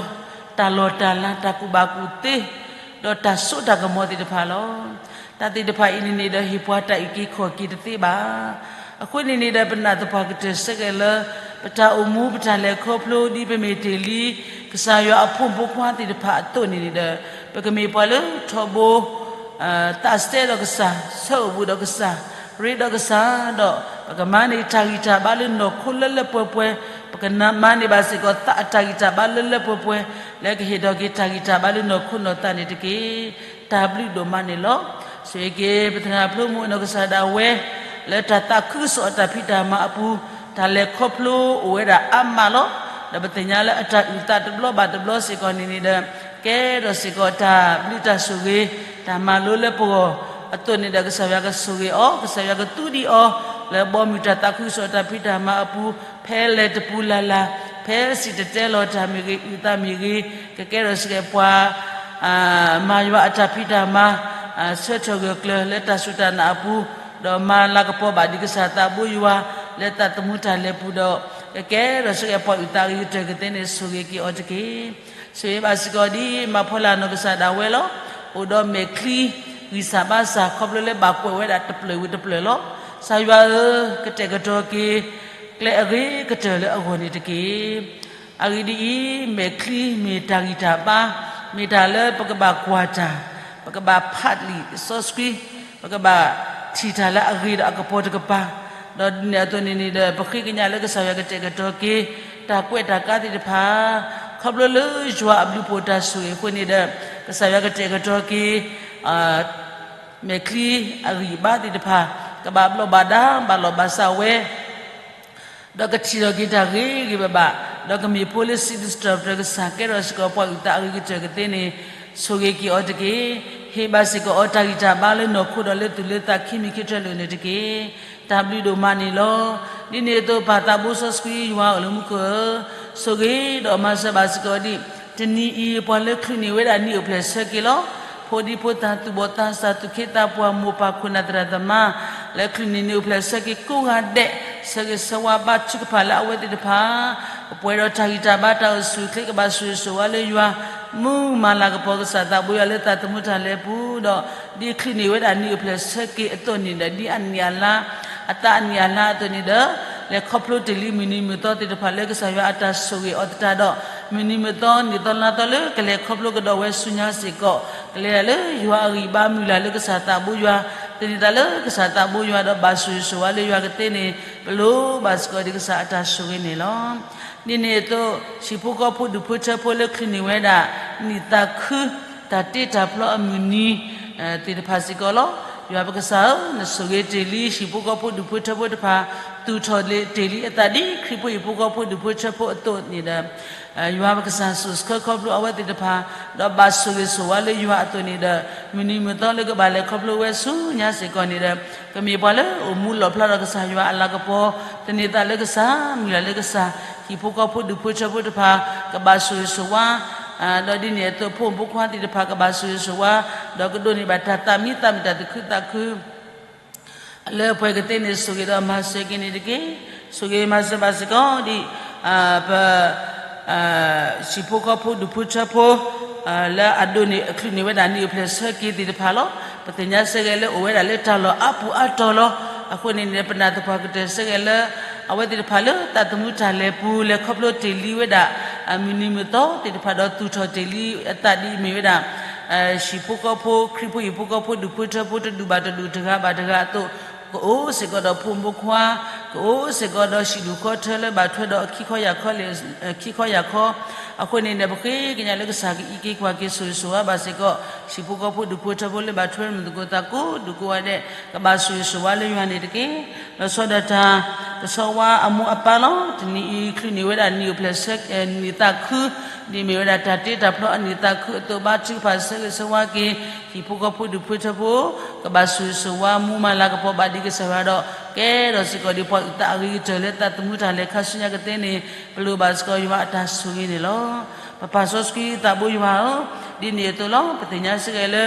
တၢ်လီၢ်တၢ်လၤ, တၢ်ကူၣ်ဘၣ်ကူၣ်သ့, ဒီးတၢ်စိတၢ်ကမီၤသ့ၣ်တဖၣ်လီၤ. တၢ်သ့ၣ်တဖၣ်အံၤန့ၣ်န့ၣ်ဒီး ဟ့ၣ်ပှၤတၢ်အုၣ်က့ၤခီၣ်က့ၤတသ့ဘၣ်. အဃိန့ၣ်န့ၣ်ဒီး ပနာ်သပှၢ်ကတၢၢ်ဆၢက့ၤလၢ ပတၢ်အိၣ်မူ ပတၢ်လဲၤခီဖျိ ဒ်ပမ့ၢ်တ့ၢ်လံ ကစၢ်ယွၤအဖိမုၣ်ဖိခွါသ့ၣ်တဖၣ်အသိးန့ၣ်န့ၣ်ဒီး, ပကမ့ၢ်ပှၤလၢထီဘိ သးစဲဒီးကစၢ်, ဆၢအိၣ်ဘူးဒီးကစၢ်, ရ့ဒီးကစၢ်, ဒီးပကမၤန့ၢ်တၢ်ဂံၢ်တၢ်ဘါလၢနီၢ်ခိလၢလၢပှဲၤပှဲၤ, ပကမၤန့ၢ်ဘၣ်စ့ၢ်ကီးသးအတၢ်ဂံၢ်တၢ်ဘါလၢလၢပှဲၤပှဲၤ, လၢကဟ့ၣ်ထီၣ်က့ၤတၢ်ဂံၢ်တၢ်ဘါလၢနီၢ်ခိနီၢ်သးန့ၣ်တက့ၢ်. တၢ်ဘျုးဒိၣ်မးန့ၣ်လီၤ. ဆိၣ်ဂ့ၤက့ၤ ပသရၣ်ဖျိမုၣ်အနီၢ်ကစၢ်ဒၣ်ဝဲ လၢတၢ်သးခုကစီၣ်အတၢ်ဖံးတၢ်မၤအပူၤ, တၢ်လဲၤခီဖျိအိၣ်ဝဲဒၣ်အါမးလီၤ. ဒီးပသ့ၣ်ညါလၢအတၢ်အုၣ်သးတဘျီဘၣ်တဘျီစ့ၢ်ကီးန့ၣ်န့ၣ်ဒီး, ကဲထီၣ်စ့ၢ်ကီးတၢ်ဘျုးတၢ်ဆိၣ်ဂ့ၤ, တၢ်မၤလိလၢပဂီၢ်အသိးန့ၣ်ဒီး ကစၢ်ယွၤကဆိၣ်ဂ့ၤအီၤ, ကစၢ်ယွၤကသူဒံးအီၤ, လၢဘီမုၢ်တၢ်သးခုကစီၣ်တၢ်ဖံးတၢ်မၤအပူၤ, ဖဲလဲၤတပူၤလၢ်လၢ်, ဖဲစံၣ်တဲၤတဲလီၤတၢ်မ့ၢ်ဂ့ၤ, အုၣ်သးမ့ၢ်ဂ့ၤ, ကကဲထီၣ်စ့ၢ်ကီးပှၤ မၤယွၤအတၢ်ဖံးတၢ်မၤ, ဆၢထၢၣ်ဂၢၢ်ကျၢၤလၢတၢ်စူၢ်တၢ်နာ်အပူၤ, ဒီးမၤလၤကပီၤဘၣ်ဒံးကစၢ်သးဘိယွၤ လၢသးသမူတၢ်လဲၤပူၤဒီး, ကကဲထီၣ်စ့ၢ်ကီးပှၤအုၣ်သးအဂ့ၤကတၢၢ်ကသ့န့ၣ် ဆိၣ်ဂ့ၤက့ၤအီၤတက့ၢ်. ဆိၣ်ဂ့ၤဘၣ်စ့ၢ်ကီးဒ်မၤဖီလာ်နီၢ်ကစၢ်ဒၣ်ဝဲလီၤ. အိၣ်ဒီးမဲာ်ချံ ဂံၢ်စၢ်ဘါစၢ် ခီဖျိလၢဘၣ်ကွဲးဝဲဒၣ်တဖျၢၣ်ဝံၤတဖျၢၣ်လီၤ. ကစၢ်ယွၤဧၢ, ကတဲာ်ကတီၤက့ၤ ကျဲအဂ့ၤကတၢၢ်လၢအဂီၢ်န့ၣ်တက့ၢ်. အဂ့ၢ်ဒ်အံၤ, မဲာ်ချံမ့ၢ်တၢ်ဂံၢ်တၢ်ဘါ, မ့ၢ်တၢ်လၢပကဘၣ်ကွၢ်တၢ်, ပကဘၣ်ဖးလံာ်စီဆှံ, ပကဘၣ်ထံၣ်တၢ်လၢအဂ့ၤဒီးအကပီၤတကပၤ, ဒီးဒ်န့ၣ်အသိးန့ၣ်န့ၣ်ဒီး ပဃ့ကညးလၢကစၢ်ယွၤကတဲာ်ကတီၤက့ၤ တၢ်ကွဲးတၢ်ကါသ့ၣ်တဖၣ်, ခီဖျိလၢယွၤအဘျုးဖှိၣ်တၢ်ဆိၣ်ဂ့ၤအဃိန့ၣ်ဒီး, ကစၢ်ယွၤကတဲာ်ကတီၤက့ၤ မဲာ်ချံအဂံၢ်အဘါသ့ၣ်တဖၣ် ကဘၣ်ဘျီးဘၣ်ဒါ ဘၣ်လီၢ်ဘၣ်စးဝဲ ဒီးကထံၣ်ထီၣ်က့ၤတၢ်ဂ့ၤဂ့ၤဘၣ်ဘၣ်, ဒီးကမ့ၢ်ဖိလၢစံးထီၣ်ပတြၢၤကစၢ် ကဲထီၣ်စ့ၢ်ကီးပှၤအုၣ်သးအဂ့ၤကတၢၢ်ကသ့န့ၣ် ဆိၣ်ဂ့ၤက့ၤအီၤတက့ၢ်. ဟ့ၣ်ဘၣ်စ့ၢ်ကီးအီၤတၢ်ဂံၢ်တၢ်ဘါလၢနီၢ်ခိဒီးလၢသူၣ်လၢသးခံမံၤခံထၢလိာ်န့ၣ်တက့ၢ်. တၢ်ဘျုးဒိၣ်မးန့ၣ်လီၤ. ဒ်န့ၣ်အသိးပၢ်သးဘိစီဆှံယွၤအိၣ်လၢမူခိၣ်ဧၢ, ဆိၣ်ဂ့ၤဒီးမၤစၢၤဘၣ်စ့ၢ်ကီးဒံး တနံၤအံၤ ပှၤလၢချုးန့ၢ်ဝဲဒၣ်နံၣ်အိၣ်ဖျဲၣ်ဆၢက့ၤလီၤ. ဖိဒံဖိသၣ် သူၣ်ဘီၣ်သးစၢ် သူၣ်က့သးပှၢ် မိၢ်ပၢ်ခိၣ်နၢ်သရၣ်သမါ လၢချုးန့ၢ်နံၣ်အိၣ်ဖျဲၣ်ဆၢက့ၤကိးဂၤဒဲး ဆၢဂ့ၤဆၢဝါဘါထုကဖၣ်လၢအဝဲသ့ၣ်တဖၣ် ကပှဲၤဒီးတၢ်ဂံၢ်တၢ်ဘါတၢ်အိၣ်ဆူၣ်အိၣ်ချ့ ကဘၣ်ဆိၣ်ဂ့ၤဆိၣ်ဝါလၢယွၤ မုၢ်မၤလၤကပီၤကစၢ်သးဘိယွၤလၢသးသမူတၢ်လဲၤပူၤဒီး ဒ်ချုးန့ၢ်ဝဲဒၣ်နံၣ်အိၣ်ဖျဲၣ်ဆၢက့ၤအသိးန့ၣ်ဒီး ဒ်အနံၣ်အလါ အသးအနံၣ်အလါအသိးန့ၣ်ဒီး လဲၤခီဖျိတ့ၢ်လံမုၢ်နံၤမုၢ်သီသ့ၣ်တဖၣ်လၢကစၢ်ယွၤအတၢ်ဆိၣ်ဂ့ၤအီၤသတးဒီး မုၢ်နံၤမုၢ်သီနံၣ်သီလါသီလၢကလဲၤခီဖျိကဒီးဝဲဆူညါစ့ၢ်ကီး ကလဲၤဒၣ်လၢယွၤအဂံၢ်ဘါမုၢ်လၢ်လၢကစၢ်သးဘိယွၤ သန့ၤသးလၢကစၢ်သးဘိယွၤဒီးဘၣ်ဆိၣ်ဂ့ၤဆိၣ်ဝါလၢယွၤကသ့န့ၣ် ပလိၣ်ဘၣ်စ့ၢ်ကီးဒံးကစၢ်အတၢ်ဆိၣ်ဂ့ၤန့ၣ်လီၤ. ဒ်န့ၣ်အသိး ဟံၣ်ဖိဃီဖိဒူၣ်ဖိထၢဖိလၢချုးန့ၢ်ဝဲဒၣ် နံၣ်သးခု တၢ်တ့တၢ်ဖျီအမုၢ်နံၤ သ့ၣ်တဖၣ်စ့ၢ်ကီးလီၤ. ယွၤပကစၢ်ဧၢ, နဆိၣ်ဂ့ၤတ့ၢ်လံဟံၣ်ဖိဃီဖိဒူၣ်ဖိထၢဖိတဖၣ် သူၣ်ထီၣ်တ့ၢ်လံအသးဒ်ခရံာ်ဖိဟံၣ်ဖိဃီဖိဒူၣ်ဖိထၢဖိအသိးန့ၣ်ဒီး ယွၤပကစၢ်စိာ်ဆှၢခီဖျိအဝဲသ့ၣ်တဖၣ် ဒီးဘၣ်ဆိၣ်ဂ့ၤဆိၣ်ဝါလၢယွၤအသိးန့ၣ်ဒီး မုၢ်နံၤမုၢ်သီလၢကဘၣ်လဲၤခီဖျိဝဲဆူညါစ့ၢ်ကီးန့ၣ်ဒီး ကမ့ၢ်ပှၤလၢအိၣ်မူလီၣ်ဖျါဒီးကစၢ်ယွၤအလၤကပီၤ သန့ၤသးလၢကစၢ် မုၢ်လၢ်လၢကစၢ် ဟံၣ်ဖိဃီဖိဒူၣ်ဖိထၢဖိတဖၣ် ကဘၣ်ဆိၣ်ဂ့ၤဆိၣ်ဝါ ဒီးဒ်န့ၣ်အသိးဖိမုၣ်ဖိခွါသ့ၣ်တဖၣ်ကဘၣ်ဆိၣ်ဂ့ၤဆိၣ်ဝါ ဒီးကဒိးန့ၢ်ဘၣ်တၢ်သးမံသးမုာ်တၢ်သူၣ်ခုသးခု လၢပှဲၤကသ့န့ၣ် ဆိၣ်ဂ့ၤဒီးမၤစၢၤက့ၤန့ၣ်တက့ၢ်. ဆိၣ်ဂ့ၤမၤစၢၤဘၣ်စ့ၢ်ကီးဒံး ပ ဟံၣ်ဖိဃီဖိဒူၣ်ဖိထၢဖိ လၢအဒိးန့ၢ်အချုးန့ၢ်ဝဲဒၣ်နံၣ်အိၣ်ဖျဲၣ်ဆၢက့ၤသ့ၣ်တဖၣ်လီၤ. ပသ့ၣ်ညါစ့ၢ်ကီးလၢအိၣ်ဝဲဒၣ်လၢတၢ်လီၢ်အါပူၤအါတီၤလီၤ. အဃိန့ၣ်န့ၣ် ပနာ်သပှၢ်ကတၢၢ်စ့ၢ်ကီးလၢ အဝဲသ့ၣ်တဖၣ်လၢသးသမူတၢ်လဲၤပူၤ လဲၤခီဖျိတ့ၢ်လံဝဲဒၣ် မုၢ်နံၤမုၢ်သီသ့ၣ်တဖၣ်ဒီးသူၣ်ထီၣ်တ့ၢ်လံအသးဒ်အမ့ၢ်ဝဲဒၣ် ဟံၣ်ဖိဃီဖိ ခရံာ်ဖိဟံၣ်ဖိဃီဖိဒူၣ်ဖိထၢဖိတဒူၣ်ဘၣ်တဒူၣ်တဂၤဘၣ်တဂၤအသိး ကအိၣ်စ့ၢ်ကီးဒီးဖိမုၣ်ဖိခွါ ကအိၣ်စ့ၢ်ကီးဒီးဟံၣ်ဒူၣ်ဃီထၢလၢဘၣ်ထွဲဒီးအခံခီယၢ်ခီလၢ ခံခီယၢ်ခီ အဃိန့ၣ်န့ၣ် ပဃ့ကညးလၢကစၢ်ကအံးက့ၤကွၢ်က့ၤဆိၣ်ဂ့ၤဆိၣ်ဝါဘၣ်စ့ၢ်ကီး ဟံၣ်ဖိဃီဖိဒူၣ်ဖိထၢဖိလၢဘၣ်ထွဲမုၢ်သကိးသးကိးဒူၣ်ကိးဂၤဒဲး ကဘၣ်ဆိၣ်ဂ့ၤဆိၣ်ဝါလၢယွၤန့ၣ်တက့ၢ်. လီၤဆီဒၣ်တၢ် ကဆီဝါအမိၢ်အပၢ်လီၤ. တနံၤအံၤချုးန့ၢ်ဝဲဒၣ်နံၣ်အိၣ်ဖျဲၣ်ဆၢ နံၣ်သးခု ဒ်မ့ၢ်ဝဲဒၣ်တၢ်တ့တၢ်ဖျီအနံၣ်သးခုအသိး ဘါထုကဖၣ်ဆၢဂ့ၤဆၢဝါက့ၤ ဟံၣ်ဖိဃီဖိဒူၣ်ဖိထၢဖိ ကဘၣ်ဆိၣ်ဂ့ၤဆိၣ်ဝါမူမၤလၤကပီၤဘၣ်ဒံးကစၢ်ယွၤဒီး ကဲထီၣ်စ့ၢ်ကီးဒံးပှၤအုၣ်သးအဂ့ၤကတၢၢ်လၢသးသမူတၢ်လဲၤခါဆူညါကသ့န့ၣ် ပလိၣ်ဘၣ်စ့ၢ်ကီးယွၤအတၢ်ဆိၣ်ဂ့ၤန့ၣ်လီၤ. ပပၢ်စီဆှံသးဘိယွၤဧၢ, ဒ်န့ၣ်အသိးလီၤ. ပသ့ၣ်ညါစ့ၢ်ကီးလၢ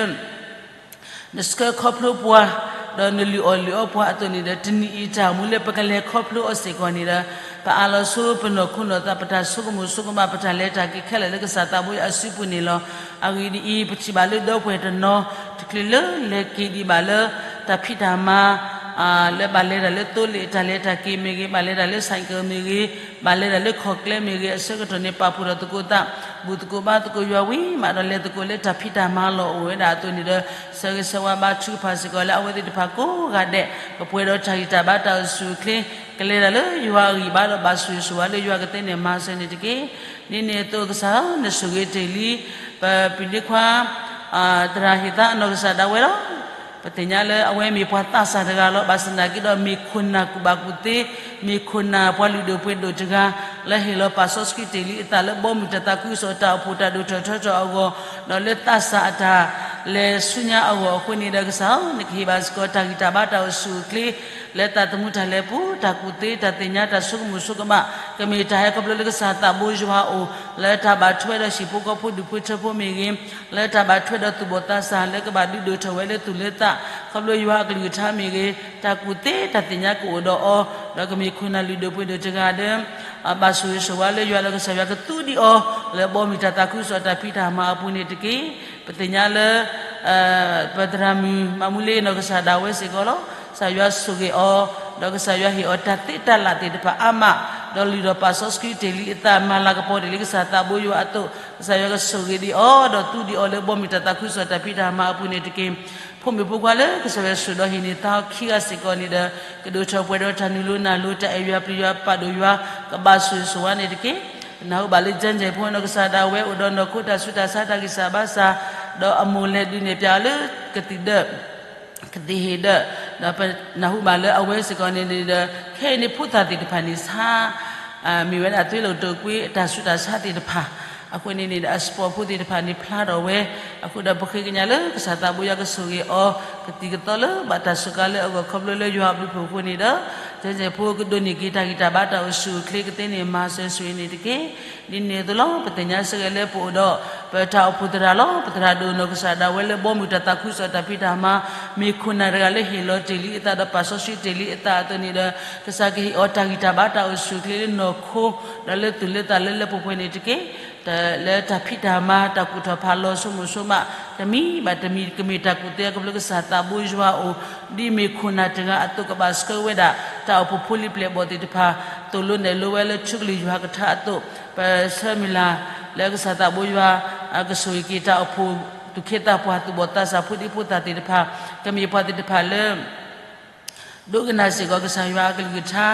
နဆှၢခီဖျိပှၤ ဒီးနလုၢ်အီၣ်လုၢ်အီပှၤအသိးန့ၣ်ဒီး တနံၤအံၤတၢ်အိၣ်မူလၢပကလဲၤခီဖျိအီၤစ့ၢ်ကီးန့ၣ်ဒီး ပအၢၣ်လီၤဆိပနီၢ်ခိနီၢ်သး ပတၢ်ဆိကမိၣ်ဆိကမး ပတၢ်လဲၤတၢ်က့ၤခဲလၢာ်လၢကစၢ်သးဘိယွၤအစုပူၤန့ၣ်လီၤ. အဂ့ၢ်ဒ်အံၤ ပထံၣ်ဘၣ်လၢဒီပုၢ်ဝဲၢ်တနီၤ တချုးလၢလဲၤက့ၤဒံးဘၣ်လၢ တၢ်ဖံးတၢ်မၤ လၢဘၣ်လဲၤတၢ်လၢသိလ့ၣ်တၢ်လဲၤတၢ်က့ၤမ့ၢ်ဂ့ၤ, ဘၣ်လဲၤတၢ်လၢ ဆိုင်ကယ် မ့ၢ်ဂ့ၤ, ဘၣ်လဲၤတၢ်လၢခီၣ်ကျဲမ့ၢ်ဂ့ၤ, အဆၢကတီၢ်န့ၣ် ပာ်ဖှိၣ်ထီၣ်သကိးသး ဘူၣ်သကိးဘါသကိးယွၤဝံၤမးဒီး လဲၤသကိးလၢတၢ်ဖံးတၢ်မၤလီၢ်အိၣ်ဝဲဒၣ်အသိးန့ၣ်ဒီး ဆၢဂ့ၤဆၢဝါဘါထုကဖၣ်စ့ၢ်ကီးလၢအဝဲသ့ၣ်တဖၣ်ကိးဂၤဒဲး ကပှဲၤဒီးတၢ်ဂံၢ်တၢ်ဘါတၢ်အိၣ်ဆူၣ်အိၣ်ချ့ ကလဲၤတၢ်လၢယွၤအဂံၢ်ဘါဒီးဘၣ်ဆိၣ်ဂ့ၤဆိၣ်ဝါလၢယွၤကသ့န့ၣ်မၤစၢၤန့ၣ်တက့ၢ်. ဒ်န့ၣ်အသိးကစၢ်ဧၢ နဆိၣ်ဂ့ၤတ့ၢ်လံ ပပံၤဒ့ခွါ သရၣ်ဟ့ၣ်သါအနီၢ်ကစၢ်ဒၣ်ဝဲလီၤ. ပသ့ၣ်ညါလၢအဝဲမ့ၢ်ပှၤသးစၢ်တဂၤလီၤ. ဘၣ်ဆၣ်သနာ်က့ဒီး မ့ၢ်ခိၣ်နၢ်ကူၣ်ဘၣ်ကူၣ်သ့, မ့ၢ်ခိၣ်နၢ်ပှၤလုၢ်ဒိၣ်ပှ့ၤဒိၣ်တဂၤ လၢဟ့ၣ်လီၤပၢ်စီဆှံတ့ၢ်လံအသးလၢဘီမုၢ်တၢ်သးခုကစီၣ်တၢ်အိၣ်ဖှိၣ်တၢ်ဒိၣ်ထီၣ်ထီထီၣ်အဂီၢ်, ဒီးလၢသးစၢ်အတၢ်လဲၤဆူညါအဂီၢ်အဃိန့ၣ်ဒီးကစၢ်ဧၢ နကဟ့ၣ်ဘၣ်စ့ၢ်ကီးတၢ်ဂံၢ်တၢ်ဘါတၢ်အိၣ်ဆူၣ်အိၣ်ချ့ လၢသးသမူတၢ်လဲၤပူၤ တၢ်ကူၣ်သ့တၢ်သ့ၣ်ညါတၢ်ဆိကမိၣ်ဆိကမး ကမ့ၢ်တၢ်ဟဲခီဖျိလၢကစၢ်သးဘိယွၤအအိၣ် လၢတၢ်ဘၣ်ထွဲဒီးဟံၣ်ဖိဃီဖိဒူၣ်ဖိထၢဖိမ့ၢ်ဂ့ၤ, လၢတၢ်ဘၣ်ထွဲဒီးသူၣ်ဘီၣ်သးစၢ် လၢကဘၣ်ဒုးဒိၣ်ထီၣ်ဝဲလၢသူၣ်လၢသး ခီဖျိယွၤအကလုၢ်ကထါမ့ၢ်ဂ့ၤ, တၢ်ကူၣ်သ့တၢ်သ့ၣ်ညါကအိၣ်ဒီးအီၤ, ဒီးကမ့ၢ်ခိၣ်နၢ်လုၢ်ဒိၣ်ပှ့ၤဒိၣ်တဂၤဒီး ဘၣ်ဆိၣ်ဂ့ၤဆိၣ်ဝါလၢယွၤဒီးကစၢ်ယွၤကသူဒံးအီၤ လၢဘီမုၢ်တၢ်သးခုကစီၣ်တၢ်ဖံးတၢ်မၤအပူၤန့ၣ်တက့ၢ်. ပသ့ၣ်ညါလၢ ပသရၣ်မုၣ်မၤမူလ့နီၢ်ကစၢ်ဒၣ်ဝဲစ့ၢ်ကီးလီၤ. ကစၢ်ယွၤဆိၣ်ဂ့ၤအီၤ, ဒီးကစၢ်ယွၤဟ့ၣ်အီၤတၢ်သ့တၢ်လၢ်သ့ၣ်တဖၣ်အါမး, ဒီးလုၢ်ဒီးပၢ်စီဆှံတ့ၢ်လံအသး မၤလၤကပီၤတ့ၢ်လံကစၢ်သးဘိယွၤအသိး, ကစၢ်ယွၤကဆိၣ်ဂ့ၤဒံးအီၤ ဒီးသူဒံးအီၤလၢဘီမုၢ်တၢ်သးခုကစီၣ်တၢ်ဖံးတၢ်မၤအပူၤန့ၣ်တက့ၢ်. ဖိမုၣ်ဖိခွါလၢကစၢ်ယွၤဆိၣ်ဒီးဟ့ၣ်န့ၢ်သါအီၤခံဂၤစ့ၢ်ကီးန့ၣ်ဒီး ကဒိၣ်ထီၣ်ပှဲၤဒီးတၢ်နုာ်လိၤနၢ်လိၤ တၢ်အဲၣ်ယွၤပျံၤယွၤပာ်ဒိၣ်ယွၤ ကဘၣ်ဆိၣ်ဂ့ၤဆိၣ်ဝါန့ၣ်တက့ၢ်. ပနၢ်ဟူဘၣ်လၢ ကၠဲၣ်ကၠဲၣ်ဖိနီၢ်ကစၢ်ဒၣ်ဝဲအိၣ်ဒီးနီၢ်ခိတၢ်ဆူးတၢ်ဆါတၢ်ဂံၢ်စၢ်ဘါစၢ်, ဒီးအမိၢ်လဲၤဒုးနဲၣ်ပၠးအီၤလၢကသံၣ်ဒၢး ကသံၣ်ဟ့ၣ်ဒၢး, ဒီးပနၢ်ဟူဘၣ်လၢအဝဲစ့ၢ်ကီးန့ၣ်ဒီး ခဲအံၤန့ၣ်ဖိသၣ်သ့ၣ်တဖၣ်န့ၣ်ဆါ မ့ၢ်ဝဲဒၣ်သွ့လိာ်တိာ်ကွ့အတၢ်ဆူးတၢ်ဆါသ့ၣ်တဖၣ်, အဃိန့ၣ်န့ၣ်ဒီး အစပီၣ်ဖိသ့ၣ်တဖၣ်န့ၣ်ဖျါထီၣ်ဝဲ, အဃိဒီးပဃ့ကညးလၢကစၢ်သးဘိယွၤကဆိၣ်ဂ့ၤအီၤ, ကသံၣ်ကသီလၢဘၣ်တၢ်စူးကါလၢအဂီၢ်ခီဖျိလၢယွၤအဘျုးဖှိၣ်အဃိန့ၣ်ဒီး ကၠဲၣ်ကၠဲၣ်ဖိကဒိးန့ၢ်က့ၤတၢ်ဂံၢ်တၢ်ဘါတၢ်အိၣ်ဆူၣ်အိၣ်ချ့ကသ့န့ၣ် မၤစၢၤဆိၣ်ဂ့ၤန့ၣ်တက့ၢ်. ဒ်န့ၣ်အသိးလီၤ ပသ့ၣ်ညါစ့ၢ်ကီးလၢပအိၣ်ဒီး ပတၢ်အိၣ်ဖှိၣ်သရၣ်လီၤ. ပသရၣ်ဒိၣ်နီၢ်ကစၢ်ဒၣ်ဝဲလၢဘီမုၢ်တၢ်သးခုကစီၣ်တၢ်ဖံးတၢ်မၤ မ့ၢ်ခိၣ်နၢ်တဂၤလၢဟ့ၣ်လီၤတ့ၢ်လံအသးဒီးပၢ်စီဆှံတ့ၢ်လံအသးအသိးန့ၣ်ဒီး ကစၢ်ကဟ့ၣ်အီၤတၢ်ဂံၢ်တၢ်ဘါတၢ်အိၣ်ဆူၣ်အိၣ်ချ့လၢနီၢ်ခိ ဒီးလၢသူၣ်လၢသးလၢလၢပှဲၤပှဲၤန့ၣ်တက့ၢ်. လၢတၢ်ဖံးတၢ်မၤတၢ်ကူၣ်ထီၣ်ဖးလီၤဆိကမိၣ်ဆိကမး တမံၤဘၣ်တမံၤ ကမ့ၢ်တၢ်ကူၣ်သ့ခီဖျိကစၢ်သးဘိယွၤအအိၣ် ဒ်မ့ၢ်ခိၣ်နၢ်တဂၤအသိးကဘၣ်ဆှၢဝဲဒၣ် တၢ်အိၣ်ဖှိၣ်ဖိလံၤပျဲၢ်ဘီၣ်သ့ၣ်တဖၣ် သိၣ်လိနဲၣ်လိဝဲလၢထူကလုၢ်ယွၤကထါအသိး ပဆၢမုၢ်လၢ် လၢကစၢ်သးဘိယွၤ ကဆိၣ်ဂ့ၤက့ၤတၢ်အိၣ်ဖှိၣ်သူၣ်က့သးပှၢ်သူၣ်ဘီၣ်သးစၢ်ဖိဒံဖိသၣ်သ့ၣ်တဖၣ် ကမ့ၢ်ပှၤသ့ၣ်တဖၣ်လၢ ဒိကနၣ်စ့ၢ်ကီးကစၢ်ယွၤအကလုၢ်ကထါ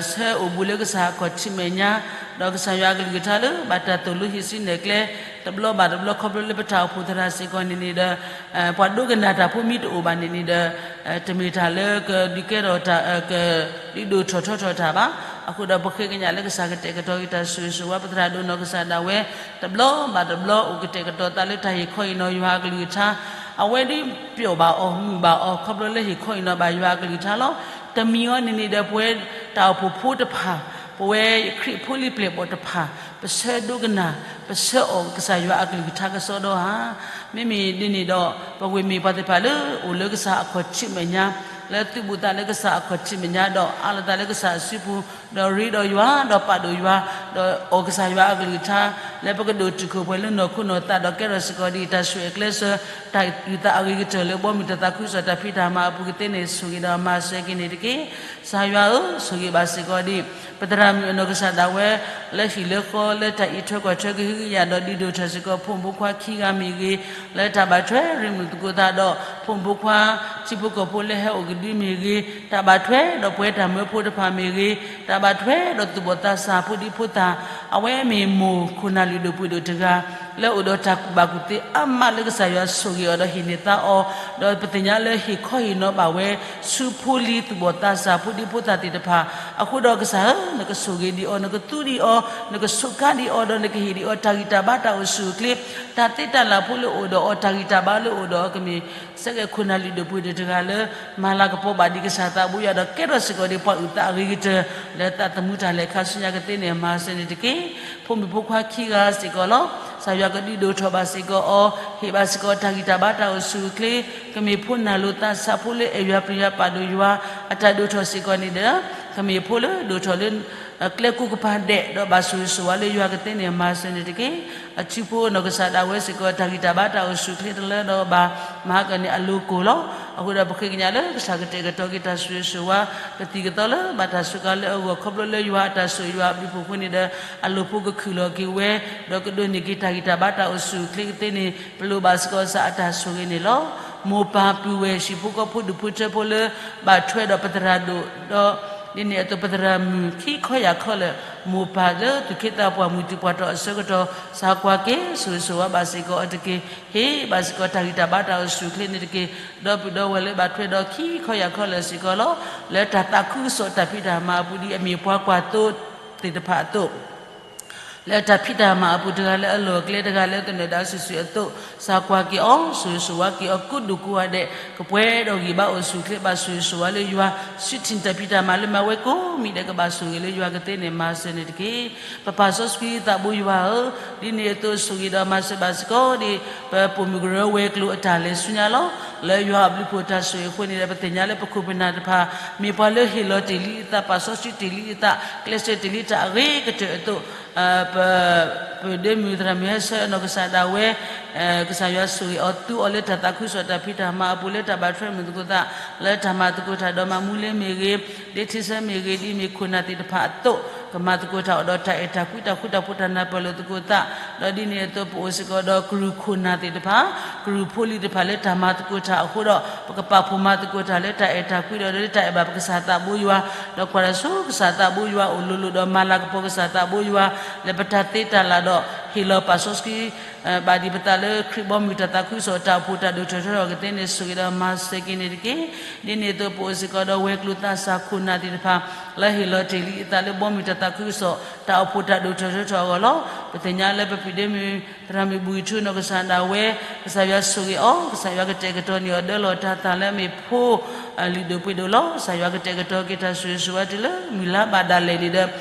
ဆၢအိၣ်ဘူးလၢကစၢ်အခီၣ်ထံးမဲာ်ညါ ဒီးကစၢ်ယွၤအကလုၢ်ကထါလၢဘၣ်တၢ်သိၣ်လိဟံးစုနဲၣ်ကျဲ တဘျီဘၣ်တဘျီခီဖျိလၢပတၢ်အိၣ်ဖှိၣ်သရၣ်စ့ၢ်ကီးန့ၣ်န့ၣ်ဒီး ပှၤဒိကနၣ်တၢ်ဖိမ့ၢ်တအိၣ်ဘၣ်န့ၣ်န့ၣ်ဒီး တမ့ၢ်တၢ်လၢကဒုးကဲထီၣ်တၢ် ကဒုးဒိၣ်ထီၣ်ထီထီၣ်တၢ်ဘၣ်. အဃိဒီးပဃ့ကညးလၢကစၢ်ကတဲာ်ကတီၤက့ၤတၢ်ဆိၣ်ဂ့ၤဆိၣ်ဝါ ပသရၣ်ဒိၣ်နီၢ်ကစၢ်ဒၣ်ဝဲ တဘျီဘၣ်တဘျီအိၣ်ကတဲာ်ကတီၤသးလၢတၢ်ဟ့ၣ်ခီဟ့ၣ်နီၤယွၤအကလုၢ်ကထါ အဝဲဒၣ်ပျိာ်ဘၣ်အီၤမုာ်ဘၣ်အီၤ ခီဖျိလၢဟ့ၣ်ခီဟ့ၣ်နီၤဘၣ်ယွၤအကလုၢ်ကထါလီၤ. တမံၤအီၤန့ၣ်န့ၣ်ဒီး ပဝဲတၢ်အိၣ်ဖှိၣ်ဖိတဖၣ် ပဝဲခရံာ်ဖိလံၤပျဲၢ်ဘီၣ်တဖၣ် ပဆၢဒိကနၣ် ပဆၢအီၣ်ကစၢ်ယွၤအကလုၢ်ကထါကစီဒီဧါ. မ့မ့ၢ်ဒ်န့ၣ်ဒီး ပဝဲမ့ၢ်ပှၤသ့ၣ်တဖၣ်လၢအိၣ်လၢကစၢ်အခီၣ်ထံးမဲာ်ညါ လၢသုးဘူးသးလၢကစၢ်အခီၣ်ထံးမဲာ်ညါဒီး အးလီၤသးလၢကစၢ်အစုပူၤ, ဒီးရ့ဒီးယွၤ, ဒီးပာ်ဒိၣ်ယွၤ, ဒီးအီၣ်ကစၢ်ယွၤအကလုၢ်ကထါ, လၢပကဒိၣ်တုာ်ခိၣ်ပှဲၤလၢနီၢ်ခိနီၢ်သး, ဒီးကဲထီၣ်စ့ၢ်ကီးဒ်တၢ်ဆိၣ်ဂ့ၤအကျဲစၢၤ, တၢ်အုၣ်သးအဂ့ၤကတၢၢ်လၢဘီမုၢ်တၢ်သးခုကစီၣ်တၢ်ဖံးတၢ်မၤအပူၤကသ့န့ၣ် ဆိၣ်ဂ့ၤဒီးမၤစၢၤက့ၤန့ၣ်တက့ၢ်. ကစၢ်ယွၤဧၢ, ဆိၣ်ဂ့ၤဘၣ်စ့ၢ်ကီးဒ် ပသရၣ်မုၣ်အနီၢ်ကစၢ်ဒၣ်ဝဲ လၢဟံၣ်လၢဃီ လၢတၢ်အံးထွဲကွၢ်ထွဲကဟုကယာ်ဒီး ဒုးဒိၣ်ထီၣ်စ့ၢ်ကီး ဖိမုၣ်ဖိခွါခံဂၤမ့ၢ်ဂ့ၤ, လၢတၢ်ဘၣ်ထွဲရ့မုၢ်သကိးသးဒီး ဖိမုၣ်ဖိခွါ ထံဖိကီၢ်ဖိလၢဟဲအိၣ်ကဒုမ့ၢ်ဂ့ၤ, တၢ်ဘၣ်ထွဲဒီးပဝဲတၢ်မၢဖိတဖၣ်မ့ၢ်ဂ့ၤ, တၢ်ဘၣ်ထွဲဒီးသူၣ်ဘီၣ်သးစၢ်ဖိဒံဖိသၣ်, အဝဲမ့ၢ်မိၢ်ခိၣ်နၢ်လုၢ်ဒိၣ်ပှ့ၤဒိၣ်တဂၤ လၢအိၣ်ဒီးတၢ်ကူၣ်ဘၣ်ကူၣ်သ့အါမးလၢကစၢ်ယွၤဆိၣ်ဂ့ၤအီၤဒီးဟ့ၣ်န့ၢ်သါအီၤ, ဒီးပသ့ၣ်ညါလၢဟ့ၣ်ခီဟ့ၣ်နီၤဘၣ်ဝဲ ဆူဖိလံၤသူၣ်ဘီၣ်သးစၢ်ဖိဒံဖိသၣ်သ့ၣ်တဖၣ်, အဃိဒီးကစၢ်ဧၢ, နကဆိၣ်ဂ့ၤဒံးအီၤ, နကသူဒံးအီၤ, နကဆိးကါဒံးအီၤ, ဒီးနကဟ့ၣ်ဒံးအီၤ တၢ်ဂံၢ်တၢ်ဘါတၢ်အိၣ်ဆူၣ်အိၣ်ချ့, တၢ်သ့တၢ်လၢ်ဖိလၢအိၣ်ဒီးအီၤ, တၢ်ဂံၢ်တၢ်ဘါလၢအိၣ်ဒီးအီၤ ကမ့ၢ် စ့ၢ်ကီးခိၣ်နၢ်လုၢ်ဒိၣ်ပှ့ၤဒိၣ်တဂၤလၢ မၤလၤကပီၤဘၣ်ဒံးကစၢ်သးဘိယွၤဒီး ကဲထီၣ်စ့ၢ်ကီးဒံးပှၤအုၣ်သးအဂ့ၤကတၢၢ် လၢသးသမူတၢ်လဲၤခါဆူညါကသ့န့ၣ် မၤစၢၤန့ၣ်တက့ၢ်. ဖိမုၣ်ဖိခွါခံဂၤစ့ၢ်ကီးလီၤ. ကစၢ်ယွၤကဒုးဒိၣ်ထီၣ်ဘၣ်စ့ၢ်ကီးအီၤ, ဟ့ၣ်ဘၣ်စ့ၢ်ကီးတၢ်ဂံၢ်တၢ်ဘါတၢ်အိၣ်ဆူၣ်အိၣ်ချ့, ကမ့ၢ်ဖိနၢ်လိၤသးစၢ်ဖိလၢအဲၣ်ယွၤပျံၤယွၤပာ်ဒိၣ်ယွၤ, အတၢ်ဒိၣ်ထီၣ်စ့ၢ်ကီးန့ၣ်ဒီး ကမ့ၢ်ဖိလၢဒိၣ်ထီၣ်လၢ ကျဲကိးကပၤဒဲး ဒီးဘၣ်ဆိၣ်ဂ့ၤဆိၣ်ဝါလၢယွၤကသ့န့ၣ် မၤစၢၤန့ၣ်တက့ၢ်. အထံဖိနီၢ်ကစၢ်ဒၣ်ဝဲစ့ၢ်ကီး တၢ်ဂံၢ်တၢ်ဘါတၢ်အိၣ်ဆူၣ်အိၣ်ချ့တလၢဒီးဘၣ် မၤဟါကန့ၣ်အလိၤကိၢ်လီၤ. အဃိဒီးပဃ့ကညးလၢကစၢ်ကတဲာ်ကတီၤက့ၤတၢ်ဆိၣ်ဂ့ၤဆိၣ်ဝါ ကသံၣ်ကသီလၢဘၣ်တၢ်စူးကါလၢအဂီၢ် ခီဖျိလၢယွၤအတၢ်ဆိၣ်ဂ့ၤယွၤအဘျုးအဖှိၣ်အဃိန့ၣ်ဒီး အလိၤဖိကခုၣ်လီၤက့ၤဝဲ ဒီးကဒိးန့ၢ်က့ၤတၢ်ဂံၢ်တၢ်ဘါတၢ်အိၣ်ဆူၣ်အိၣ်ချ့ကသ့န့ၣ် ပလိၣ်ဘၣ်စ့ၢ်ကီးကစၢ်အတၢ်ဆိၣ်ဂ့ၤန့ၣ်လီၤ. မိၢ်ပၢ်ပုၢ်ဝဲၢ် ဟံၣ်ဖိဃီဖိဒူၣ်ဖိထၢဖိလၢ ဘၣ်ထွဲဒီးပသရၣ်ဒိၣ်ဒီး ဒ်န့ၣ်အသိးပသရၣ်မုၣ်ခံခီယၢ်ခီလၢာ် မိၢ်ပၢ်လၢသူၣ်က့သးပှၢ်မုၢ်တံၢ်ပှၢ်တီၢ်အဆၢကတီၢ် စၢ်ကွၢ်က့ၤ ဆိၣ်ဂ့ၤဆိၣ်ဝါဘၣ်စ့ၢ်ကီးအီၤတက့ၢ်. ဟ့ၣ်ဘၣ်စ့ၢ်ကီးတၢ်ဂံၢ်တၢ်ဘါတၢ်အိၣ်ဆူၣ်အိၣ်ချ့န့ၣ်တက့ၢ်. ဒီပုၢ်ဒီဝဲၢ်လၢဘၣ်ထွဲဒီးခံခီယၢ်ခီလၢာ်စ့ၢ်ကီးလီၤ. လၢတၢ်သးခုကစီၣ်တၢ်ဖံးတၢ်မၤအပူၤဒ်အမ့ၢ်ပှၤကွၢ်သိသ့ၣ်တဖၣ်အသိး လၢတၢ်ဖံးတၢ်မၤအပူၤတဂၤလၢအလီၢ်အကျဲတဂၤလၢ သနၢၣ်ဒၣ်စုာ်စုာ်အသိး စၢ်ကွၢ်က့ၤအီၤ ဆိၣ်ဂ့ၤဆိၣ်ဝါက့ၤအီၤ ကိးဒူၣ်ကိးဂၤဒဲး ကပှဲၤဒီးဂံၢ်ဘါအိၣ်ဆူၣ်အိၣ်ချ့ ဘၣ်ဆိၣ်ဂ့ၤဆိၣ်ဝါလၢယွၤ စုတံၢ်တၢ်ဖံးတၢ်မၤလၢမၤဝဲကိးမံၤဒဲး ကဘၣ်ဆိၣ်ဂ့ၤလၢယွၤကသ့န့ၣ် မၤစၢၤန့ၣ်တက့ၢ်. ပပၢ်စီဆှံသးဘိယွၤဧၢ, ဒ်န့ၣ်အသိးဆိၣ်ဂ့ၤဒီးမၤစၢၤဘၣ်စ့ၢ်ကီးဒ် ပပိာ်မုၣ်ကရၢဝဲၤကျိၤအတၢ်လဲၤဆူညါလီၤ. လၢယွၤအဘျုးဖှိၣ်တၢ်ဆိၣ်ဂ့ၤအဃိန့ၣ်ဒီး ပသ့ၣ်ညါလၢပခိၣ်ပနၢ်တဖၣ် မ့ၢ်ပှၤလၢဟ့ၣ်လီၤတ့ၢ်လံအသး ပာ်စီဆှံတ့ၢ်လံအသး ကျဲးစၢးတ့ၢ်လံတၢ်အဂ့ၤကတၢၢ်အသိး ပ ပဒ့မုၣ်သရၣ်မုၣ်ဟဲဆၢအနီၢ်ကစၢ်ဒၣ်ဝဲ ကစၢ်ယွၤဆိၣ်ဂ့ၤအီၤ သူအီၤလၢတၢ်သးခုကစီၣ်တၢ်ဖံးတၢ်မၤအပူၤ လၢတၢ်ဘၣ်ထွဲမုၢ်သကိးသး လၢတၢ်မၤသကိးတၢ်ဒီးမၤမူလ့မ့ၢ်ဂ့ၤ, ဒ့ထံဆၢမ့ၢ်ဂ့ၤ, ဒ်မ့ၢ်ခိၣ်နၢ်သ့ၣ်တဖၣ်အသိး ကမၤသကိးတၢ်အီၤဒီးတၢ်အဲၣ်တၢ်ကွံ တၢ်ဃူတၢ်ဖိး တၢ်နၢ်ပၢၢ်လိာ်သကိးသး, ဒီးဒ်န့ၣ်အသိးပအိၣ်စ့ၢ်ကီးဒီးကရူၢ်ခိၣ်နၢ်သ့ၣ်တဖၣ်, ကရူၢ်ဖိလံၤတဖၣ်လၢတၢ်မၤသကိးတၢ်အဃိဒီး ပကပာ်ဖှိၣ်မၤသကိးတၢ်လၢတၢ်အဲၣ်တၢ်ကွံဒီး လၢတၢ်အဲၣ်ဘၣ်ပကစၢ်သးဘိယွၤ, ဒီးကွၢ်တၢ်ဆူကစၢ်သးဘိယွၤအိၣ်လိၤလိၤ ဒီးမၤလၤကပီၤကစၢ်သးဘိယွၤ လၢပတၢ်သ့တၢ်လၢ်ဒီး ဟ့ၣ်လီၤပာ်စီဆှံ ဘၣ်ဒံးပသးလၢခရံာ်ဘီမုၢ်တၢ်သးခုကစီၣ် တၢ်အိၣ်ဖှိၣ်တၢ်ဒိၣ်ထီၣ်ထီထီၣ်ကသ့န့ၣ် ဆိၣ်ဂ့ၤဒီးမၤစၢၤက့ၤန့ၣ်တက့ၢ်. ဒ်န့ၣ်အသိးပအိၣ်စ့ၢ်ကီးဒီးဝဲၤကျိၤသးစၢ်ခိၣ်နၢ်သ့ၣ်တဖၣ် လၢဟ့ၣ်လီၤတ့ၢ်လံအသးလၢဘီမုၢ်တၢ်သးခုကစီၣ် တၢ်အိၣ်ဖှိၣ်တၢ်ဒိၣ်ထီၣ်ထီထီၣ်အဂီၢ်လီၤ. ပသ့ၣ်ညါလၢပပုၢ်ဒ့မုၣ် သရၣ်မုၣ်ဘူၣ်ထူနီၢ်ကစၢ်ဒၣ်ဝဲ ကစၢ်ယွၤဆိၣ်ဂ့ၤအီၤ ကစၢ်ယွၤကတဲာ်ကတီၤန့ၢ်အီၤဒၢလီၤတၢ်သၣ်လၢအမ့ၢ်ဖိ လုၢ်ဒိၣ်ပှ့ၤဒိၣ်လီၤ. ကစၢ်ယွၤကတဲာ်ကတီၤက့ၤတၢ်ဆိၣ်ဂ့ၤဆိၣ်ဝါတုၤလၢမုၢ်လါဘၣ်ဒၣ်လဲာ်န့ၣ်ဒီး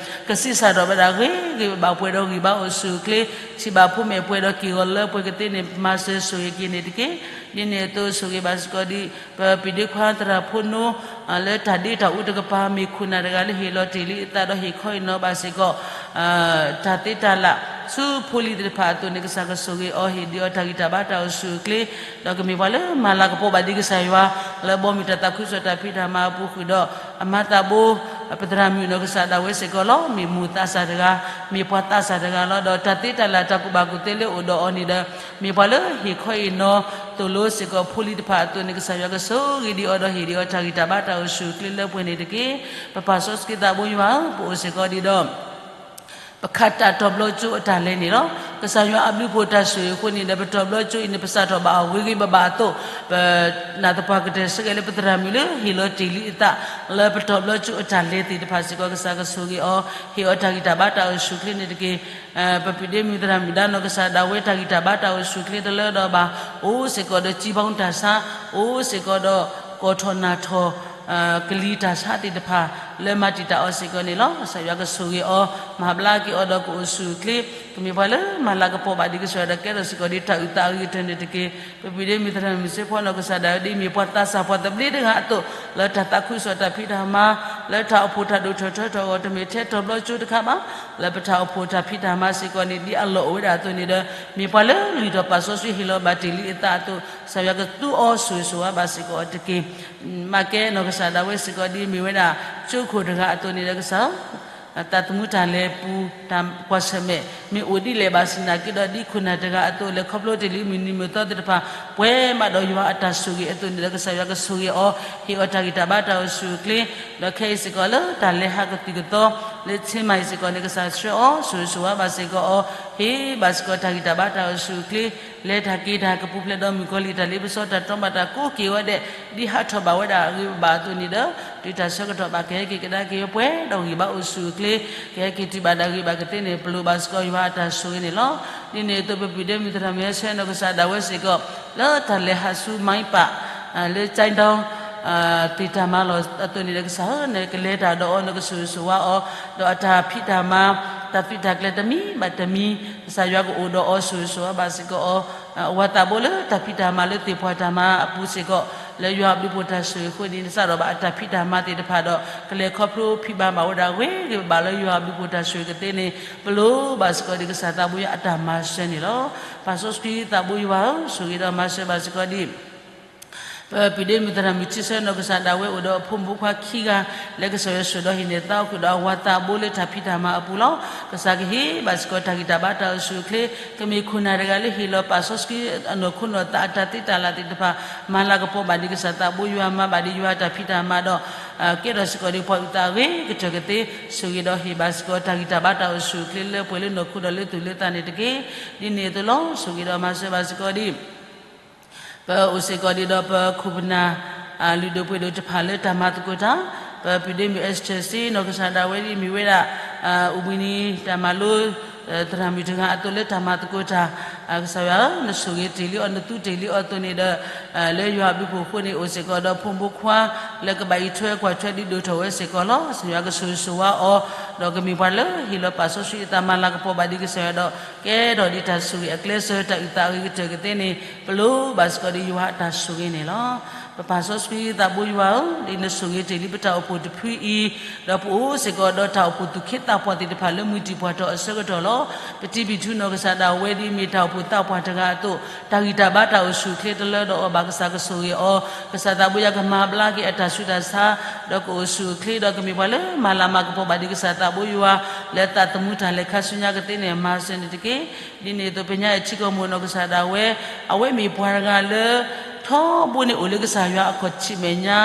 ကဆံးစၢ်ထီၣ်ဝဲဒၣ်ဂ့ၤဂ့ၤဘၣ်ဘၣ် ပှဲၤဒီးဂံၢ်ဘါအိၣ်ဆူၣ်အိၣ်ချ့ ထံၣ်ဘၣ်ဖိမဲာ်ပှဲၤဒီးက့ၢ်ဂီၤလၢပှဲၤကသ့န့ၣ် မၤစၢၤဆိၣ်ဂ့ၤက့ၤန့ၣ်တက့ၢ်. ဒ်န့ၣ်အသိးဆိၣ်ဂ့ၤဘၣ်စ့ၢ်ကီးဒ် ပပုၢ်ဒ့ခွါသရၣ်ဖိနိ လၢတၢ်ဒ့တၢ်အူတကပၤ မ့ၢ်ခိၣ်နၢ်တဂၤလၢဟ့ၣ်လီၤတ့ၢ်လံအသးဒီးဟ့ၣ်ခီဟ့ၣ်နီၤဘၣ်စ့ၢ်ကီး တၢ်သ့တၢ်လၢ် ဆူဖိလံၤသ့ၣ်တဖၣ်အသိးန့ၣ် ကစၢ်ကဆိၣ်ဂ့ၤအီၤ ဟ့ၣ်ဒံးအီၤတၢ်ဂံၢ်တၢ်ဘါတၢ်အိၣ်ဆူၣ်အိၣ်ချ့ ဒီးကမ့ၢ်ပှၤလၢမၤလၤကပီၤဘၣ်ဒံးကစၢ်ယွၤ လၢဘီမုၢ်တၢ်သးခုကစီၣ်တၢ်ဖံးတၢ်မၤအပူၤဃုာ်ဒီး အမါသးဘိ ပသရၣ်မုၣ်နီၢ်ကစၢ်ဒၣ်ဝဲစ့ၢ်ကီးလီၤ. မ့ၢ်မိၢ်သးစၢ်တဂၤ မ့ၢ်ပှၤသးစၢ်တဂၤလီၤ. ဒီးတၢ်သ့တၢ်လၢ်တၢ်ကူၣ်ဘၣ်ကူၣ်သ့လၢအိၣ်ဒီးအီၤန့ၣ်ဒီး မ့ၢ်ပှၤလၢဟ့ၣ်ခီဟ့ၣ်နီၤသိၣ်လိစ့ၢ်ကီးဖိလံၤတဖၣ်အသိးန့ၣ် ကစၢ်ယွၤကဆိၣ်ဂ့ၤဒံးအီၤဒီးဟ့ၣ်ဒံးအီၤတၢ်ဂံၢ်တၢ်ဘါတၢ်အိၣ်ဆူၣ်အိၣ်ချ့လၢပှဲၤန့ၣ်တက့ၢ်. ပပၢ်စီဆှံသးဘိယွၤဧၢ, ပအိၣ်စ့ၢ်ကီးဒံးဒီး ပခးတၢ်တီၤဘျီကၠိအတၢ်လဲၤန့ၣ်လီၤ. ကစၢ်ယွၤအဘျုးဖှိၣ်တၢ်ဆိၣ်ဂ့ၤအဃိန့ၣ်ဒီး ပတီၤဘျီကၠိအံၤန့ၣ် ပစးထီၣ်ဘၣ်အီၤဂ့ၤဂ့ၤဘၣ်ဘၣ်အသိး ပနာ်သပှၢ်ကတၢၢ်ဆၢကဲၤလၢပသရၣ်မုၣ်လၢဟ့ၣ်လီၤတ့ၢ်လံအသး လၢပတီၤဘျီကၠိအတၢ်လဲၤသ့ၣ်တဖၣ်စ့ၢ်ကီး ကစၢ်ကဆိၣ်ဂ့ၤအီၤ ဟ့ၣ်အီၤတၢ်ဂံၢ်တၢ်ဘါတၢ်အိၣ်ဆူၣ်အိၣ်ချ့န့ၣ်တက့ၢ်. ပပုၢ်ဒ့မုၣ်သရၣ်မုၣ်ဒါနီၢ်ကစၢ်ဒၣ်ဝဲ တၢ်ဂံၢ်တၢ်ဘါတၢ်အိၣ်ဆူၣ်အိၣ်ချ့တလၢဒီးဘၣ် အိၣ်စ့ၢ်ကီးဒီး ကံဘီတၢ်ဆါ, အိၣ်စ့ၢ်ကီးဒီး ကီၢ်ထီၣ်နၢ်ထီၣ် ကလံၤတၢ်ဆါသ့ၣ်တဖၣ် လၢမၤတံာ်တာ်အီၤစ့ၢ်ကီးန့ၣ်လီၤ. ကစၢ်ယွၤကဆိၣ်ဂ့ၤအီၤ မၤဘျါက့ၤအီၤဒီးကအိၣ်ဆူၣ်အိၣ်ချ့ ကမ့ၢ်ပှၤလၢမၤလၤကပီၤဘၣ်ဒံးကစၢ်ယွၤဒီးကဲထီၣ်စ့ၢ်ကီးဒံးတၢ်အုၣ်သးအဂ့ၤကတၢၢ်န့ၣ်တက့ၢ်. ပပှၤဒ့မုၣ်သရၣ်မုၣ်စ့ဖီနီၢ်ကစၢ်ဒၣ်ဝဲဒ်အမ့ၢ်ပှၤသးစၢ်ပှၤသဘျ့တဂၤအသိး လၢတၢ်သးခုကစီၣ်တၢ်ဖံးတၢ်မၤ လၢတၢ်အိၣ်ဖှိၣ်တၢ်ဒိၣ်ထီၣ်ထီထီၣ်အဂီၢ် တမ့ၢ်ထဲတဘျီကၠိတခါဘၣ်. လၢပတၢ်အိၣ်ဖှိၣ်တၢ်ဖံးတၢ်မၤစ့ၢ်ကီးန့ၣ် ဒ်အလီၢ်အိၣ်ဝဲဒၣ်အသိးန့ၣ်ဒီး မ့ၢ်ပှၤလၢလုၢ်ထီၣ်ပာ်စီဆှံဟ့ၣ်လီၤဘၣ်တ့ၢ်လံအသးအသိး ကစၢ်ယွၤကသူအီၤဆိၣ်ဂ့ၤဆိၣ်ဝါဘၣ်စ့ၢ်ကီးအီၤတက့ၢ်. မၤကဲနီၢ်ကစၢ်ဒၣ်ဝဲစ့ၢ်ကီးဒ်အမ့ၢ်ဝဲဒၣ် ကၠိခိၣ်တဂၤအသိးန့ၣ်ဒီးကစၢ် တၢ်သမူတၢ်လဲၤပူၤ တၢ်ကွၢ်ဆၢၣ်မဲာ် မ့ၢ်အိၣ်ဒ်လဲၣ်ဘၣ်ဆၣ်သနာ်က့ဒီး ဒ်ခိၣ်နၢ်တဂၤအသိး လဲၤခီဖျိတ့ၢ်လံမုၢ်နံၤမုၢ်သီသ့ၣ်တဖၣ် ပှဲၤမးဒီးယွၤအတၢ်ဆိၣ်ဂ့ၤအသိးန့ၣ်ဒီး ကစၢ်ယွၤကဆိၣ်ဂ့ၤအီၤ ဟ့ၣ်အီၤတၢ်ဂံၢ်တၢ်ဘါတၢ်အိၣ်ဆူၣ်အိၣ်ချ့ ဒီးခဲအံၤစ့ၢ်ကီးလၢတၢ်လဲၤဟးကသုၣ်ကသီ လၢဆ့မၤအံၤစ့ၢ်ကီးန့ၣ် ကစၢ်ဆှၢအီၤ ဆိၣ်ဂ့ၤဆိၣ်ဝါဘၣ်စ့ၢ်ကီးအီၤ ဟ့ၣ်ဘၣ်စ့ၢ်ကီးတၢ်ဂံၢ်တၢ်ဘါတၢ်အိၣ်ဆူၣ်အိၣ်ချ့ လဲၤတၢ်က့ၤတၢ် ကပူၤဖျဲးဒီးမုၣ်ကီၤလံၢ်တၢ်လ့ပစီတၢ်တီဘၣ်တၢ်ကိးက့ၤဝဲဒဲး ဒ်ဟးထီၣ်ဘၣ်ဝဲဒၣ်အဂ့ၤဘၣ်အသိးန့ၣ်ဒီး တုၤတၢ်ဆၢကတီၢ်ဘၣ်ကဟဲက့ၤကဒါက့ၤဝဲပှဲၤဒီးဂံၢ်ဘါအိၣ်ဆူၣ်အိၣ်ချ့ ကဟဲက့ၤတုၤဘၣ်ဒၣ်ဂ့ၤဘၣ်ကသ့န့ၣ် ပလိၣ်ဘၣ်စ့ၢ်ကီးယွၤအတၢ်ဆိၣ်ဂ့ၤန့ၣ်လီၤ. ဒ်န့ၣ်အသိးပပှၤဒ့မုၣ်သရၣ်မုၣ်ဟဲဆှၢနီၢ်ကစၢ်ဒၣ်ဝဲစ့ၢ်ကီး လၢတၢ်လဲၤဟးဆူမၤပာ် လၢကၠဲဒီ သ့ၣ်တၢ်မၤလီၢ်အသိးန့ၣ်ဒီး ကစၢ်ဧၢ နကလဲၤတၢ်ဒီးအီၤ နကဆိၣ်ဂ့ၤဆိၣ်ဝါအီၤ ဒီးအတၢ်ဖံးတၢ်မၤ တၢ်သုးတၢ်ကျဲၤတမံၤဘၣ်တမံၤ ကစၢ်ယွၤကအိၣ်ဒီးအီၤဆိၣ်ဂ့ၤဆိၣ်ဝါဘၣ်စ့ၢ်ကီးအီၤ အဝၤသးဘိလၢတၢ်ဖံးတၢ်မၤလၢသ့ၣ်ပှၢ်တၢ်မၤအပူၤစ့ၢ်ကီး လၢယွၤအဘျုးဖှိၣ်တၢ်ဆိၣ်ဂ့ၤအဃိန့ၣ် နစးထီၣ်ဘၣ်အတၢ်ဖံးတၢ်မၤသ့ၣ်တဖၣ်ဒီး ကလဲၤခီဖျိဖံးဘၣ်မၤဝဲဒၣ်ဂ့ၤဂ့ၤဘၣ်ဘၣ်လၢယွၤအဘျုးဖှိၣ်တၢ်ဆိၣ်ဂ့ၤကသ့န့ၣ် ပလိၣ်ဘၣ်စ့ၢ်ကီးဒ်ကစၢ်သးဘိယွၤအတၢ်မၤစၢၤန့ၣ်လီၤ. ပၢ်စီဆှံသးဘိယွၤဧၢ ဆိၣ်ဂ့ၤဒီးမၤစၢၤဘၣ်စ့ၢ်ကီးဒ် ပပှၤဒ့မုၣ်သရၣ်မုၣ်ထံဆၢနီၢ်ကစၢ်ဒၣ်ဝဲအိၣ်ဒီးအဖိမုၣ်ဖိခွါခံဂၤ လၢကစၢ်ယွၤဆိၣ်ဒီးဟံးန့ၢ်သးအိၣ်ဃုာ်ဒီးအဝၤသးဘိလၢတၢ်ဖံးတၢ်မၤအပူၤလီၤ. ကစၢ်ကဟ့ၣ်ဘၣ်စ့ၢ်ကီးတၢ်ဂံၢ်တၢ်ဘါတၢ်အိၣ်ဆူၣ်အိၣ်ချ့ ကမ့ၢ်ခိၣ်နၢ်တဂၤလၢဟ့ၣ်လီၤပာ်စီဆှံအနီၢ်ခိနီၢ်သးအတၢ်သ့တၢ်လၢ်သ့ၣ်တဖၣ် မၤလၤကပီၤဘၣ်ဒံးကစၢ်သးဘိယွၤ မၤဘၣ်ဒံးယွၤအတၢ်ဖံးတၢ်မၤဒီး ကဲထီၣ်စ့ၢ်ကီးဒံးပှၤအုၣ်သးအဂ့ၤကတၢၢ်ကသ့ ဆိၣ်ဂ့ၤဒီးဟ့ၣ်ဘၣ်စ့ၢ်ကီးတၢ်ဂံၢ်တၢ်ဘါတၢ်အိၣ်ဆူၣ်အိၣ်ချ့ လၢပှဲၤလၢနီၢ်ခိဒီးလၢသူၣ်လၢသးန့ၣ်တက့ၢ်. ဒ်န့ၣ်အသိးလီၤ. ဆိၣ်ဂ့ၤဒီးမၤစၢၤဘၣ်စ့ၢ်ကီးဒ် ပအိၣ်စ့ၢ်ကီးဒံးဒီးပခိၣ်ပနၢ် လုၢ်ဒိၣ်ပှ့ၤဒိၣ်တဖၣ်လၢတၢ်မၤသကိးတၢ်, ပပှၤဒ့မုၣ် Esther စ့ နီၢ်ကစၢ်ဒၣ်ဝဲဒ်အမ့ၢ်ဝဲဒၣ် အိၣ်ဘှံးနံၤတၢ်မၤလိ သရၣ်မုၣ်တဂၤအသိးလၢတၢ်မၤသကိးတၢ်, ကစၢ်ယွၤဧၢ, နဆိၣ်ဂ့ၤတ့ၢ်လံအီၤ နသူတ့ၢ်လံအီၤအသိးန့ၣ်ဒီး လၢယွၤအဘျုးဖှိၣ်အဃိန့ၣ် အိၣ်စ့ၢ်ကီးဒီးဖိမုၣ်ဖိခွါ လၢကဘၣ်အံးထွဲကွၢ်ထွဲဒုးဒိၣ်ထီၣ်ဝဲစ့ၢ်ကီးလီၤ. ကစၢ်ယွၤကဆိၣ်ဂ့ၤဆိၣ်ဝါအီၤ, ဒီးကမ့ၢ်ပှၤလၢဟ့ၣ်လီၤပာ်စီဆှံအသးမၤလၤကပီၤဘၣ်ဒံးကစၢ်ယွၤဒီး ကဲထီၣ်ဒံးတၢ်ဆိၣ်ဂ့ၤအကျဲးစၢး တၢ်အုၣ်သးအဂ့ၤကတၢၢ်ကသ့န့ၣ် ပလိၣ်ဘၣ်စ့ၢ်ကီးဒံးယွၤအတၢ်ဆိၣ်ဂ့ၤန့ၣ်လီၤ. ပပၢ်စီဆှံသးဘိယွၤဧၢ, ဒ်နဆိၣ်ဂ့ၤတ့ၢ်လံပတၢ်အိၣ်ဖှိၣ်တဖုအံၤ, ဒီးပအိၣ်စ့ၢ်ကီးဒီးတၢ်အိၣ်ဖှိၣ်သူၣ်က့သးပှၢ်သ့ၣ်တဖၣ်လၢမုၢ်တံၢ်ပှၢ်ထီၣ်အဆၢကတီၢ်လီၤ. ပတံၤပံၤထူနီၢ်ကစၢ်ဒၣ်ဝဲဒ်အမ့ၢ်တၢ်အိၣ်ဖှိၣ်သးပှၢ်တဂၤအသိး, တၢ်ဂံၢ်တၢ်ဘါတၢ်အိၣ်ဆူၣ်အိၣ်ချ့တလၢဒီးအီၤဘၣ် ကစၢ်ကဆိၣ်ဂ့ၤအီၤ, ကစၢ်သးဘိယွၤကမၤဘျါက့ၤအတၢ်ဆူးတၢ်ဆါ, ဒီးကအိၣ်ဆူၣ်အိၣ်ချ့ ဒီးကမ့ၢ်ပှၤလၢမၤလၤမၤကပီၤဘၣ်ဒံးကစၢ်သးဘိယွၤ လၢသးသမူတၢ်လဲၤခါဆူညါကသ့န့ၣ် မၤစၢၤန့ၣ်တက့ၢ်. ဒ်န့ၣ်အသိး ပညါအထံကီၢ်မိၢ်နီၢ်ကစၢ်ဒၣ်ဝဲ, အဝဲမ့ၢ်ပှၤတဂၤလၢ ထီဘိန့ၣ်အိၣ်လၢကစၢ်ယွၤအခီၣ်ထံးမဲာ်ညါ,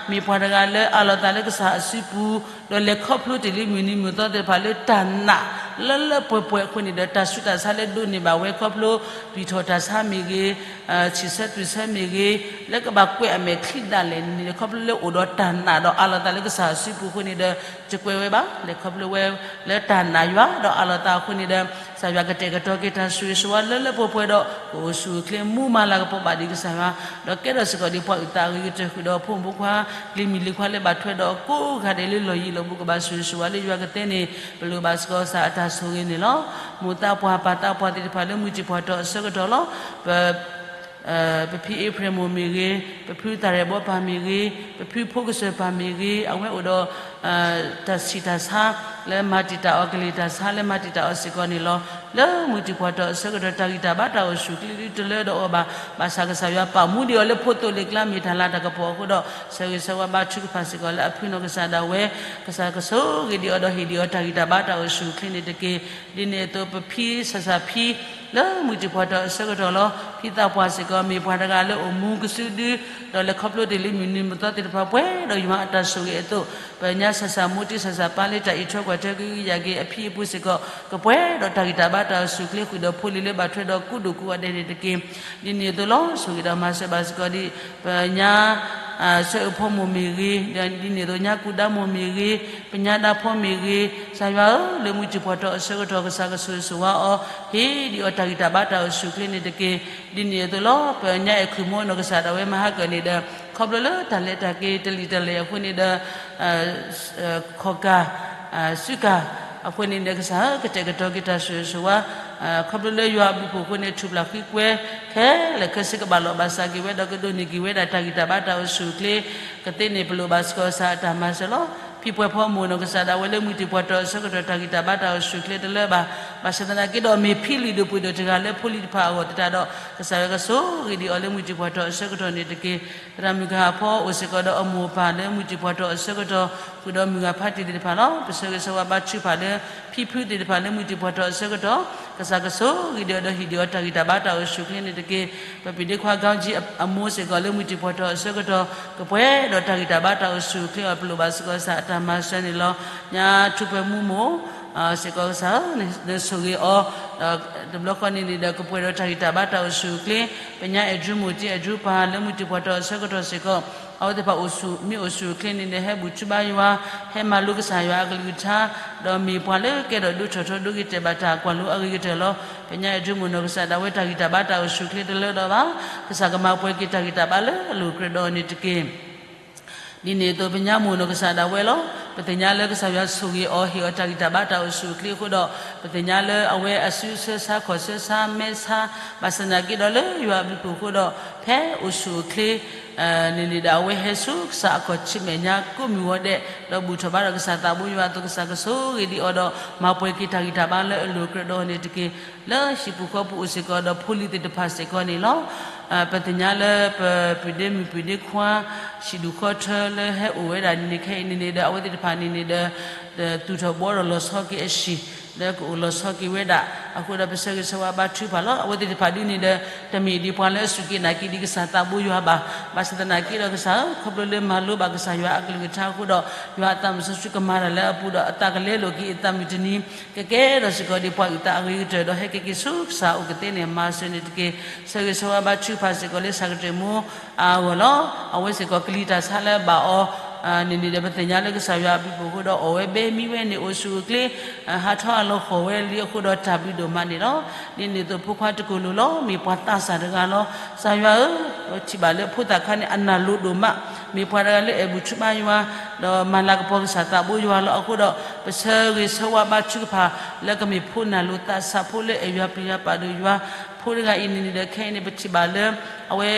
မ့ၢ်ပှၤတဂၤလၢအးလီၤသးလၢကစၢ်အစုပူၤ, ဒီးလဲၤခီဖျိတ့ၢ်လံမုၢ်နံၤမုၢ်သီသ့ၣ်တဖၣ်လၢတၢ်နာ်လၢလၢပှဲၤပှဲၤအဃိန့ၣ်ဒီး တၢ်ဆူးတၢ်ဆါလၢဒိးန့ၢ်ဘၣ်ဝဲခီဖျိ ပျံၤထီၣ်တၢ်ဆါမ့ၢ်ဂ့ၤ, ဆံးဆၢသွံၣ်ဆၢမ့ၢ်ဂ့ၤ, လၢကဘၣ်ကွဲးအမဲာ်ချံဒၣ်လဲာ်န့ၣ် ခီဖျိလၢအိၣ်ဒီးတၢ်နာ်ဒီးအးလီၤသးလၢကစၢ်အစုပူၤအဃိန့ၣ်ဒီး တကွဲးဝဲဘၣ်. လဲၤခီဖျိဝဲလၢတၢ်နာ်ယွၤဒီးအးလီၤသးအဃိန့ၣ်ဒီး ကစၢ်ယွၤကတဲာ်ကတီၤက့ၤတၢ်ဆိၣ်ဂ့ၤဆိၣ်ဝါလၢလၢပှဲၤပှဲၤဒီး ကအိၣ်ဆူၣ်အိၣ်ချ့မူမၤလၤကပီၤဘၣ်ဒံးကစၢ်ယွၤ, ဒီးကဲထီၣ်စ့ၢ်ကီးဒံးပှၤအုၣ်သးအဂ့ၤကတၢၢ်ဃုာ်ဒီးဖိမုၣ်ဖိခွါ လံၤမုၣ်လံၤခွါလၢဘၣ်ထွဲဒီးကိးဂၤဒဲးလၢလီၢ်ယံၤလီၢ်ဘူးကဘၣ်ဆိၣ်ဂ့ၤဆိၣ်ဝါလၢယွၤကသ့န့ၣ် ပလိၣ်ဘၣ်စ့ၢ်ကီးကစၢ်အတၢ်ဆိၣ်ဂ့ၤန့ၣ်လီၤ. မိၢ်သးပှၢ်ပၢ်သးပှၢ်သ့ၣ်တဖၣ်လၢမုၢ်တံၢ်ပှၢ်ထီၣ်အဆၢကတီၢ်လီၤ. ပ ပဖံအ့ဖြ့ၣ်မိၢ်မ့ၢ်ဂ့ၤ, ပဖုသးရဲၣ်ဘီပၢ်မ့ၢ်ဂ့ၤ, ပဖုဖိကစၢၢ်ပၢ်မ့ၢ်ဂ့ၤ, အဝဲအိၣ်ဒီး တၢ်ဆံးတၢ်ဆါ လၢမၤတံာ်တာ်အီၤ ကလံၤတၢ်ဆါလၢမၤတံာ်တာ်အီၤစ့ၢ်ကီးန့ၣ်လီၤ. လၢမုၢ်တံၢ်ပှၢ်ထီၣ်အဆၢကတီၢ် တၢ်ဂံၢ်တၢ်ဘါတၢ်အိၣ်ဆူၣ်အိၣ်ချ့တလၢဒီးအီၤဘၣ်, ဘၣ်ဆၣ်ကစၢ်ယွၤပာ်မူဒံးအီၤလၢဖိသိလ့ၣ်ကျါ မ့ၢ်တၢ်လၤတၢ်ကပီၤအဃိဒီး ဆၢဂ့ၤဆၢဝါဘါထုကဖၣ်စ့ၢ်ကီးလၢအဖုနီၢ်ကစၢ်ဒၣ်ဝဲ, ကစၢ်ကဆိၣ်ဂ့ၤဒံးအီၤဒီးဟ့ၣ်ဒံးအီၤတၢ်ဂံၢ်တၢ်ဘါတၢ်အိၣ်ဆူၣ်အိၣ်ချ့န့ၣ်တက့ၢ်. ဒ်န့ၣ်အသိးပဖံစၢ်စၢ်ဖံ လၢမုၢ်တံၢ်ပှၢ်ထီၣ်အဆၢကတီၢ်လီၤ. ဖံသးပှၢ်စ့ၢ်ကီးမ့ၢ်ပှၤတဂၤလၢအိၣ်မူကစုဒု ဒီးလဲၤခီဖျိတ့ၢ်လံမုၢ်နံၤမုၢ်သီသ့ၣ်တဖၣ်ပှဲၤဒီးယွၤအတၢ်ဆိၣ်ဂ့ၤအသိး, ပညါစၢ်စၢ်မိၢ်တံၢ်စၢ်စၢ်ပၢ်လၢတၢ်အံးထွဲကွၢ်ထွဲကဟုကယာ်က့ၤအဖံအပူၤစ့ၢ်ကီး ကပှဲၤဒီးတၢ်ဂံၢ်တၢ်ဘါတၢ်အိၣ်ဆူၣ်အိၣ်ချ့ဃုာ်ဒီးဖိလံၤလၢဘၣ်ထွဲဒီးကူဒိၣ်ကူအီၤဒဲးန့ၣ်တက့ၢ်. ဒ်န့ၣ်အသိးလီၤ. ဆိၣ်ဂ့ၤဒီးမၤစၢၤဘၣ်စ့ၢ်ကီးဒံး ပညါ ဆၢအၢဖိမိၢ်မ့ၢ်ဂ့ၤ, ဒ်န့ၣ်အသိးညါကူဒါမိၢ်မ့ၢ်ဂ့ၤ, ပညါဒါဖိမ့ၢ်ဂ့ၤ, ကစၢ်ယွၤဧၢ, လၢမုၢ်တံၢ်ပှၢ်ထီၣ်အဆၢကတီၢ် ကစၢ်ကဆိၣ်ဂ့ၤဆိၣ်ဝါအီၤ, ဟ့ၣ်ဒံးအီၤတၢ်ဂံၢ်တၢ်ဘါတၢ်အိၣ်ဆူၣ်အိၣ်ချ့န့ၣ်တက့ၢ်. ဒ်န့ၣ်အသိးလီၤ. ပညါအဲၣ်ခိၣ်မိၢ်နီၢ်ကစၢ်ဒၣ်ဝဲမၤဟါကၢၣ်န့ၣ်ဒီး ခီဖျိလၢတၢ်လဲၤတၢ်က့ၤတလံာ်တလဲာ်အဃိန့ၣ်ဒီး ခီၣ်ကၢ် စုကၢ် အဃိန့ၣ်ဒီး ကစၢ်ဧၢ, ကတဲာ်ကတီၤက့ၤတၢ်ဆိၣ်ဂ့ၤဆိၣ်ဝါ ခီဖျိလၢယွၤအဘျုးအဖှိၣ်အဃိန့ၣ် ထူၣ်ဖျးဃံကွဲခဲလၢာ်ခဲဆ့ ကဘၣ်လီၤဘၣ်စးက့ၤဝဲဒီး ကဒိးန့ၢ်က့ၤဝဲဒၣ်တၢ်ဂံၢ်တၢ်ဘါတၢ်အိၣ်ဆူၣ်အိၣ်ချ့ ကသ့န့ၣ် ပလိၣ်ဘၣ်စ့ၢ်ကီးကစၢ်အတၢ်မၤစၢၤလီၤ. ဖံပှဲၤဖီမိၢ်နီၢ်ကစၢ်ဒၣ်ဝဲလၢမုၢ်တံၤပှၢ်တီၢ်အဆၢကတီၢ် တၢ်ဂံၢ်တၢ်ဘါတၢ်အိၣ်ဆူၣ်အိၣ်ချ့တလၢဘၣ်. ဘၣ်ဆၣ်သနာ်က့ဒီး မ့ၢ်ဖံလုၢ်ဒိၣ်ပှ့ၤဒိၣ်တဂၤလၢဖိလံၤတဖၣ်အဂီၢ်သတးဒီး ကစၢ်ယွၤကဆိၣ်ဂ့ၤဒံးအီၤလၢမုၢ်တံၤပှၢ်တီၢ်အဆၢကတီၢ်န့ၣ်တက့ၢ်. သရၣ်မုၣ်ကဟၣ်ဖီအိၣ်စ့ၢ်ကီးဒီးအမိၢ်အပၢ်လၢမုၢ်တံၤပှၢ်တီၢ်အဆၢကတီၢ် ဃုာ်ဒီးမုၢ်ဂၤဖးတံၢ်သ့ၣ်တဖၣ်လီၤ. ပဆၢဂ့ၤဆၢဝါဘါထုကဖၣ်လၢ ဖံဖုသ့ၣ်တဖၣ်လၢမုၢ်တံၤပှၢ်တီၢ်အဆၢကတီၢ် ကစၢ်ကဆိၣ်ဂ့ၤဒံးအီၤဒီးဟ့ၣ်ဒံးအီၤတၢ်ဂံၢ်တၢ်ဘါတၢ်အိၣ်ဆူၣ်အိၣ်ချ့န့ၣ်တက့ၢ်. ပပၢ်ဒ့ခွါ ကီကၠံ အမိၢ်စ့ၢ်ကီးလၢမုၢ်တံၤပှၢ်တီၢ်အဆၢကတီၢ် ကပှဲၤဒီးတၢ်ဂံၢ်တၢ်ဘါတၢ်အိၣ်ဆူၣ်အိၣ်ချ့အီၤ ပလိၣ်ဘၣ်စ့ၢ်ကီးကစၢ်အတၢ်မၤစၢၤန့ၣ်လီၤ. ညါထူးပှဲၤမူမိၢ် စ့ၢ်ကီးကစၢ်ဧၢ နဆိၣ်ဂ့ၤအီၤ တဘျီဃီန့ၣ်န့ၣ်ဒီး ကပှဲၤဒီးတၢ်ဂံၢ်တၢ်ဘါတၢ်အိၣ်ဆူၣ်အိၣ်ချ့ ပညါအဲၣ်ဒြူးမိၢ်တံၢ် အဲၣ်ဒြူးပၢ်လၢမုၢ်တံၤပှၢ်တီၢ်အဆၢကတီၢ်စ့ၢ်ကီး အဝဲသ့ၣ်တဖၣ်အိၣ်ဆူၣ် မ့ၢ်အိၣ်ဆူၣ်အိၣ်ချ့န့ၣ်ဒီး ဟဲဘူၣ်ထူဘါယွၤ ဟဲမၤလိကစၢ်ယွၤအကလုၢ်ကထါ ဒီးမ့ၢ်ပှၤလၢကဲထီၣ်ဒိၣ်ထီၣ်ထီဒိၣ်ဂ့ၤတဲာ်ဘၣ်တၢ်ကွၢ်လိအဂ့ၤကတၢၢ်လီၤ. ပညါအဲၣ်ဒြူးမိၢ်နီၢ်ကစၢ်ဒၣ်ဝဲတၢ်ဂံၢ်တၢ်ဘါတၢ်အိၣ်ဆူၣ်အိၣ်ချ့တလၢဒီးဘၣ်. ကစၢ်ကမၤပှဲၤက့ၤတၢ်ဂံၢ်တၢ်ဘါလၢအလိၤကြၢးဒီးအီၤန့ၣ်တက့ၢ်. ဒ်န့ၣ်အသိး ပညါမိၢ်နီၢ်ကစၢ်ဒၣ်ဝဲလီၤ. ပသ့ၣ်ညါလၢကစၢ်ယွၤဆိၣ်ဂ့ၤအီၤ ဟ့ၣ်အီၤတၢ်ဂံၢ်တၢ်ဘါတၢ်အိၣ်ဆူၣ်အိၣ်ချ့အဃိဒီး ပသ့ၣ်ညါလၢအဝဲအစုဆၢဆါခီၣ်ဆၢဆါမဲဆါ ဘၣ်ဆၣ်သနာ်က့ဒီးလၢယွၤအဘျုးအဖှိၣ်အဃိဒီး ဖဲအိၣ်ဆူၣ်အိၣ်ချ့ န့ၣ်န့ၣ်ဒီး အဝဲဟဲဆူကစၢ်အခီၣ်ထံးမဲာ်ညါကိးမုၢ်ဂီၤဒဲး ဒီးဘူၣ်ထီၣ်ဘါထီၣ်ကစၢ်သးဘိယွၤအသိး ကစၢ်ကဆိၣ်ဂ့ၤဒံးအီၤဒီး မၤပှဲၤက့ၤတၢ်ဂံၢ်တၢ်ဘါလၢအလိၤကြၢးဒီးအီၤန့ၣ်တက့ၢ်. လၢဟံၣ်ပူၤဃီပူၤအိၣ်စ့ၢ်ကီးဒီးဖိလံၤသ့ၣ်တဖၣ်စ့ၢ်ကီးန့ၣ်လီၤ. ပသ့ၣ်ညါလၢပပုၢ်ဒ့မုၣ်ပုၢ်ဒ့ခွါ ဟံၣ်ဒူၣ်ဃီထၢလၢဟဲအိၣ်ဝဲဒၣ်န့ၣ်န့ၣ် ခဲအံၤန့ၣ်န့ၣ်ဒီး အဝဲသ့ၣ်တဖၣ်န့ၣ်န့ၣ်ဒီး သူၣ်ထီၣ်ဘှီထီၣ်လီၤဆီက့ၤအဟံၣ် လၢကအိၣ်လီၤဆီက့ၤဝဲဒၣ်အဃိဒီး ပဆၢဂ့ၤဆၢဝါဘါထုကဖၣ်လီၤ. အဝဲသ့ၣ်တဖၣ်ဒ်န့ၣ်ဒီး တမ့ၢ်ဒ်ပှၤလၢအစူၢ်က့ၤနာ်က့ၤဒံးကစၢ်သးဘိယွၤဘၣ်. ဘၣ်ဆၣ်သနာ်က့ဒီးကစၢ်ဧၢ ခီဖျိလၢမၤလိဘၣ်ကစၢ်ယွၤအကလုၢ်ကထါအဃိဒီး ယွၤအသးမုၢ်စီဆှံကမၤတၢ်လၢအပူၤဒီး အသးကလဲလိာ်က့ၤအသးမုၢ်တနံၤ ကကဲထီၣ်စ့ၢ်ကီးဒ်ပှၤအုၣ်သးအဂ့ၤကတၢၢ်ဒီး ဟဲက့ၤက့ၤဆူကစၢ်အအိၣ်ကသ့န့ၣ် မၤစၢၤန့ၣ်တက့ၢ်. ဆၢဂ့ၤဆၢဝါဘါထုကဖၣ်စ့ၢ်ကီးလၢ ဆၣ်ကတၢၢ်မိၢ်အဂီၢ်လီၤ. အဝဲစ့ၢ်ကီးကလံၤတၢ်ဆါလၢအဘၣ်အီၤ န့ၣ်န့ၣ်ဒီး ပသ့ၣ်ညါလၢကစၢ်ယွၤအဘျုးအဖှိၣ်အဃိဒီး အီၣ်ဝဲဘဲမံဝဲန့ၣ် အိၣ်ဆူၣ်အိၣ်ချ့ ဟးထီၣ်အလီၤဃီၤဝဲလံအဃိဒီး တၢ်ဘျုးဒိၣ်မးန့ၣ်လီၤ. ဒ်န့ၣ်အသိးဖိခွါတကိၢ်လိၤလီၤ. မ့ၢ်ပှၤသးစၢ်တဂၤလီၤ. ကစၢ်ယွၤဧၢ, ထံၣ်ဘၣ်လၢဖိသၣ်ခါန့ၣ် အနာ်လိၤဒိၣ်မး, မ့ၢ်ပှၤတဂၤလၢအဲၣ်ဘူၣ်ထူဘါယွၤ ဒီးမၤလၤကပီၤကစၢ်သးဘိယွၤလီၤ. အဃိဒီး ပဆၢဂ့ၤဆၢဝါဘါထုကဖၣ် လၢကမ့ၢ်ဖိနာ်လိၤသးစၢ်ဖိလၢအဲၣ်ယွၤပျံၤယွၤပာ်ဒိၣ်ယွၤ ဖိတဂၤအံၤန့ၣ်န့ၣ်ဒီး ခဲအံၤန့ၣ် ပထံၣ်ဘၣ်လၢ အဝဲ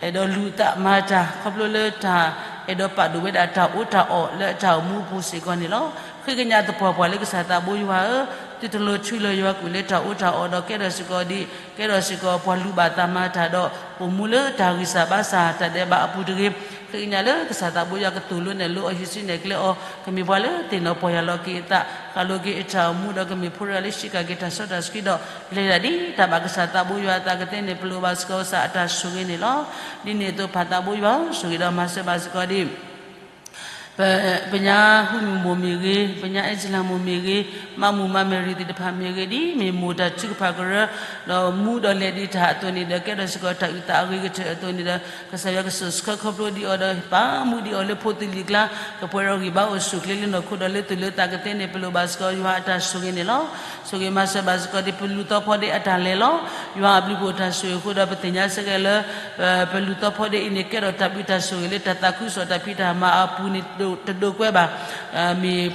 အဲၣ်ဒိးလူၤအသးမၤတၢ် ခီဖျိလၢတၢ်အဲၣ်ဒိးပာ်ဒိၣ်ဝဲဒၣ်တၢ်အိၣ်တၢ်အီၣ်လၢအတၢ်အိၣ်မူအပူၤစ့ၢ်ကီးန့ၣ်လီၤ. ဃ့ကညးသပှၢ်ပှၢ်လၢကစၢ်သးဘိယွၤဧၢ, သုတလီၤထူလီၤယွၤကွံာ်လၢတၢ်အိၣ်တၢ်အီၣ်ဒီး ကဲထီၣ်စ့ၢ်ကီးဒ် ကဲထီၣ်စ့ၢ်ကီးပှၤလူၤဘၣ်သးမၤတၢ်ဒီး အိၣ်မူလၢတၢ်ဂံၢ်စၢ်ဘါစၢ်တၢ်ဒဲးဘးအပူၤတဂ့ၤ. ဃ့ကညးလၢကစၢ်သးဘိယွၤကသိၣ်လိနဲၣ်လိအီၤ ဟံးစုနဲၣ်ကျဲအီၤ ကမ့ၢ်ပှၤလၢသ့ၣ်နီၣ်ပီၢ်ယၢ်လီၤက့ၤအသး ဃၣ်လိၤက့ၤအတၢ်အိၣ်မူဒီး ကမ့ၢ်ဖိတဂၤလၢဟံးဃာ်က့ၤတၢ်စီတၢ်ဆှံဒီး လဲၤတၢ်ဒ်တၢ်ဘၣ်ကစၢ်သးဘိယွၤအသးကသ့န့ၣ် ပလိၣ်ဘၣ်စ့ၢ်ကီးကစၢ်အတၢ်ဆိၣ်ဂ့ၤန့ၣ်လီၤ. ဒ်န့ၣ်အသိးပၢ်သးဘိယွၤ ဆိၣ်ဂ့ၤဒီးမၤစၢၤဘၣ်စ့ၢ်ကီးဒ် ပညါဟူမုၢ်မိၢ်မ့ၢ်ဂ့ၤ, ပညါအဲၣ်စလၤမိၢ်မ့ၢ်ဂ့ၤ, မးမုၢ်မးမဲာ်ရံၤသ့ၣ်တဖၣ်မ့ၢ်ဂ့ၤ, ဒ်မ့ၢ်မိၢ်တၢ်ထုကဖၣ်ကရၢ ဒီးမူဒီးလဲၤဒံးတၢ်အသိးန့ၣ်ဒီး ကဲထီၣ်စ့ၢ်ကီးတၢ်အုၣ်သးအဂ့ၤကတၢၢ်အသိးန့ၣ်ဒီး ကစၢ်ယွၤကစိာ်ဆှၢခီဖျိဒံးအီၤဒီး ပာ်မူဒံးအီၤလၢဖိသ့လံၤကျါ ကပှဲၤဒီးဂံၢ်ဘါအိၣ်ဆူၣ်အိၣ်ချ့လၢနီၢ်ခိဒီးလၢသူၣ်လၢသးကသ့န့ၣ် ပလိၣ်ဘၣ်စ့ၢ်ကီးယွၤအတၢ်ဆိၣ်ဂ့ၤန့ၣ်လီၤ. ဆိၣ်ဂ့ၤမၤစၢၤဘၣ်စ့ၢ်ကီးဒ်ပလူၤသီဖီဒ့အတၢ်လဲၤလီၤ. ယွၤအဘျုးအဖှိၣ်တၢ်ဆိၣ်ဂ့ၤအဃိဒီး ပသ့ၣ်ညါစ့ၢ်ကီးလၢ ပလူၤသီဖီဒ့အံၤန့ၣ် ကဲထီၣ်တၢ်ဘျုးတၢ်ဆိၣ်ဂ့ၤလၢတၢ်သးခုကစီၣ်တၢ်ဖံးတၢ်မၤအပူၤန့ၣ်တဒိးကွဲဘၣ်. မ့ၢ်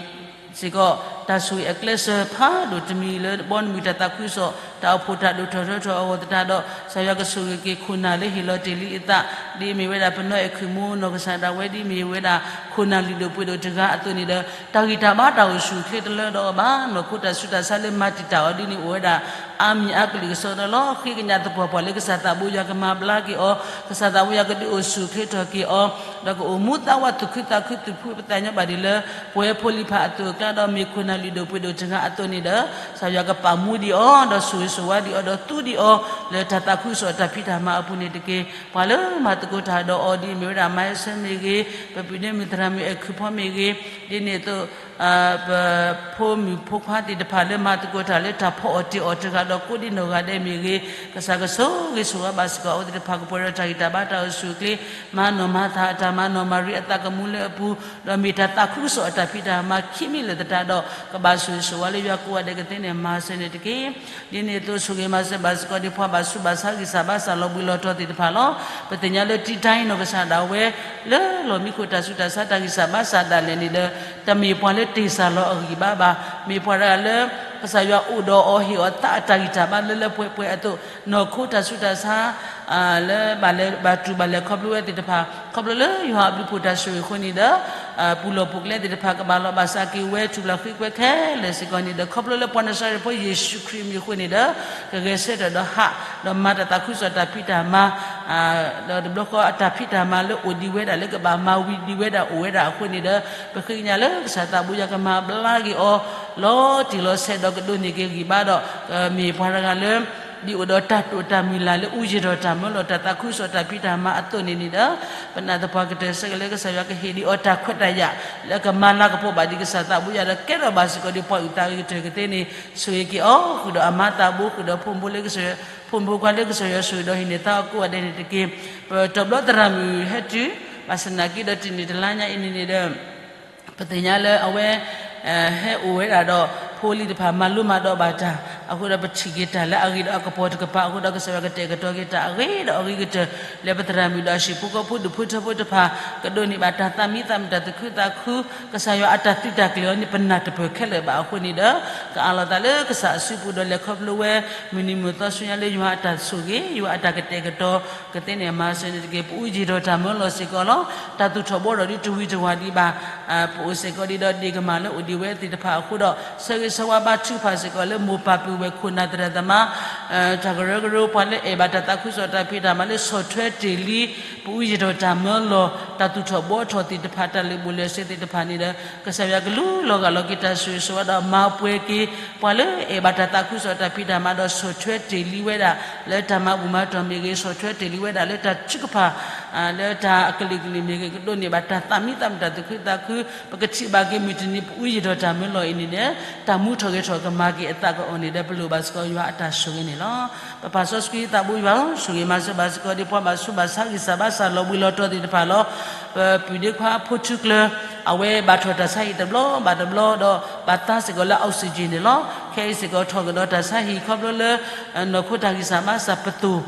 စ့ၢ်ကီး တၢ်ဆိၣ်ဂ့ၤအကျဲးစၢးဖးဒိၣ်တမံၤလၢဘီနမုၢ်တၢ်သးခုကစီၣ် တၢ်အိၣ်ဖှိၣ်တၢ်ဒိၣ်ထီၣ်ထီထီၣ်အဂီၢ်သတးဒီး ကစၢ်ယွၤကဆိၣ်ဂ့ၤက့ၤခိၣ်နၢ်လၢဟ့ၣ်လီၤတ့ၢ်လံအသး ဒ်အမ့ၢ်ဝဲဒၣ်ပနီၢ်အဲၣ်ခုၣ်မူနီၢ်ကစၢ်ဒၣ်ဝဲဒ်အမ့ၢ်ဝဲဒၣ် ခိၣ်နၢ်လုၢ်ဒိၣ်ပှ့ၤဒိၣ်တဂၤအသိးန့ၣ်ဒီး တၢ်ဂံၢ်တၢ်ဘါတၢ်အိၣ်ဆူၣ်အိၣ်ချ့တလၢဒီးအီၤဘၣ်. နီၢ်ခိတၢ်ဆူးတၢ်ဆါလၢမၤတံာ်တာ်အီၤဒ်န့ၣ်အိၣ်ဝဲဒၣ် အါမံၤအါကလုာ်ကစီဒီလီၤ. ဃ့ကညးသပှၢ်ပှၢ်လၢကစၢ်သးဘိယွၤကမၤဘျါက့ၤအီၤ, ကစၢ်သးဘိယွၤကဒုးအိၣ်ဆူၣ်အိၣ်ချ့ထီၣ်က့ၤအီၤ, ဒီးကအိၣ်မူသးဝးသူၣ်ခုသးခု သူၣ်ဖှံပသးညီဘၣ်ဒ်လၢ ပဝဲဖိလံၤဖးအသိးအကျါဒီး မ့ၢ်ခိၣ်နၢ်လုၢ်ဒိၣ်ပှ့ၤဒိၣ်တဂၤအသိးန့ၣ်ဒီး ကစၢ်ယွၤကပာ်မူဒံးအီၤ ဒီးဆိၣ်ဂ့ၤဆိၣ်ဝါဒံးအီၤ ဒီးသူဒံးအီၤ လၢတၢ်သးခုကစီၣ်တၢ်ဖံးတၢ်မၤအပူၤန့ၣ်တက့ၢ်. ပှၤလၢမၤသကိးတၢ်ဒီးအီၤဒ်အမ့ၢ်ဝဲဒၣ် မၤအၢစၢၤမ့ၢ်ဂ့ၤ, ပပုၢ်ဒ့မုၣ်သရၣ်မုၣ်အဲၣ်ခုၣ်ဖီမ့ၢ်ဂ့ၤ, ဒ်န့ၣ်အသိး ပဖိမုၣ်ဖိခွါသ့ၣ်တဖၣ်လၢမၤသကိးတၢ်လၢ တၢ်ဖီအီၣ်တ့ၢ်အီၣ်တဂၤဒီးကိးဒံနီၢ်ဂၤဒဲးမ့ၢ်ဂ့ၤ, ကစၢ်ကဆိၣ်ဂ့ၤဆိၣ်ဝါဘၣ်စ့ၢ်ကီး အဝဲသ့ၣ်တဖၣ်ကပှဲၤဒီးတၢ်ဂံၢ်တၢ်ဘါတၢ်အိၣ်ဆူၣ်အိၣ်ချ့, မၤနီၢ်မၤသးအတၢ်မၤနီၢ်မၤရံအသးကမူလၢအပူၤ, ဒီးမ့ၢ်တၢ်သးခုကစီၣ်အတၢ်ဖံးတၢ်မၤခံမံၤလၢာ်သတးဒီး ကဘၣ်ဆိၣ်ဂ့ၤဆိၣ်ဝါလၢယွၤကိးဂၤဒဲးကသ့န့ၣ် မၤစၢၤန့ၣ်တက့ၢ်. ဒ်န့ၣ်အသိးဆိၣ်ဂ့ၤမၤစၢၤဘၣ်စ့ၢ်ကီးဒ်ပှၤဘၣ်ဆူးဘၣ်ဆါဂံၢ်စၢ်ဘါစၢ်လီၤဘှံးလီၤတီၤသ့ၣ်တဖၣ်လီၤ. ပသ့ၣ်ညါလၢတံတါအံၤနီၢ်ကစၢ်ဒၣ်ဝဲ လၢလီၢ်မံခိၣ်တၢ်ဆူးတၢ်ဆါတၢ်ဂံၢ်စၢ်ဘါစၢ်ဒၣ်လဲာ်န့ၣ်ဒီး တမ့ၢ်ပှၤလၢတ့ၢ်စၢ်လီၤအဂံၢ်ဘါဘၣ်. မ့ၢ်ပှၤတဂၤလၢ ကစၢ်ယွၤအိၣ်ဒီးအီၤ ဟ့ၣ်အီၤသးအတၢ်ဂံၢ်တၢ်ဘါလၢလၢပှဲၤပှဲၤအသိး, နီၢ်ခိတၢ်ဆူးတၢ်ဆါ လၢဘၣ်လဲၤဘၣ်တူၢ်ဘၣ်လဲၤခီဖျိဝဲသ့ၣ်တဖၣ် ခီဖျိလၢယွၤအဘျုးဖှိၣ်တၢ်ဆိၣ်ဂ့ၤအဃိန့ၣ်ဒီး ပူၤလီၢ်ပူၤကျဲသ့ၣ်တဖၣ် ကဘၣ်လီၤဘၣ်စးက့ၤဝဲ ထူၣ်ဖျဲးဃ့ကွဲခဲလၢာ်စ့ၢ်ကီးန့ၣ်ဒီး ခီဖျိလၢပှၤနၤစၤရ့းဖိယ့ၣ်ၡူးခရံာ်အမံၤအဃိန့ၣ်ဒီး ကဂဲၤဆၢထၢၣ်ဒီးဟး ဒီးမၤတၢ်သးခုကစီၣ်တၢ်ဖံးတၢ်မၤ ဒီးတဘျီဃီအတၢ်ဖံးတၢ်မၤလၢအိၣ်ဒံးဝဲဒၣ်လၢကဘၣ်မၤဝံၤဒံးဝဲဒၣ်အိၣ်ဝဲဒၣ်အဃိန့ၣ်ဒီး ပဃ့ကညးလၢကစၢ်သးဘိယွၤကမၤဘျါက့ၤအီၤ လီၤတံၢ်လီၤဆဲးဒီးကဒိးန့ၢ်က့ၤဂံၢ်ဘါဒီး မ့ၢ်ပှၤတဂၤလၢ ဒ်အိၣ်ဒီးတၢ်တိာ်တၢ်မုၢ်လၢ်လၢအူယံာ်ထီၣ်တၢ်မၢလီၤ တၢ်သးခုကစီၣ်တၢ်ဖံးတၢ်မၤအသိးန့ၣ်န့ၣ်ဒီး ပနာ်သပှၢ်ကတၢၢ်ဆၢက့ၤလၢကစၢ်ယွၤကဟ့ၣ်ဒံးအီၤတၢ်ခွဲးတၢ်ယာ် လၢကမၤလၤကပီၤဘၣ်ဒံးကစၢ်သးဘိယွၤဒီး ကဲထီၣ်ဘၣ်စ့ၢ်ကီးဒံးပှၤအုၣ်သးအဂ့ၤကတၢၢ်ကသ့န့ၣ် ဆိၣ်ဂ့ၤက့ၤအီၤ ဃုာ်ဒီးအမါသးဘိ ဃုာ်ဒီးဖိမုၣ်ဖိလၢကစၢ်ယွၤ ဖိမုၣ်ဖိခွါလၢကစၢ်ယွၤဆိၣ်ဂ့ၤဒီးဟံးန့ၢ်သါအီၤကိးဂၤဒဲးန့ၣ်တက့ၢ်. ပတဘျီသရၣ်မုၣ်ဟဲတုၤ ဘၣ်ဆၣ်သနာ်က့ဒီးတနံၤတလါညါအံၤန့ၣ်န့ၣ်ဒီး ပသ့ၣ်ညါလၢအဝဲ ဟဲအိၣ်ဝဲဒၣ်ဒီး ဖိလံၤတဖၣ်မၤလိမၤဒိးဘၣ်တၢ် အဃိဒီးပထံၣ်က့ၤတၢ်လၢအဂ့ၤဒီးအကပီၤတကပၤအဃိဒီး ကစၢ်ယွၤကတဲာ်ကတီၤက့ၤတၢ်အဂ့ၤဒီးအဂ့ၤကတၢၢ် လၢပသရၣ်မုၣ်ဒီးအဟံၣ်ဖိဃီဖိဒူၣ်ဖိထၢဖိတဖၣ် ကဒိးန့ၢ်ဘၣ်တၢ်သးမံသးမုာ်တၢ်သူၣ်ခုသးခု ကစၢ်ယွၤအတၢ်သုးတၢ်ကျဲၤအီၤန့ၣ် ပနၢ်တပၢၢ်ခဲလၢာ်ဘၣ်အဃိန့ၣ်ဒီး ကအးလီၤသးလၢကစၢ်အစုပူၤဒီးလဲၤခီဖျိဝဲ မုၢ်နံၤမုၢ်သီဆူညါလၢယွၤအတၢ်ဆိၣ်ဂ့ၤ ယွၤအတၢ်ကတဲာ်ကတီၤ ကသ့န့ၣ်မၤစၢၤန့ၣ်တက့ၢ်. ပအူယံာ်ထီၣ်တၢ်မၢလီၤစ့ၢ်ကီးလီၤ. တၢ်သူၣ်ထီၣ်ဘှီထီၣ်ဒ်တဝံၤတဝၢ်ဒံးဘၣ်. ပအိၣ်စ့ၢ်ကီးဒံးဒီးဒ့ၣ်ကမၢ်လၢအိၣ်ဒံးဝဲသ့ၣ်တဖၣ်အဃိဒီး ဆၢဂ့ၤဆၢဝါဘါထုကဖၣ်စ့ၢ်ကီးလၢမိၢ်ပၢ်ပုၢ်ဝဲၢ်ခိၣ်နၢ်သရၣ်သမါ တၢ်ကရၢကရိပှၤလၢအဲၣ်ဘၣ်တၢ်သးခုကစီၣ်တၢ်ဖံးတၢ်မၤလၢဆီၣ်ထွဲတ့ၢ်လံ ပအူယံာ်ထီၣ်တၢ်မၢလီၤ တၢ်သူၣ်ထီၣ်ဘှီထီၣ်သ့ၣ်တဖၣ် တၢ်လၢာ်ဘူၣ်လၢာ်စ့ၤသ့ၣ်တဖၣ်န့ၣ်ဒီး ကစၢ်ယွၤကလူလီၤဂာ်လီၤက့ၤတၢ်ဆိၣ်ဂ့ၤဆိၣ်ဝါဒီးမၤပှဲၤက့ၤ ပှၤလၢအဲၣ်ဘၣ်တၢ်သးခုကစီၣ်တၢ်ဖံးတၢ်မၤဒီးဆီၣ်ထွဲတ့ၢ်လံဝဲဒၣ် လၢတၢ်မၤဘူၣ်မၤတီၢ်မ့ၢ်ဂ့ၤ ဆီၣ်ထွဲတ့ၢ်လံဝဲဒၣ်လၢတၢ်ထုကဖၣ် လၢတၢ်အကလုာ်ကလုာ်မ့ၢ်ဂ့ၤ ကဒိးန့ၢ်ဘၣ်တၢ်သးမံသးမုာ်တၢ်သူၣ်ခုသးခု ပကထံၣ်ဘၣ်က့ၤမုၢ်တနံၤပအူယံာ်ထီၣ်တၢ်မၢလီၤအံၤန့ၣ်န့ၣ် တၢ်မူထီၣ်ဂဲၤထီၣ်ကမၤက့ၤအသးကအီၤန့ၣ်ဒီး ပလိၣ်ဘၣ်စ့ၢ်ကီးယွၤအတၢ်ဆိၣ်ဂ့ၤန့ၣ်လီၤ. ပပၢ်စီဆှံသးဘိယွၤဧၢ, ဆိၣ်ဂ့ၤမၤစၢၤဘၣ်စ့ၢ်ကီးဒံးပှၤဘၣ်ဆူးဘၣ်ဆါဂံၢ်စၢ်ဘါစၢ်လီၤဘှံးလီၤတီၤသ့ၣ်တဖၣ်လီၤ. ပပုၢ်ဒ့ခွါဖိထူကျၢၤ အဝဲဘၣ်ထီၣ်တၢ်ဆါဟံၣ်တဘျီဘၣ်တဘျီဒီး ဘၣ်သါစ့ၢ်ကီးလၢ oxygen န့ၣ်လီၤ. ခဲအံၤစ့ၢ်ကီးထီၣ်ကဒီးတၢ်ဆါဟံၣ်ခီဖျိလၢ နီၢ်ခိတၢ်ဂံၢ်စၢ်ဘါစၢ်ပသိၣ်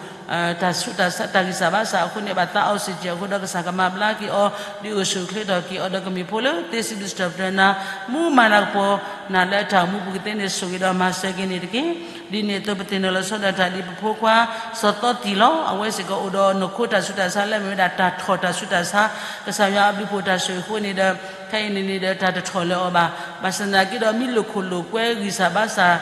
တၢ်ဆူးတၢ်ဆါတၢ်ဂံၢ်စၢ်ဘါစၢ်အဃိန့ၣ် ဘၣ်သါ oxygen အဃိဒီးကစၢ်ကမၤဘျါက့ၤအီၤ ဒုးအိၣ်ဆူၣ်အိၣ်ချ့ထီၣ်က့ၤအီၤဒီးကမ့ၢ်ဖိလၢသ့စံးဘျုးစံးထီၣ်ပတြၢၤနၤ မူမၤနၤကပီၤနၤလၢအတၢ်အိၣ်မူပူၤကသ့န့ၣ် ဆိၣ်ဂ့ၤဒီးမၤစၢၤက့ၤန့ၣ်တက့ၢ်. ဒ်န့ၣ်အသိးပသ့ၣ်နီၣ်လီၤဆီဒၣ်တၢ်ဒ်ပဖိခွါ စီၤသီတံၢ်လီၤ. အဝဲစ့ၢ်ကီးအိၣ်ဒီးနီၢ်ခိတၢ်ဆူးတၢ်ဆါလၢအမ့ၢ်ဝဲဒၣ်တၢ်ထီၣ်တၢ်ဆူးတၢ်ဆါ ကစၢ်ယွၤအဘျုးဖှိၣ်တၢ်ဆိၣ်ဂ့ၤအဃိန့ၣ်ဒီး ခဲအံၤန့ၣ်န့ၣ်ဒီးတၢ်တထီၣ်လၢၤအီၤဘၣ်. ဘၣ်ဆၣ်သနာ်က့ဒီးမ့ၢ်လိာ်ခိၣ်လိာ်ကွဲဂံၢ်စၢ်ဘါစၢ်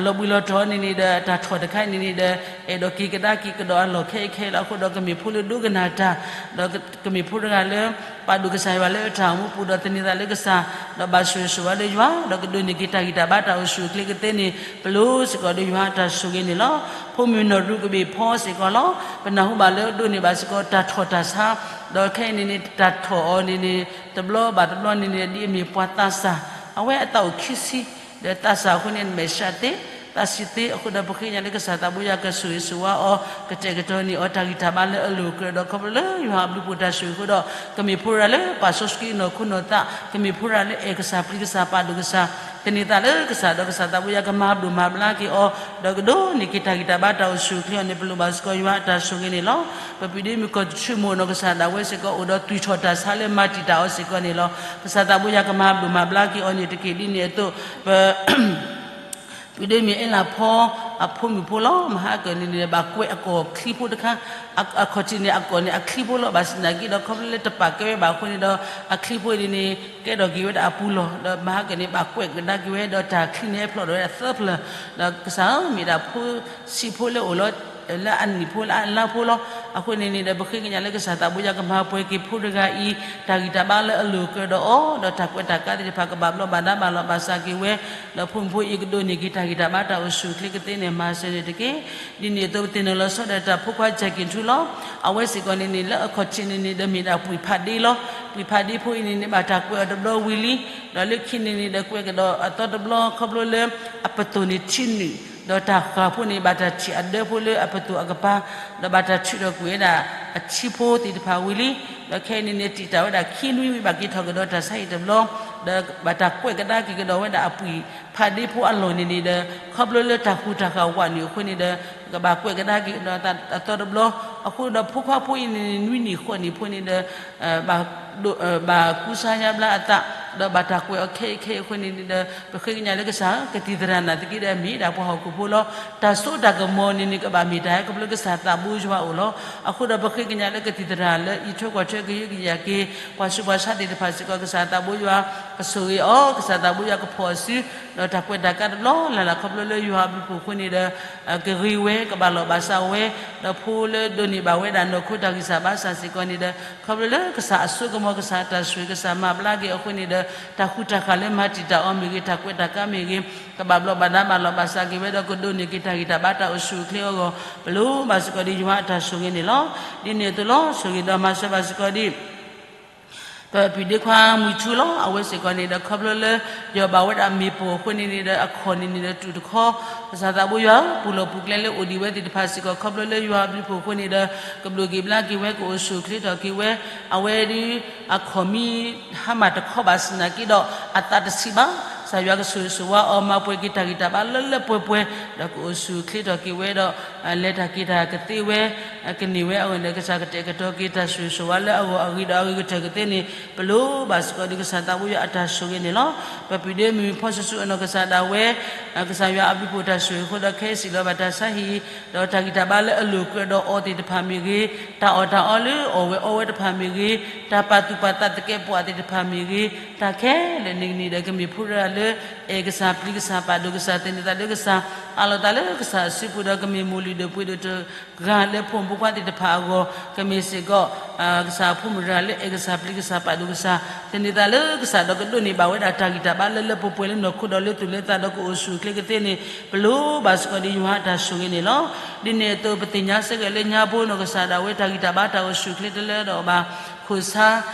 လီၤဘှံးလီၤတီၤန့ၣ်န့ၣ်ဒီး တၢ်ထီၣ်တခါအံၤန့ၣ်န့ၣ်ဒီး အဲၣ်ဒိးက့ၤကဒါက့ၤကဒီးအလီၢ်ခဲအံၤခဲအံၤလီၤ. အဃိဒီးကမ့ၢ်ဖိလၢဒိကနၣ်တၢ် ဒီးကမ့ၢ်ဖိတဂၤလၢ ပာ်ဒိၣ်ကစၢ်ယွၤလၢအတၢ်အိၣ်မူပူၤဒီးသန့ၤသးလၢကစၢ် ဒီးဘၣ်ဆိၣ်ဂ့ၤဆိၣ်ဝါလၢယွၤ ဒီးကဒိးန့ၢ်က့ၤတၢ်ဂံၢ်တၢ်ဘါတၢ်အိၣ်ဆူၣ်အိၣ်ချ့ကသ့န့ၣ် ပလိၣ်စ့ၢ်ကီးဒီးယွၤအတၢ်ဆိၣ်ဂ့ၤန့ၣ်လီၤ. ဖိမုၣ်နီၢ်ရူကဘ့ၣ်ဖီစ့ၢ်ကီးလီၤ. ပနၢ်ဟူဘၣ်လၢဒိးန့ၢ်ဘၣ်စ့ၢ်ကီးတၢ်ထီၣ်တၢ်ဆါ ဒီးခဲအံၤန့ၣ်န့ၣ် တၢ်ထီၣ်အီၤန့ၣ်န့ၣ် တဘျီဘၣ်တဘျီန့ၣ်န့ၣ် ဒ်အမ့ၢ်ပှၤသးစၢ် အဝဲအသးအိၣ်ခံဆံ ဒီးသးစၢ်အဃိန့ၣ် မဲာ်ဆှးသ့ သးဆံးသ့အဃိဒီး ပဃ့ကညးလၢကစၢ်သးဘိယွၤကဆိၣ်ဂ့ၤဆိၣ်ဝါအီၤ ကတဲာ်ကတီၤန့ၢ်အီၤတၢ်ဂံၢ်တၢ်ဘါလၢအလိၤအကြၢးဒီး ခီဖျိလၢယွၤအဘျုးဖှိၣ်တၢ်ဆိၣ်ဂ့ၤအဃိဒီး ကမ့ၢ်ဖိတဂၤလၢပာ်စီဆှံအနီၢ်ခိနီၢ်သး ကမ့ၢ်ဖိတဂၤလၢအဲၣ်ကစၢ်ပျံၤကစၢ်ပာ်ဒိၣ်ကစၢ် သန့ၤသးလၢကစၢ် ဒီးကစၢ်သးဘိယွၤကမၤဘျိးမၤဘျါက့ၤအီၤ ဒီးကဒိးန့ၢ်က့ၤတၢ်ဂံၢ်တၢ်ဘါတၢ်အိၣ်ဆူၣ်အိၣ်ချ့အီၤန့ၣ် ပလိၣ်ဘၣ်စ့ၢ်ကီးယွၤအတၢ်ဆိၣ်ဂ့ၤန့ၣ်လီၤ. ပပုၢ်ဒ့မုၣ်ကီၢ်တဆူမိၢ်နီၢ်ကစၢ်ဒၣ်ဝဲစ့ၢ်ကီး အိၣ်ဒီးသွံၣ်ထီၣ်တၢ်ဆါလၢမၤတံာ်တာ်အီၤစ့ၢ်ကီးန့ၣ်လီၤ. ကစၢ်သးဘိယွၤကမၤဘျိးမၤဘျါက့ၤအီၤန့ၣ်တက့ၢ်. ဒ်န့ၣ်အသိး ပ ပုၢ်ဒ့မုၣ်အဲလၣ်ဖီ အဖိမုၣ်ဖိလီၤ. မဟါကၢၣ်န့ၣ်န့ၣ် ဘၣ်ကွဲးအကီၢ်ချံဖိတခါ အခီၣ်ထံးန့ၣ် အကီၢ်န့ၣ် အချံဖိလီၤ. ဘၣ်ဆၣ်သနာ်က့ဒီး ခီဖျိလၢတပာ်ကဲဝဲဘၣ်အဃိန့ၣ်ဒီး အချံဖိအံၤန့ၣ်န့ၣ် ကဲထီၣ်က့ၤဝဲဒၣ်အပူၤလီၢ် ဒီးမဟါကၢၣ်န့ၣ် ဘၣ်ကွဲးကဒါက့ၤဝဲ ဒီးတၢ်ချံန့ၣ်ဟဲဖျိးထီၣ်ဝဲဒၣ်သၢဖျၢၣ် ဒီးကစၢ်ဧၢ မ့ၢ်ဒၣ်ဖိဆံးဖိလၢအိၣ်လီၤ လၢအနံၣ်ဖိလၢအလါဖိလီၤ. အဃိန့ၣ်န့ၣ်ဒီး ပဃ့ကညးလၢကစၢ်သးဘိယွၤကမၤပှဲၤက့ၤဖိတဂၤအံၤ တၢ်ဂံၢ်တၢ်ဘါလၢအလိၤအကြၢးဒီးအီၤ ဒီးတၢ်ကွဲးတၢ်ကါသ့ၣ်တဖၣ်ကဘၣ်ဘျီးဘၣ်ဒါဘၣ်လီၤဘၣ်စးက့ၤဝဲ ဒီးဖိမုၣ်ဖိအံၤကဒိးန့ၢ်က့ၤတၢ်ဂံၢ်တၢ်ဘါတၢ်အိၣ်ဆူၣ်အိၣ်ချ့ကသ့န့ၣ် မၤစၢၤန့ၣ်တက့ၢ်. ဒ်န့ၣ်အသိးပသ့ၣ်နီၣ်လီၤဆီဒၣ်တၢ်ဖိခွါ Jack Kin Thu လီၤ. အဝဲစ့ၢ်ကီးန့ၣ်န့ၣ် လၢအခီၣ်ထံးန့ၣ်န့ၣ်ဒီးမ့ၢ်ဒၣ်ပှံာ်ဖးဒ့လီၤ. ပှံာ်ဖးဒ့ဖိအံၤန့ၣ်န့ၣ် ဘၣ်တၢ်ကွဲးအီၤတဘျီဝံၤလံ ဒီးလၢခံန့ၣ်န့ၣ်ဒီးကွဲးကဒီးအသီတဘျီ ခီဖျိလၢအပသိၣ်န့ၣ်ထံနုာ် ဒီးတၢ်ဃၢ်ဖိန့ၣ် ဘၣ်တၢ်ထံၣ်အဒၢဖိလၢအပသိၣ်အကပၤ ဒီးဘၣ်တၢ်ထုးထီၣ်ကွံာ်ဝဲဒၣ်အထံဖိသ့ၣ်တဖၣ်ဝံၤလံ. ဒီးခဲအံၤန့ၣ်န့ၣ် တံာ်တာ်ဝဲဒၣ်ခံနွံဝံၤ ဘၣ်က့ၤထီၣ်ကဒီးတၢ်ဆါဟံၣ်တဘျီ ဒီးဘၣ်တၢ်ကွဲးကဒါက့ၤကဒီးဝဲဒၣ်အပှံာ်ဖးဒ့ဖိအလီၢ်န့ၣ်န့ၣ်ဒီး ခီဖျိလၢတၢ်ဃူတၢ်ဃာ်ဝးနုာ်အဃိန့ၣ်ဒီး ကဘၣ်ကွဲးကဒါက့ၤကဒီးအသီတဘျီ အဃိဒီးဖိခွါဖိအံၤန့ၣ်န့ၣ် နွံနံၣ်ဃိးနံၣ်ဖိန့ၣ်ဒီး ဘၣ်ကူစါညါဘျါအသး ဒီးဘၣ်တၢ်ကွဲးအီၤခဲအံၤခဲအံၤအဃိန့ၣ်န့ၣ်ဒီး ပဃ့ကညးလၢကစၢ်ဧၢ, ကသံၣ်သရၣ်နာ်သက့ဒီး မ့ၢ်ဒၣ်ပှၤဟီၣ်ခိၣ်ဖိလီၤ. တၢ်စိတၢ်ကမီၤန့ၣ်န့ၣ် ကဘၣ်မ့ၢ်တၢ်ဟဲခီဖျိကစၢ်သးဘိယွၤအအိၣ်လီၤ. အဃိဒီးပဃ့ကညးလၢကသံၣ်သရၣ်လၢအံးထွဲကွၢ်ထွဲကဟုကယာ်က့ၤ ပှၤဆူးပှၤဆါသ့ၣ်တဖၣ်စ့ၢ်ကီး ကစၢ်သးဘိယွၤကဆိၣ်ဂ့ၤအီၤ, ကစၢ်သးဘိယွၤကဖီၣ်အစု, ဒီးတၢ်ကွဲးတၢ်ကါတဘျီလၢ်လၢ်ခီဖျိလၢယွၤအဘျုးအဖှိၣ်အဃိန့ၣ်ဒီး ကဂ့ၤဝဲ ကဘၣ်လိာ်ဘၣ်စးဝဲ, ဒီးဖိလၢဒိးန့ၢ်ဘၣ်ဝဲဒၣ်နီၢ်ခိတၢ်ဂံၢ်စၢ်ဘါစၢ်စ့ၢ်ကီးန့ၣ်ဒီး ခီဖျိလၢကစၢ်အစိကမီၤ ကစၢ်အတၢ်ဆိၣ်ဂ့ၤ ကစၢ်မၤဘျါက့ၤအဃိန့ၣ်ဒီး တၢ်ဃူတၢ်ဃာ်လၢမၤတံာ်တာ်အီၤမ့ၢ်ဂ့ၤ တၢ်ကွဲးတၢ်ကါမ့ၢ်ဂ့ၤ ကဘၣ်ဘျီးဘၣ်ဒါဘၣ်လိာ်ဘၣ်စးက့ၤဝဲဒီး ကဒိးန့ၢ်က့ၤတၢ်ဂံၢ်တၢ်ဘါတၢ်အိၣ်ဆူၣ်အိၣ်ချ့အဂီၢ် ပလိၣ်ဘၣ်စ့ၢ်ကီးဒ်ယွၤအတၢ်ဆိၣ်ဂ့ၤန့ၣ်လီၤ. ဒ်န့ၣ်အသိးလီၤ ဆိၣ်ဂ့ၤဒီးမၤစၢၤဘၣ်စ့ၢ်ကီးဒ် ပပုၢ်ဒ့ခွါမုၢ်ထူလီၤ. အဝဲစ့ၢ်ကီးန့ၣ်ဒီး ခီဖျိလၢ ယီၢ်ဘၣ်ဝဲဒၣ်မ့ၢ်ပိၢ်အဃိန့ၣ်န့ၣ်ဒီး အခီၣ်န့ၣ်န့ၣ်ဒီးတူၢ်တခီ, ကစၢ်သးဘိယွၤဧၢ, ပူၤလီၢ်ပူၤကျဲလၢအိၣ်ဒံးဝဲသ့ၣ်တဖၣ်စ့ၢ်ကီး ခီဖျိလၢယွၤအဘျုးအဖှိၣ်အဃိန့ၣ်ဒီး ကဘျိးက့ၤဘျါက့ၤဝဲ ကအိၣ်ဆူၣ်အိၣ်ချ့ထီၣ်က့ၤဝဲ, အဝဲဒ် အခီၣ်မံဟါမၢ်တခီဘၣ်စ့ၢ်နာ်က့ဒီး အသးတဆံးဘၣ်, ကစၢ်ယွၤကဆိၣ်ဂ့ၤဆိၣ်ဝါအီၤ မၤပှဲၤက့ၤတၢ်ဂံၢ်တၢ်ဘါလၢလၢပှဲၤပှဲၤ ဒီးကအိၣ်ဆူၣ်အိၣ်ချ့ထီၣ်က့ၤဝဲဒီး လဲၤတၢ်က့ၤတၢ်ကသ့ဝဲ ကန့ၢ်ဝဲအဂီၢ်န့ၣ် ကစၢ်ကတဲာ်ကတီၤက့ၤတၢ်ဆိၣ်ဂ့ၤဆိၣ်ဝါလၢအဂီၢ်အဂ့ၤဒီးအဂ့ၤကတၢၢ်ကသ့န့ၣ် ပလိၣ်ဘၣ်စ့ၢ်ကီးဒ်ကစၢ်သးဘိယွၤအတၢ်ဆိၣ်ဂ့ၤန့ၣ်လီၤ. ပပုၢ်ဒ့မုၣ်ဖီၣ်စုဆူအနီၢ်ကစၢ်ဒၣ်ဝဲ ကစၢ်ယွၤအဘျုးအဖှိၣ်တၢ်ဆိၣ်ဂ့ၤအဃိဒီး ခဲအံၤစံးလီၤဘၣ်တၢ်ဆါဟံၣ် ဒီးတၢ်ဂံၢ်တၢ်ဘါလၢအလိၤကြၢးဒီးအီၤသ့ၣ်တဖၣ်မ့ၢ်ဂ့ၤ, တၢ်အီၣ်တၢ်အီလၢအီၣ်ဝဲအီဝဲတဖၣ်မ့ၢ်ဂ့ၤ, တၢ်ပာ်သူၣ်ပာ်သးသကဲးပဝးသ့ၣ်တဖၣ်မ့ၢ်ဂ့ၤ, တၢ်ခဲလၢာ်န့ၣ်န့ၣ်ဒီး ကမ့ၢ်ဖိတဂၤလၢ အဲၣ်ကစၢ်ပျံၤကစၢ်ပာ်ဒိၣ်ကစၢ် သန့ၤသးလၢကစၢ် အးလီၤသးလၢကစၢ်အစုပူၤဒီး ကမ့ၢ်မိၢ်လုၢ်ဒိၣ်ပှ့ၤဒိၣ်တဂၤလၢဖိမုၣ်ဖိခွါသ့ၣ်တဖၣ်အဂီၢ်, ကမ့ၢ်စ့ၢ်ကီး ကစၢ်အဖိမုၣ်တဂၤလၢအဲၣ်ကစၢ်ပျံၤကစၢ်ပာ်ဒိၣ်ကစၢ် သန့ၤသးလၢကစၢ်ဒီးကဒိးန့ၢ်ဘၣ်ဝဲဒၣ်တၢ်ဂံၢ်တၢ်ဘါလၢလၢပှဲၤပှဲၤလၢနီၢ်ခိဒီးလၢသူၣ်လၢသးဒီးကအိၣ်ဆူၣ်အိၣ်ချ့ကသ့န့ၣ် ပလိၣ်ဘၣ်စ့ၢ်ကီးဒ်ယွၤအတၢ်ဆိၣ်ဂ့ၤန့ၣ်လီၤ. ဒ်န့ၣ်အသိးပသ့ၣ်ညါစ့ၢ်ကီးလၢညါဘိနီၢ်ကစၢ်ဒၣ်ဝဲတၢ်ဂံၢ်တၢ်ဘါတၢ်အိၣ်ဆူၣ်အိၣ်ချ့တလၢဒီးအီၤဘၣ် ခိၣ်ဆါ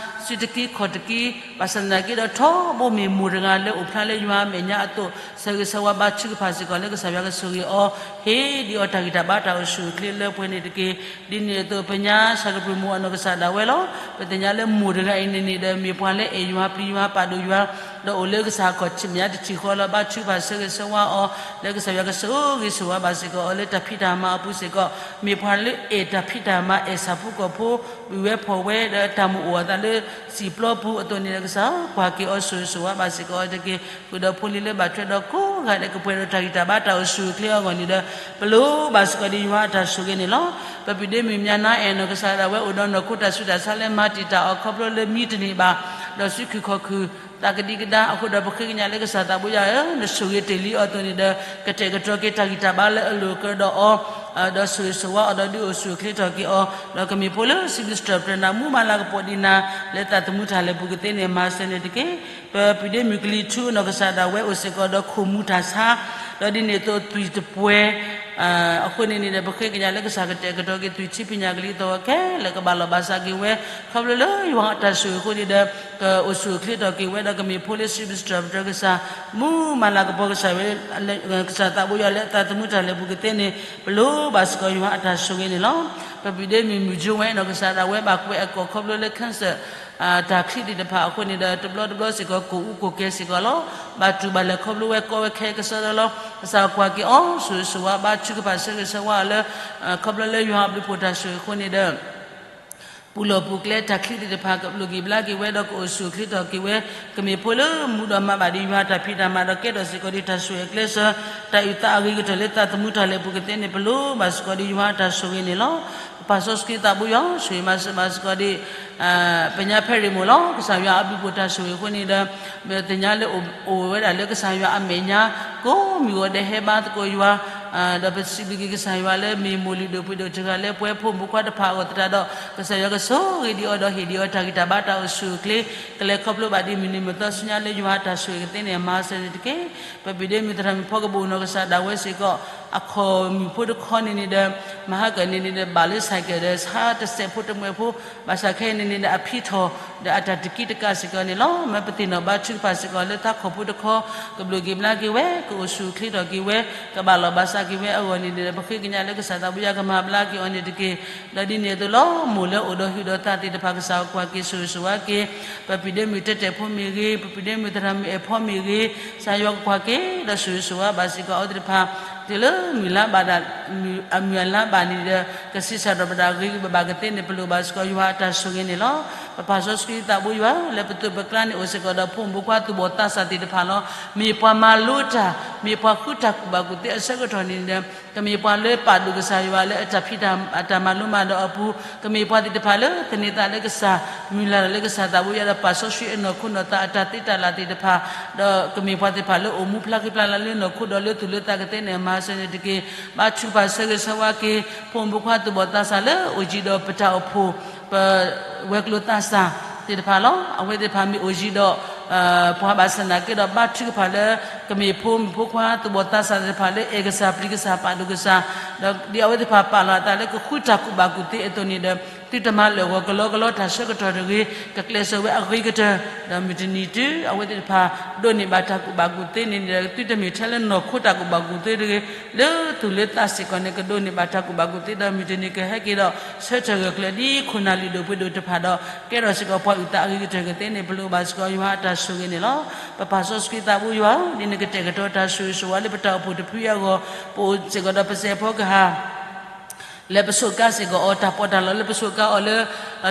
စုတကံခီၣ်တကံ ဘၣ်ဆၣ်သနာ်က့ဒီးထီဘိမ့ၢ်မိၢ်တဂၤလၢအိၣ်ဖျါလၢယွၤအမဲာ်ညါအသိး ဆၢဂ့ၤဆၢဝါဘါထုကဖၣ်စ့ၢ်ကီးလၢကစၢ်ယွၤကဆိၣ်ဂ့ၤအီၤ ဟ့ၣ်ဒံးအီၤတၢ်ဂံၢ်တၢ်ဘါတၢ်အိၣ်ဆူၣ်အိၣ်ချ့လၢပှဲၤန့ၣ်တက့ၢ်. ဒ်န့ၣ်အသိးပညါဆၣ်ကပူၤမိၢ်အနီၢ်ကစၢ်ဒၣ်ဝဲလီၤ. ပသ့ၣ်ညါလၢမိၢ်တဂၤအံၤန့ၣ်န့ၣ်ဒီး မ့ၢ်ပှၤလၢအဲၣ်ယွၤပျံၤယွၤပာ်ဒိၣ်ယွၤ ဒီးအိၣ်လၢကစၢ်အခီၣ်ထံးမဲာ်ညါတထံၣ်ဃီလီၤ. ဘါထုကဖၣ်ဆၢဂ့ၤဆၢဝါအီၤ လၢကစၢ်ယွၤကဆိၣ်ဂ့ၤဆိၣ်ဝါဘၣ်စ့ၢ်ကီးအီၤလၢတၢ်ဖံးတၢ်မၤအပူၤစ့ၢ်ကီး မ့ၢ်ပှၤလၢအဲၣ်တၢ်ဖံးတၢ်မၤ အဲၣ်ဆၣ်ဖိကီၢ်ဖိ ဘုၣ်ဝဲဖှီၣ်ဝဲ ဒီးတၢ်မုာ်အိၣ်အသးလၢစံာ်ပျီပူၤအသိးန့ၣ်ဒီး ကစၢ်ကွၢ်က့ၤအီၤဆိၣ်ဂ့ၤဆိၣ်ဝါဘၣ်စ့ၢ်ကီးအီၤတက့ၢ်. ဃုာ်ဒီးဖိလံၤလၢဘၣ်ထွဲဒီးကိးဂၤဒဲး ကပှဲၤဒီးတၢ်ဂံၢ်တၢ်ဘါတၢ်အိၣ်ဆူၣ်အိၣ်ချ့အဂီၢ်န့ၣ်ဒီး ပလိၣ်ဘၣ်စ့ၢ်ကီးဒ်ယွၤအတၢ်ဆိၣ်ဂ့ၤန့ၣ်လီၤ. ပပုၢ်ဒ့မုၣ်မၠါနါအဲၣ်နီၢ်ကစၢ်ဒၣ်ဝဲအိၣ်ဒီးနီၢ်ခိတၢ်ဆူးတၢ်ဆါလၢမၤတံာ်တာ်အီၤခီဖျိလၢမံတန့ၢ်ဘၣ် ဒီးစုခုၣ်ခီၣ်ခုၣ် သးကဒံကဒါအဃိဒီး ပဃ့ကညးလၢကစၢ်သးဘိယွၤဧၢ, နဆိၣ်ဂ့ၤတ့ၢ်လံအီၤအသိးန့ၣ်ဒီး ကတဲာ်ကတီၤက့ၤတၢ်ဂံၢ်တၢ်ဘါလၢအလိၤကဒီးအီၤ ဒီးဆိၣ်ဂ့ၤဆိၣ်ဝါအီၤဒီးဒုးအိၣ်ဆူၣ်အိၣ်ချ့ထီၣ်က့ၤအီၤ ဒီးကမ့ၢ်ဖိလၢစံးဘျုးစံးထီၣ်ပတြၢၤနၤ မူမၤလၤကပီၤဒံးနၤ လၢသးသမူတၢ်လဲၤပူၤကသ့န့ၣ် မၤစၢၤန့ၣ်တက့ၢ်. ပပုၢ်ဒ့မုၣ်ကလံၤထူအနီၢ်ကစၢ်ဒၣ်ဝဲအိၣ်စ့ၢ်ကီးဒီးခိၣ်မူၤတၢ်ဆါ ဒီးဒ်န့ၣ်အသိးသွံၣ်တပှဲၤ အဃိန့ၣ်န့ၣ်ဒီး ပဃ့ကညးလၢကစၢ်ကတဲာ်ကတီၤက့ၤသွံၣ်ထံ ပညၣ်ကလံၤသီၣ်ဂီၤခဲလၢာ် ကဘၣ်လိာ်ဘၣ်စးက့ၤဝဲ ခီဖျိလၢယွၤအတၢ်ဆိၣ်ဂ့ၤအဃိန့ၣ်ဒီး ကအိၣ်ဆူၣ်အိၣ်ချ့ထီၣ်က့ၤဝဲဒီး ကမ့ၢ်ဖိလၢစံးဘျုးစံးထီၣ်ပတြၢၤကစၢ် မူမၤလၤကပီၤကစၢ်ဝဲ ကစၢ်သးဘိယွၤလၢသးသမူတၢ်လဲၤပူၤကသ့န့ၣ် ပလိၣ်ဘၣ်စ့ၢ်ကီးယွၤအတၢ်ဆိၣ်ဂ့ၤန့ၣ်လီၤ. ပပုၢ်ဒ့မုၣ်မုၢ်ကၠိဝဲနီၢ်ကစၢ်ဒၣ်ဝဲဘၣ်ကွဲးအကိာ်ခီဖျိလၢ cancer တၢ်ချံးသ့ၣ်တဖၣ်အဃိန့ၣ်ဒီး တဘျီတဘျီစ့ၢ်ကီး ကိၢ်အူကိၢ်ကဲစ့ၢ်ကီးလီၤ. ဘၣ်တူၢ်ဘၣ်လဲၤခီဖျိဝဲကီဝဲခဲကစီဒီလီၤ. ကစၢ်ကွၢ်က့ၤအီၤ ဆိၣ်ဂ့ၤဆိၣ်ဝါဘါထုကဖၣ်ဆၢဂ့ၤဆၢဝါအီၤလၢ ခီဖျိလၢယွၤအဘျုးအဖှိၣ်တၢ်ဆိၣ်ဂ့ၤအဃိန့ၣ်ဒီး ပူၤလီၢ်ပူၤကျဲတၢ်ချံးသ့ၣ်တဖၣ် ကဘျိးက့ၤဘျါက့ၤဝဲဒီးကအိၣ်ဆူၣ်အိၣ်ချ့ထီၣ်က့ၤဝဲ ကမ့ၢ်ဖိလၢမူဒီးမၤဘၣ်ဒံးယွၤတၢ်ဖံးတၢ်မၤဒီးကဲထီၣ်စ့ၢ်ကီးဒံးတၢ်ဆိၣ်ဂ့ၤအကျဲစၢၤ တၢ်အုၣ်သးအဂ့ၤကတၢၢ်လၢသးသမူတၢ်လဲၤပူၤကသ့န့ၣ် ပလိၣ်ဘၣ်စ့ၢ်ကီးဒံးယွၤအတၢ်ဆိၣ်ဂ့ၤန့ၣ်လီၤ. ပပၢ်စီဆှံသးဘိယွၤ ဆိၣ်ဂ့ၤမၤစၢၤဘၣ်စ့ၢ်ကီးဒံး ပညါဖဲရံၣ်မိၢ်လီၤ. ကစၢ်ယွၤအဘျုးအဖှိၣ်တၢ်ဆိၣ်ဂ့ၤအဃိန့ၣ်ဒီး မ့ၢ်သ့ၣ်ညါလၢအိၣ်ဝဲဒၣ်လၢကစၢ်ယွၤအမဲာ်ညါ ကိးမုၢ်ဂီၤဒဲးဟဲဘါသကိးယွၤ ဒီးပစံးဘျုးက့ၤကစၢ်ယွၤလၢမ့ၢ်မိၢ်လုၢ်ဒိၣ်ပှ့ၤဒိၣ်တဂၤလၢပှဲၤဖိမုၣ်ဖိခွါတဖၣ်အဂီၢ်သတးဒီး ကစၢ်ယွၤကဆိၣ်ဂ့ၤဒံးအီၤဒီးဟ့ၣ်ဒံးအီၤတၢ်ဂံၢ်တၢ်ဘါတၢ်အိၣ်ဆူၣ်အိၣ်ချ့ ကလဲၤခီဖျိဘၣ်ဒံးမုၢ်နံၤမုၢ်သီဆူညါလၢယွၤအတၢ်ဆိၣ်ဂ့ၤကသ့န့ၣ် မၤစၢၤန့ၣ်တက့ၢ်. ပပုၢ်ဒ့မုၢ်သရၣ်မုၣ်ဖီကဘိၣ်နီၢ်ကစၢ်ဒၣ်ဝဲစ့ၢ်ကီး အခီၣ်မုၣ်ဖိတခီန့ၣ်န့ၣ်ဒီး မဟါကၢ်န့ၣ်န့ၣ်ဒီး ဘၣ်လၢ cycle ဒီး ဆါတစဲးဖိတမှဲးဖိ ဘၣ်ဆၣ်ခဲအံၤန့ၣ်န့ၣ်ဒီး အဖံးထီၣ် ဒီးအတၢ်တကံတကးစ့ၢ်ကီးန့ၣ်လီၤ. မ့ၢ်ပသ့ၣ်နီၣ်ဘါထုကဖၣ်စ့ၢ်ကီးလၢသးခီၣ်ဖိတခီ ကဘျိးက့ၤဘျါက့ၤဝဲ ကအိၣ်ဆူၣ်အိၣ်ချ့ထီၣ်က့ၤဝဲ ကဘၣ်လိာ်ဘၣ်စးက့ၤဝဲအဂီၢ်န့ၣ်ဒီး ပဃ့ကညးလၢကစၢ်သးဘိယွၤကမၤဘျါက့ၤအီၤန့ၣ်တက့ၢ်. ဒီးဒ်န့ၣ်အသိးလီၤ မိၢ်လၢအိၣ်ဒီးဟုၣ်ဒီးသးသ့ၣ်တဖၣ် ကစၢ်ကကွၢ်က့ၤဆိၣ်ဂ့ၤဆိၣ်ဝါက့ၤ ပပုၢ်ဒ့မုၢ်တဲတဲာ်ဖိမ့ၢ်ဂ့ၤ ပပုၢ်ဒ့မုၢ်သရၣ်မုၣ်အဲၣ်ဖီမ့ၢ်ဂ့ၤ ကစၢ်ယွၤကကွၢ်က့ၤ ဒီးဆိၣ်ဂ့ၤဆိၣ်ဝါဘၣ်စ့ၢ်ကီးအဝဲသ့ၣ်တဖၣ် တုၤလၢမုၢ်လါဘၣ်ဒၣ်, အမုၢ်အလါဘၣ်န့ၣ်ဒီး ကဆံးစၢ်ထီၣ်ပတၢ်ဂ့ၤဂ့ၤဘၣ်ဘၣ်ကသ့န့ၣ် ပလိၣ်ဘၣ်စ့ၢ်ကီးယွၤအတၢ်ဆိၣ်ဂ့ၤန့ၣ်လီၤ. ပပၢ်စီဆှံသးဘိယွၤဧၢ, လၢပသိးပကျါန့ၣ် အိၣ်စ့ၢ်ကီးဒီးဖိမုၣ်ဖိခွါသူၣ်ဘီၣ်သးစၢ်သ့ၣ်တဖၣ်လီၤ. မ့ၢ်ပှၤမၤလိတၢ်, မ့ၢ်ပှၤဃုတၢ်ကူၣ်ဘၣ်ကူၣ်သ့အဆၢကတီၢ်န့ၣ်ဒီး ကမ့ၢ်ပှၤလၢပာ်ဒိၣ်ကစၢ်ယွၤလၢအတၢ်ဖံးတၢ်, အတၢ်မၤလိမၤဒိးအပူၤ, ကမ့ၢ်ပှၤသ့ၣ်တဖၣ်လၢသန့ၤသးလၢကစၢ်, မုၢ်လၢ်လီၤလၢကစၢ်သးဘိယွၤဒီးပာ်စီဆှံအနီၢ်ခိနီၢ်သးအတၢ်သ့တၢ်လၢ်သ့ၣ်တဖၣ်, ဒီးကမ့ၢ်ပှၤသ့ၣ်တဖၣ်လၢအိၣ်မူဖျါဃံဖျါလၢလၢနီၢ်ခိဒီးလၢသူၣ်လၢသးကသ့န့ၣ် မၤစၢၤန့ၣ်တက့ၢ်. ဘါထုကဖၣ်ဆၢဂ့ၤဆၢဝါက့ၤ ဖိမုၣ်ဖိခွါသူၣ်ဘီၣ်သးစၢ်လၢအိၣ်ယံၤဒီးပတၢ်အိၣ်ဖှိၣ် ပဝဲၤကျိၤသးစၢ်သ့ၣ်တဖၣ်လီၤ. အဝဲသ့ၣ်တဖၣ်မ့ၢ်အိၣ်ယံၤဒီး ပှၤဘၣ်ဆၣ်သနာ်က့ဒီး ဘါထုကဖၣ်လၢ ကမ့ၢ်ဖိမုၣ်ဖိခွါသူၣ်ဘီၣ်သးစၢ်သ့ၣ်တဖၣ်လၢအဲၣ်ကစၢ်ပျံၤကစၢ်ပာ်ဒိၣ်ကစၢ်, ဒီးဒ်အဝဲသ့ၣ်တဖၣ်ပာ်လီၤအသးလၢကဃုတၢ်ကူၣ်ဘၣ်ကူၣ်သ့အသိးန့ၣ်ဒီး သုတမၤလၢာ်ဂီၤကလီကလီတၢ်ဆၢကတီၢ်တဂ့ၤ, ကကျဲးစၢးဝဲအဂ့ၤကတၢၢ်, ဒီးမုၢ်တနံၤတုၤ အဝဲသ့ၣ်တဖၣ်ဒိးန့ၢ်ဘၣ်တၢ်ကူၣ်ဘၣ်ကူၣ်သ့န့ၣ်ဒီး သုတမ့ၢ်ထဲလၢနီၢ်ခိတၢ်ကူၣ်ဘၣ်ကူၣ်သ့တဂ့ၤ, လၢသူၣ်လၢသးစ့ၢ်ကီးန့ၣ် ကဒိးန့ၢ်ဘၣ်တၢ်ကူၣ်ဘၣ်ကူၣ်သ့ဒီးမုၢ်တနံၤကဟဲက့ၤဒီး ဆၢထၢၣ်ဂၢၢ်ကျၢၤဒ်ခိၣ်နၢ်လုၢ်ဒိၣ်ပှ့ၤဒိၣ်တဖၣ်ဒီး ကဲထီၣ်စ့ၢ်ကီးပှၤအုၣ်သးအဂ့ၤကတၢၢ်ကသ့န့ၣ် ပလိၣ်ဘၣ်စ့ၢ်ကီးယွၤအတၢ်ဆိၣ်ဂ့ၤန့ၣ်လီၤ. ပပၢ်စီဆှံသးဘိယွၤဧၢ, ဒ်နကတဲာ်ကတီၤတၢ်ဆိၣ်ဂ့ၤဆိၣ်ဝါလၢပတၢ်အိၣ်ဖှိၣ်တဖုအဂီၢ်, ပအိၣ်စ့ၢ်ကီးဒီးပစဲးဖီကဟၣ် လၢပဆိးကါစ့ၢ်ကီးအီၤ တၢ်ပီးတၢ်လီလၢပဆိးကါအီၤလၢ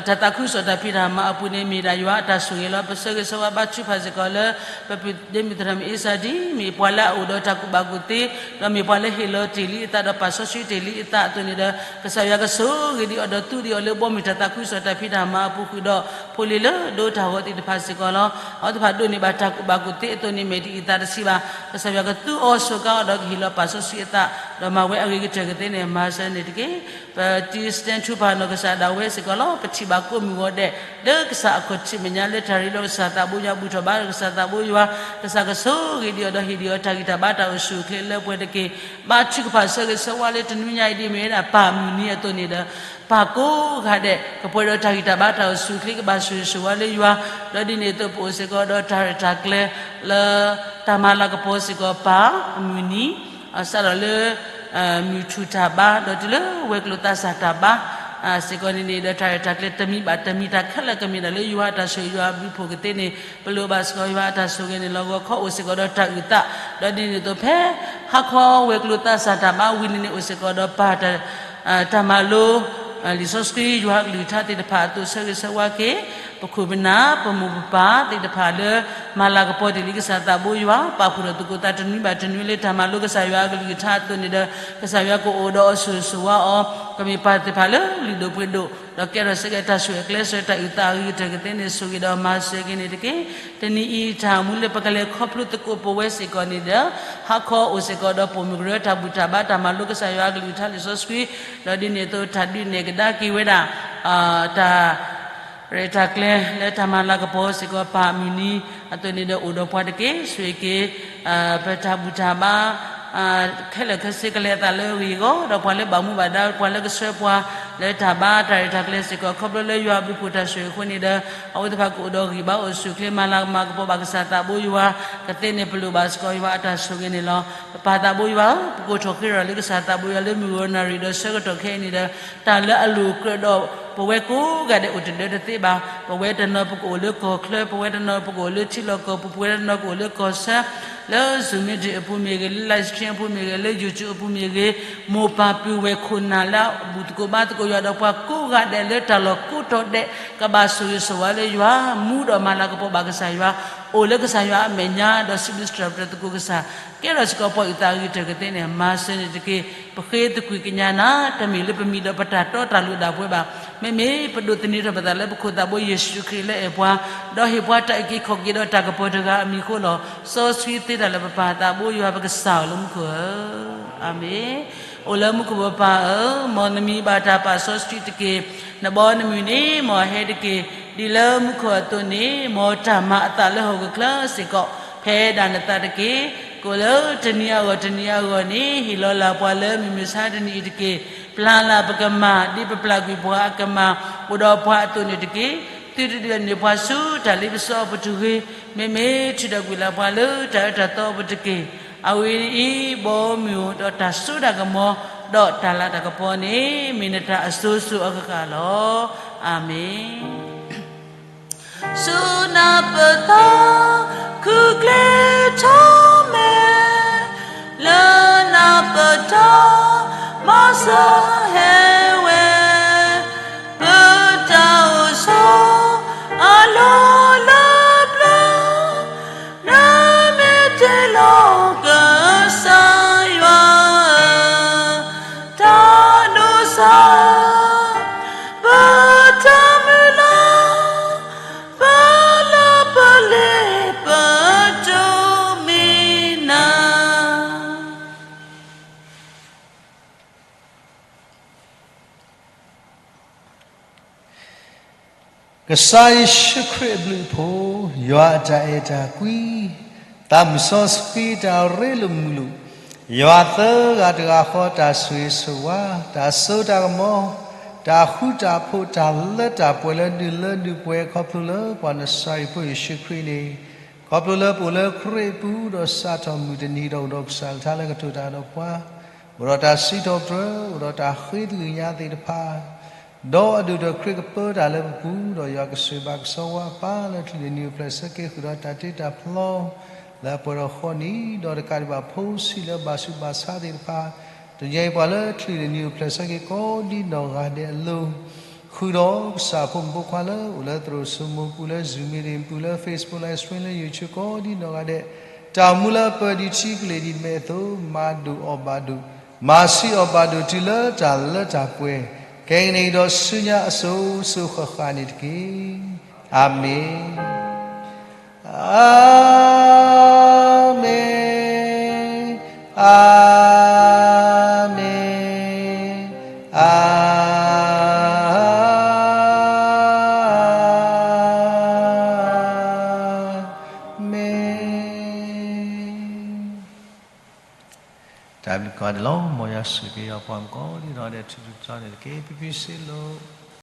တၢ်သးခုကစီၣ်တၢ်ဖံးတၢ်မၤအပူၤန့ၣ် မ့ၢ်ဒၣ်ယွၤအတၢ်ဆိၣ်ဂ့ၤလီၤ. ပဆၢဂ့ၤဆၢဝါဘါထုကဖၣ်စ့ၢ်ကီးလၢ ပပုၢ်ဒ့မုၣ်သရၣ်မုၣ်အ့စၢ်ဒံ မ့ၢ်ပှၤလၢအအိၣ်ဒီးတၢ်ကူၣ်ဘၣ်ကူၣ်သ့, ဒီးမ့ၢ်ပှၤလၢဟ့ၣ်လီၤတ့ၢ်လံအသး ဒီးပာ်စီဆှံတ့ၢ်လံအသးအသိးန့ၣ်ဒီး ကစၢ်ယွၤကဆိၣ်ဂ့ၤဒံးအီၤဒီးသူဒံးအီၤလၢဘီမုၢ်တၢ်သးခုကစီၣ်တၢ်ဖံးတၢ်မၤအပူၤဃုာ်ဒီး ဖိလံၤလၢဒိတၢ်ဂီၤသ့ၣ်တဖၣ်စ့ၢ်ကီးလီၤ. အဝဲသ့ၣ်တဖၣ်ဒိးန့ၢ်ဘၣ်တၢ်ကူၣ်ဘၣ်ကူၣ်သ့အသိးန့ၣ် မ့ၢ်တအုၣ်သးတဆံးဘၣ်, ကစၢ်ယွၤကသူအီၤဆိးကါအီၤဒီးကဟ့ၣ်လီၤပာ်စီဆှံအသး, ဒီးမၤဝဲအဂ့ၤကတၢၢ်ကသ့န့ၣ် မၤစၢၤန့ၣ်တက့ၢ်. ပတံၤစတဲထူပၢ်နီၢ်ကစၢ်ဒၣ်ဝဲစ့ၢ်ကီးလီၤ. ပထံၣ်ဘၣ်ကိးမုၢ်ဂီၤဒဲး လၢကစၢ်အခီၣ်ထံးမဲာ်ညါလၢတၢ်ရ့လိာ်ကစၢ်သးဘိယွၤဘူၣ်ထီၣ်ဘါဒီးကစၢ်သးဘိယွၤ, ကစၢ်ကဆိၣ်ဂ့ၤဒံးအီၤဒီးဟ့ၣ်ဒံးအီၤတၢ်ဂံၢ်တၢ်ဘါတၢ်အိၣ်ဆူၣ်အိၣ်ချ့ လၢပှဲၤတက့ၢ်. ဘါထုကဖၣ်ဆၢဂ့ၤဆၢဝါလၢတနွံညါအံၤဒ်မ့ၢ်ဝဲဒၣ်ပၢ်မုၢ်နံၤအသိးန့ၣ်ဒီး ပၢ်ကိးဂၤဒဲး ကပှဲၤဒီးတၢ်ဂံၢ်တၢ်ဘါတၢ်အိၣ်ဆူၣ်အိၣ်ချ့ ကဘၣ်ဆိၣ်ဂ့ၤဆိၣ်ဝါလၢယွၤ, ဒီးဒ်န့ၣ်အသိးပအိၣ်စ့ၢ်ကီးဒီးတၢ်ရဲၣ်တၢ်ကျဲၤလၢ တၢ်မၤလၤကပီၤစ့ၢ်ကီးပၢ်အမုၢ်နံၤ စးထီၣ်လၢ မုၢ်ထူၣ်တၢ်ဘါ ဒီးတုၤလၢဝဲၤကျိၤသးစၢ်တၢ်ဘါ စ့ၢ်ကီးန့ၣ်န့ၣ်ဒီး တၢ်ရဲၣ်တၢ်ကျဲၤတမံၤဘၣ်တမံၤ တၢ်ခဲလၢာ်ကမ့ၢ်ဒၣ်လၢယွၤအတၢ်ဆိၣ်ဂ့ၤယွၤအဘျုးအဖှိၣ်ကသ့န့ၣ် ပလိၣ်ဘၣ်စ့ၢ်ကီးယွၤအတၢ်ဆိၣ်ဂ့ၤန့ၣ်လီၤ. ဂီၤခီအိၣ်စ့ၢ်ကီးဒီးတၢ်အုၣ်သး ဒီးဒ်န့ၣ်အသိးဖဲ ဟါခီဝဲၤကျိၤသးစၢ်တၢ်ဘါဝံၤန့ၣ်န့ၣ် အိၣ်စ့ၢ်ကီးဒီးပၢ် တၢ်မၤလိ လံာ်စီဆှံယွၤအကလုၢ်ကထါသ့ၣ်တဖၣ်အသိး ဆၢဂ့ၤဆၢဝါက့ၤ ပခိၣ်ပနၢ် ပမိၢ်ပပၢ်သ့ၣ်တဖၣ်လၢ မၤလၤကပီၤတ့ၢ်လံကစၢ်သးဘိယွၤ ပာ်ဖှိၣ်ထီၣ်သကိးသးတနွံဘၣ်တနွံလၢတၢ်မၤလိကစၢ်ယွၤအကလုၢ်ကထါအသိးန့ၣ်ဒီး ကစၢ်ယွၤကအိၣ်ဒီးအီၤဆိၣ်ဂ့ၤဆိၣ်ဝါအီၤ ကမ့ၢ်ပၢ်သ့ၣ်တဖၣ်လၢလုၢ်ဒိၣ်ပှ့ၤဒိၣ် ဒီးကဲထီၣ်စ့ၢ်ကီးတၢ်ဆိၣ်ဂ့ၤအကျဲးစၢး တၢ်အုၣ်သးအဂ့ၤကတၢၢ်ကသ့န့ၣ် ဆိၣ်ဂ့ၤဒီးမၤစၢၤက့ၤန့ၣ်တက့ၢ်. တနံၤအံၤတၢ်အိၣ်မူလၢပကလဲၤခီဖျိသကိးပဝဲစ့ၢ်ကီးန့ၣ်ဒီး ဟါခီအိၣ်စ့ၢ်ကီးဒီးပိာ်မုၣ်ကရၢတၢ်ဘူၣ်တၢ်ဘါတၢ်မၤလိကစၢ်ယွၤအကလုၢ်ကထါလံာ်စီဆှံ ဒီးဒ်န့ၣ်အသိးတၢ်ဒုးနဲၣ်ကဒါက့ၤဝဲဒၣ် တၢ် ရဲၣ်တၢ်ကျဲၤလၢတၢ်မၤလၤကပီၤစ့ၢ်ကီးပၢ်မုၢ်နံၤအသိးန့ၣ်ဒီးအိၣ်ဒီးပှၤတက့ၢ်. ဆိၣ်ဂ့ၤက့ၤ ပတၢ်ဘူၣ်တၢ်ဘါ ခဲလၢာ်ခဲဆ့ကလဲၤအသးလၢဂ့ၢ်အဂီၢ် ဒီးပှၤလၢဘၣ်မူဘၣ်ဒါ ပှၤလၢကဆှၢပှၤ လၢတၢ်ဘါတၢ်ရဲၣ်တၢ်ကျဲၤစ့ၢ်ကီး ခီဖျိလၢယွၤအဘျုးအဖှိၣ်တၢ်ဆိၣ်ဂ့ၤအဃိန့ၣ်ဒီး အဝဲသ့ၣ်တဖၣ်ကအိၣ်ဒီးဂံၢ်ဘါအိၣ်ဆူၣ်အိၣ်ချ့ မၤလၤကပီၤဘၣ်ကစၢ်သးဘိယွၤကသ့န့ၣ် ပလိၣ်ဘၣ်စ့ၢ်ကီးယွၤအတၢ်ဆိၣ်ဂ့ၤန့ၣ်လီၤ. ပပၢ်သးဘိယွၤဧၢ, ပကိးထီၣ်ဃ့ထီၣ်လၢကစၢ်သးဘိယွၤလၢမုၢ်ဂီၤနၣ်ရံၣ်ဒီးဆၢကတီၢ်ခဲအံၤန့ၣ်ဒီး တၢ်လၢအလိၤကြၢးဒီးပဝဲကိးဂၤဒဲးအိၣ်တဒၢတသ့ဘၣ်. ပဝဲတနီၤပကအိၣ်လၢကီၢ်ချၢ, ပဝဲတနီၤပကအိၣ်လၢထံလီၢ်ကီၢ်ပူၤ, ပဝဲတနီၤကအိၣ်လၢကီၢ်ဆၢ လၢ Zoom meeting အပူၤမ့ၢ်ဂ့ၤ, လၢ live stream အပူၤမ့ၢ်ဂ့ၤ, လၢ YouTube အပူၤမ့ၢ်ဂ့ၤ, မိၢ်ပၢ်ပုၢ်ဝဲၢ်ခိၣ်နၢ်လၢအဘူၣ်သကိးဘါသကိးယွၤဒီးပှၤကိးဂၤဒဲးလၢတၢ်လီၢ်ကိးတီၤဒဲး ကဘၣ်ဆိၣ်ဂ့ၤဆိၣ်ဝါလၢယွၤ, မူဒီးမၤလၤကပီၤဘၣ်ကစၢ်ယွၤ, အိၣ်လၢကစၢ်ယွၤအမဲာ်ညါဒီးစံးဘျုးစံးထီၣ်ပတြၢၤသကိးကစၢ်, ကဲထီၣ်စ့ၢ်ကီးပှၤအုၣ်သးအဂ့ၤကတၢၢ်ကသ့န့ၣ် မၤစၢၤန့ၣ်တက့ၢ်. ပဃ့သကွံာ်ကညးနၤ, တမ့ၢ်လၢပမံၤဒီးပတၢ်တီတၢ်လိၤဒၣ်ပဝဲဘၣ်. မ့မ့ၢ်ပဒိးသန့ၤထီၣ်ပသးလၢပခိၣ်သးဘိယ့ၣ်ၡူးခရံာ်လၢအဲၣ်ပှၤ, ဒီးဟ့ၣ်ပှၤတၢ်အုၣ်က့ၤခီၣ်က့ၤဒီးတၢ်ကပီၤတဂၤအမံၤအဃိလီၤ. စီဆှံသ့တၢ်လၢပပၢ်သးဘိယွၤပကစၢ်ဧၢလၢမူခိၣ်ဧၢ, အၤမ့ၣ်. အိၣ်လၢမူခိၣ်ပပၢ်ဧၢ, မ်နမံၤဘၣ်တၢ်ပာ်စီဆှံတက့ၢ်. နဘီနမုၢ်န့ၣ် မ်အဟဲတက့ၢ်. ဒ်လၢမူခိၣ်အသိးန့ၣ် မ်တၢ်မၤအသးလၢဟီၣ်ခိၣ်ချၢစ့ၢ်ကီး ဖဲဒၣ်နသးတက့ၢ်. ကိးလၢတနံၤအဂီၢ်တနံၤအဂီၢ်န့ၣ် ဟ့ၣ်လီၤလၢ်ပှၤလၢမုၢ်မဆါတနံၤအံၤတက့ၢ်. ပျၢ်လၢ်ပကမၢ် ဒ်ပပျၢ်ကွံာ်ပှၤအကမၢ် အိၣ်ဒီးပှၤအသိးန့ၣ်တက့ၢ်. သုတဒုးန့ၢ်ပှၤဆူတၢ်လ့ပစီအပူၤတဂ့ၤ. မ့မ့ၢ်ထုးထီၣ်ကွံာ်လၢ်ပှၤလၢတၢ်အၢတၢ်သီအပူၤတက့ၢ်. အဂ့ၢ်ဒ်အံၤ, ဘီမုၢ်ဒီးတၢ်စိတၢ်ကမီၤ ဒီးတၢ်လၤတၢ်ကပီၤန့ၣ် မ့ၢ်နတၢ်အစိၤစိၤအဃၣ်ဃၣ်လီၤ. အၤမ့ၣ်. ဆူနၢ်ပၢၢ်သီ ခုၣ်ကျဲထီၣ်မဲာ် လၢနၢ်ပၢၢ် ပတၢ်မၤစၢၤဟဲဝဲ, ပတၢ်အိၣ်ဆိးအလီၢ်လၢပျၢၤ, နမ့ၢ်တ့လီၤကစၢ်ယွၤဧၢ, တၢ်ဒိးစၢ် ပတၢ်မုၢ်လၢ်, ပလၢပလဲၤပတိၢ်မံၤနၤ. ကစၢ်ယ့ၣ်ၡူးခရံာ်အဘျုးအဖှိၣ်, ယွၤအတၢ်အဲၣ်တၢ်ကွံ, သးစီဆှံတၢ်ရ့လိာ်မုာ်လိာ်, ယွၤသၢဂၤတဂၤဃီတၢ်ဆိၣ်ဂ့ၤဆိၣ်ဝါ, တၢ်စိတၢ်ကမီၤ, တၢ်ဃူတၢ်ဖိး, တၢ်လၢတၢ်ပှဲၤလၢဒုၣ်လၢဒုၣ်ပှဲၤ ခီဖျိလၢပှၤနစၤရ့းဖိယ့ၣ်ၡူးခရံာ်န့ၣ်, ခီဖျိလၢပအိၣ်လၢခရံာ်အပူၤ ဒီးစးထီၣ်မုၢ်တနံၤဒီးအိၣ်ဒီးကစၢ်အကလုၢ်ကထါလၢကတိၤတၢ်ဒီးပှၤ, အိၣ်ဒီးတၢ်စံးထီၣ်ပတြၢၤ, အိၣ်ဒီးတၢ်ဃ့သဂ့ၤညါသ့ၣ်တဖၣ်, ဒီးအဒိၣ်ဒီးခရံာ်ကပၢတၢ်လၢပပူၤ, ဒီးယွၤကဆိၣ်ဂ့ၤဘၣ်ကစီဝါပၢ်လၢချံၣ်လၢနံၤအိၣ်ဖျဲၣ်ဆၢက့ၤ ဃုာ်ဒီးတၢ်တ့တၢ်ဖျီ လၢအပှဲၤဒီးဃီနံၤ, ဒီးတကးဒံးဘၣ်ဖိဆံးလၢဘၣ်ဆူးဘၣ်ဆါသ့ၣ်တဖၣ်, တနံၤအံၤပှၤလၢချံၣ်လၢနံၤအိၣ်ဖျဲၣ်ဆၢက့ၤကိးဒ်နီၢ်ဂၤဒဲးအလိၤ ဃုာ်ဒီးကစၢ်ဖိမုၣ်ဖိခွါလၢအိၣ်လၢသရိာ်စိမိၤပူၤ လၢ Zoom meeting ပူၤ လၢ Facebook live stream လၢ YouTube ကိးဒ်နီၢ်ဂၤဒဲး, တၢ်အိၣ်မူလၢအပၢၢ်ဒံးထံကလ့ၢ်ဒံးမဲာ်အသိး မၤဒိၣ်အီၣ်ဘၣ်ဒိၣ်, မၤဆံးအီၣ်ဘၣ်ဒိၣ်တုၤလၢတၢ်လၢတၢ်ပှဲၤ, ခဲကနံၣ်အံၤဒီးဆူညါအစိၤစိၤဃၣ်ဃၣ်န့ၣ်တက့ၢ်. အၤမ့ၣ်. အၤမ့ၣ်, အၤမ့ၣ်, အၤမ့ၣ်. တၢ်ဘျုးကိးဂၤဒဲးလီၤ. မ်ယွၤဆိၣ်ဂ့ၤက့ၤပှၤကိးဒ်နီၢ်ဂၤဒဲး ထူးထူးတီၤတီၤန့ၣ်တက့ၢ်. ဖံဖံစ့လိာ်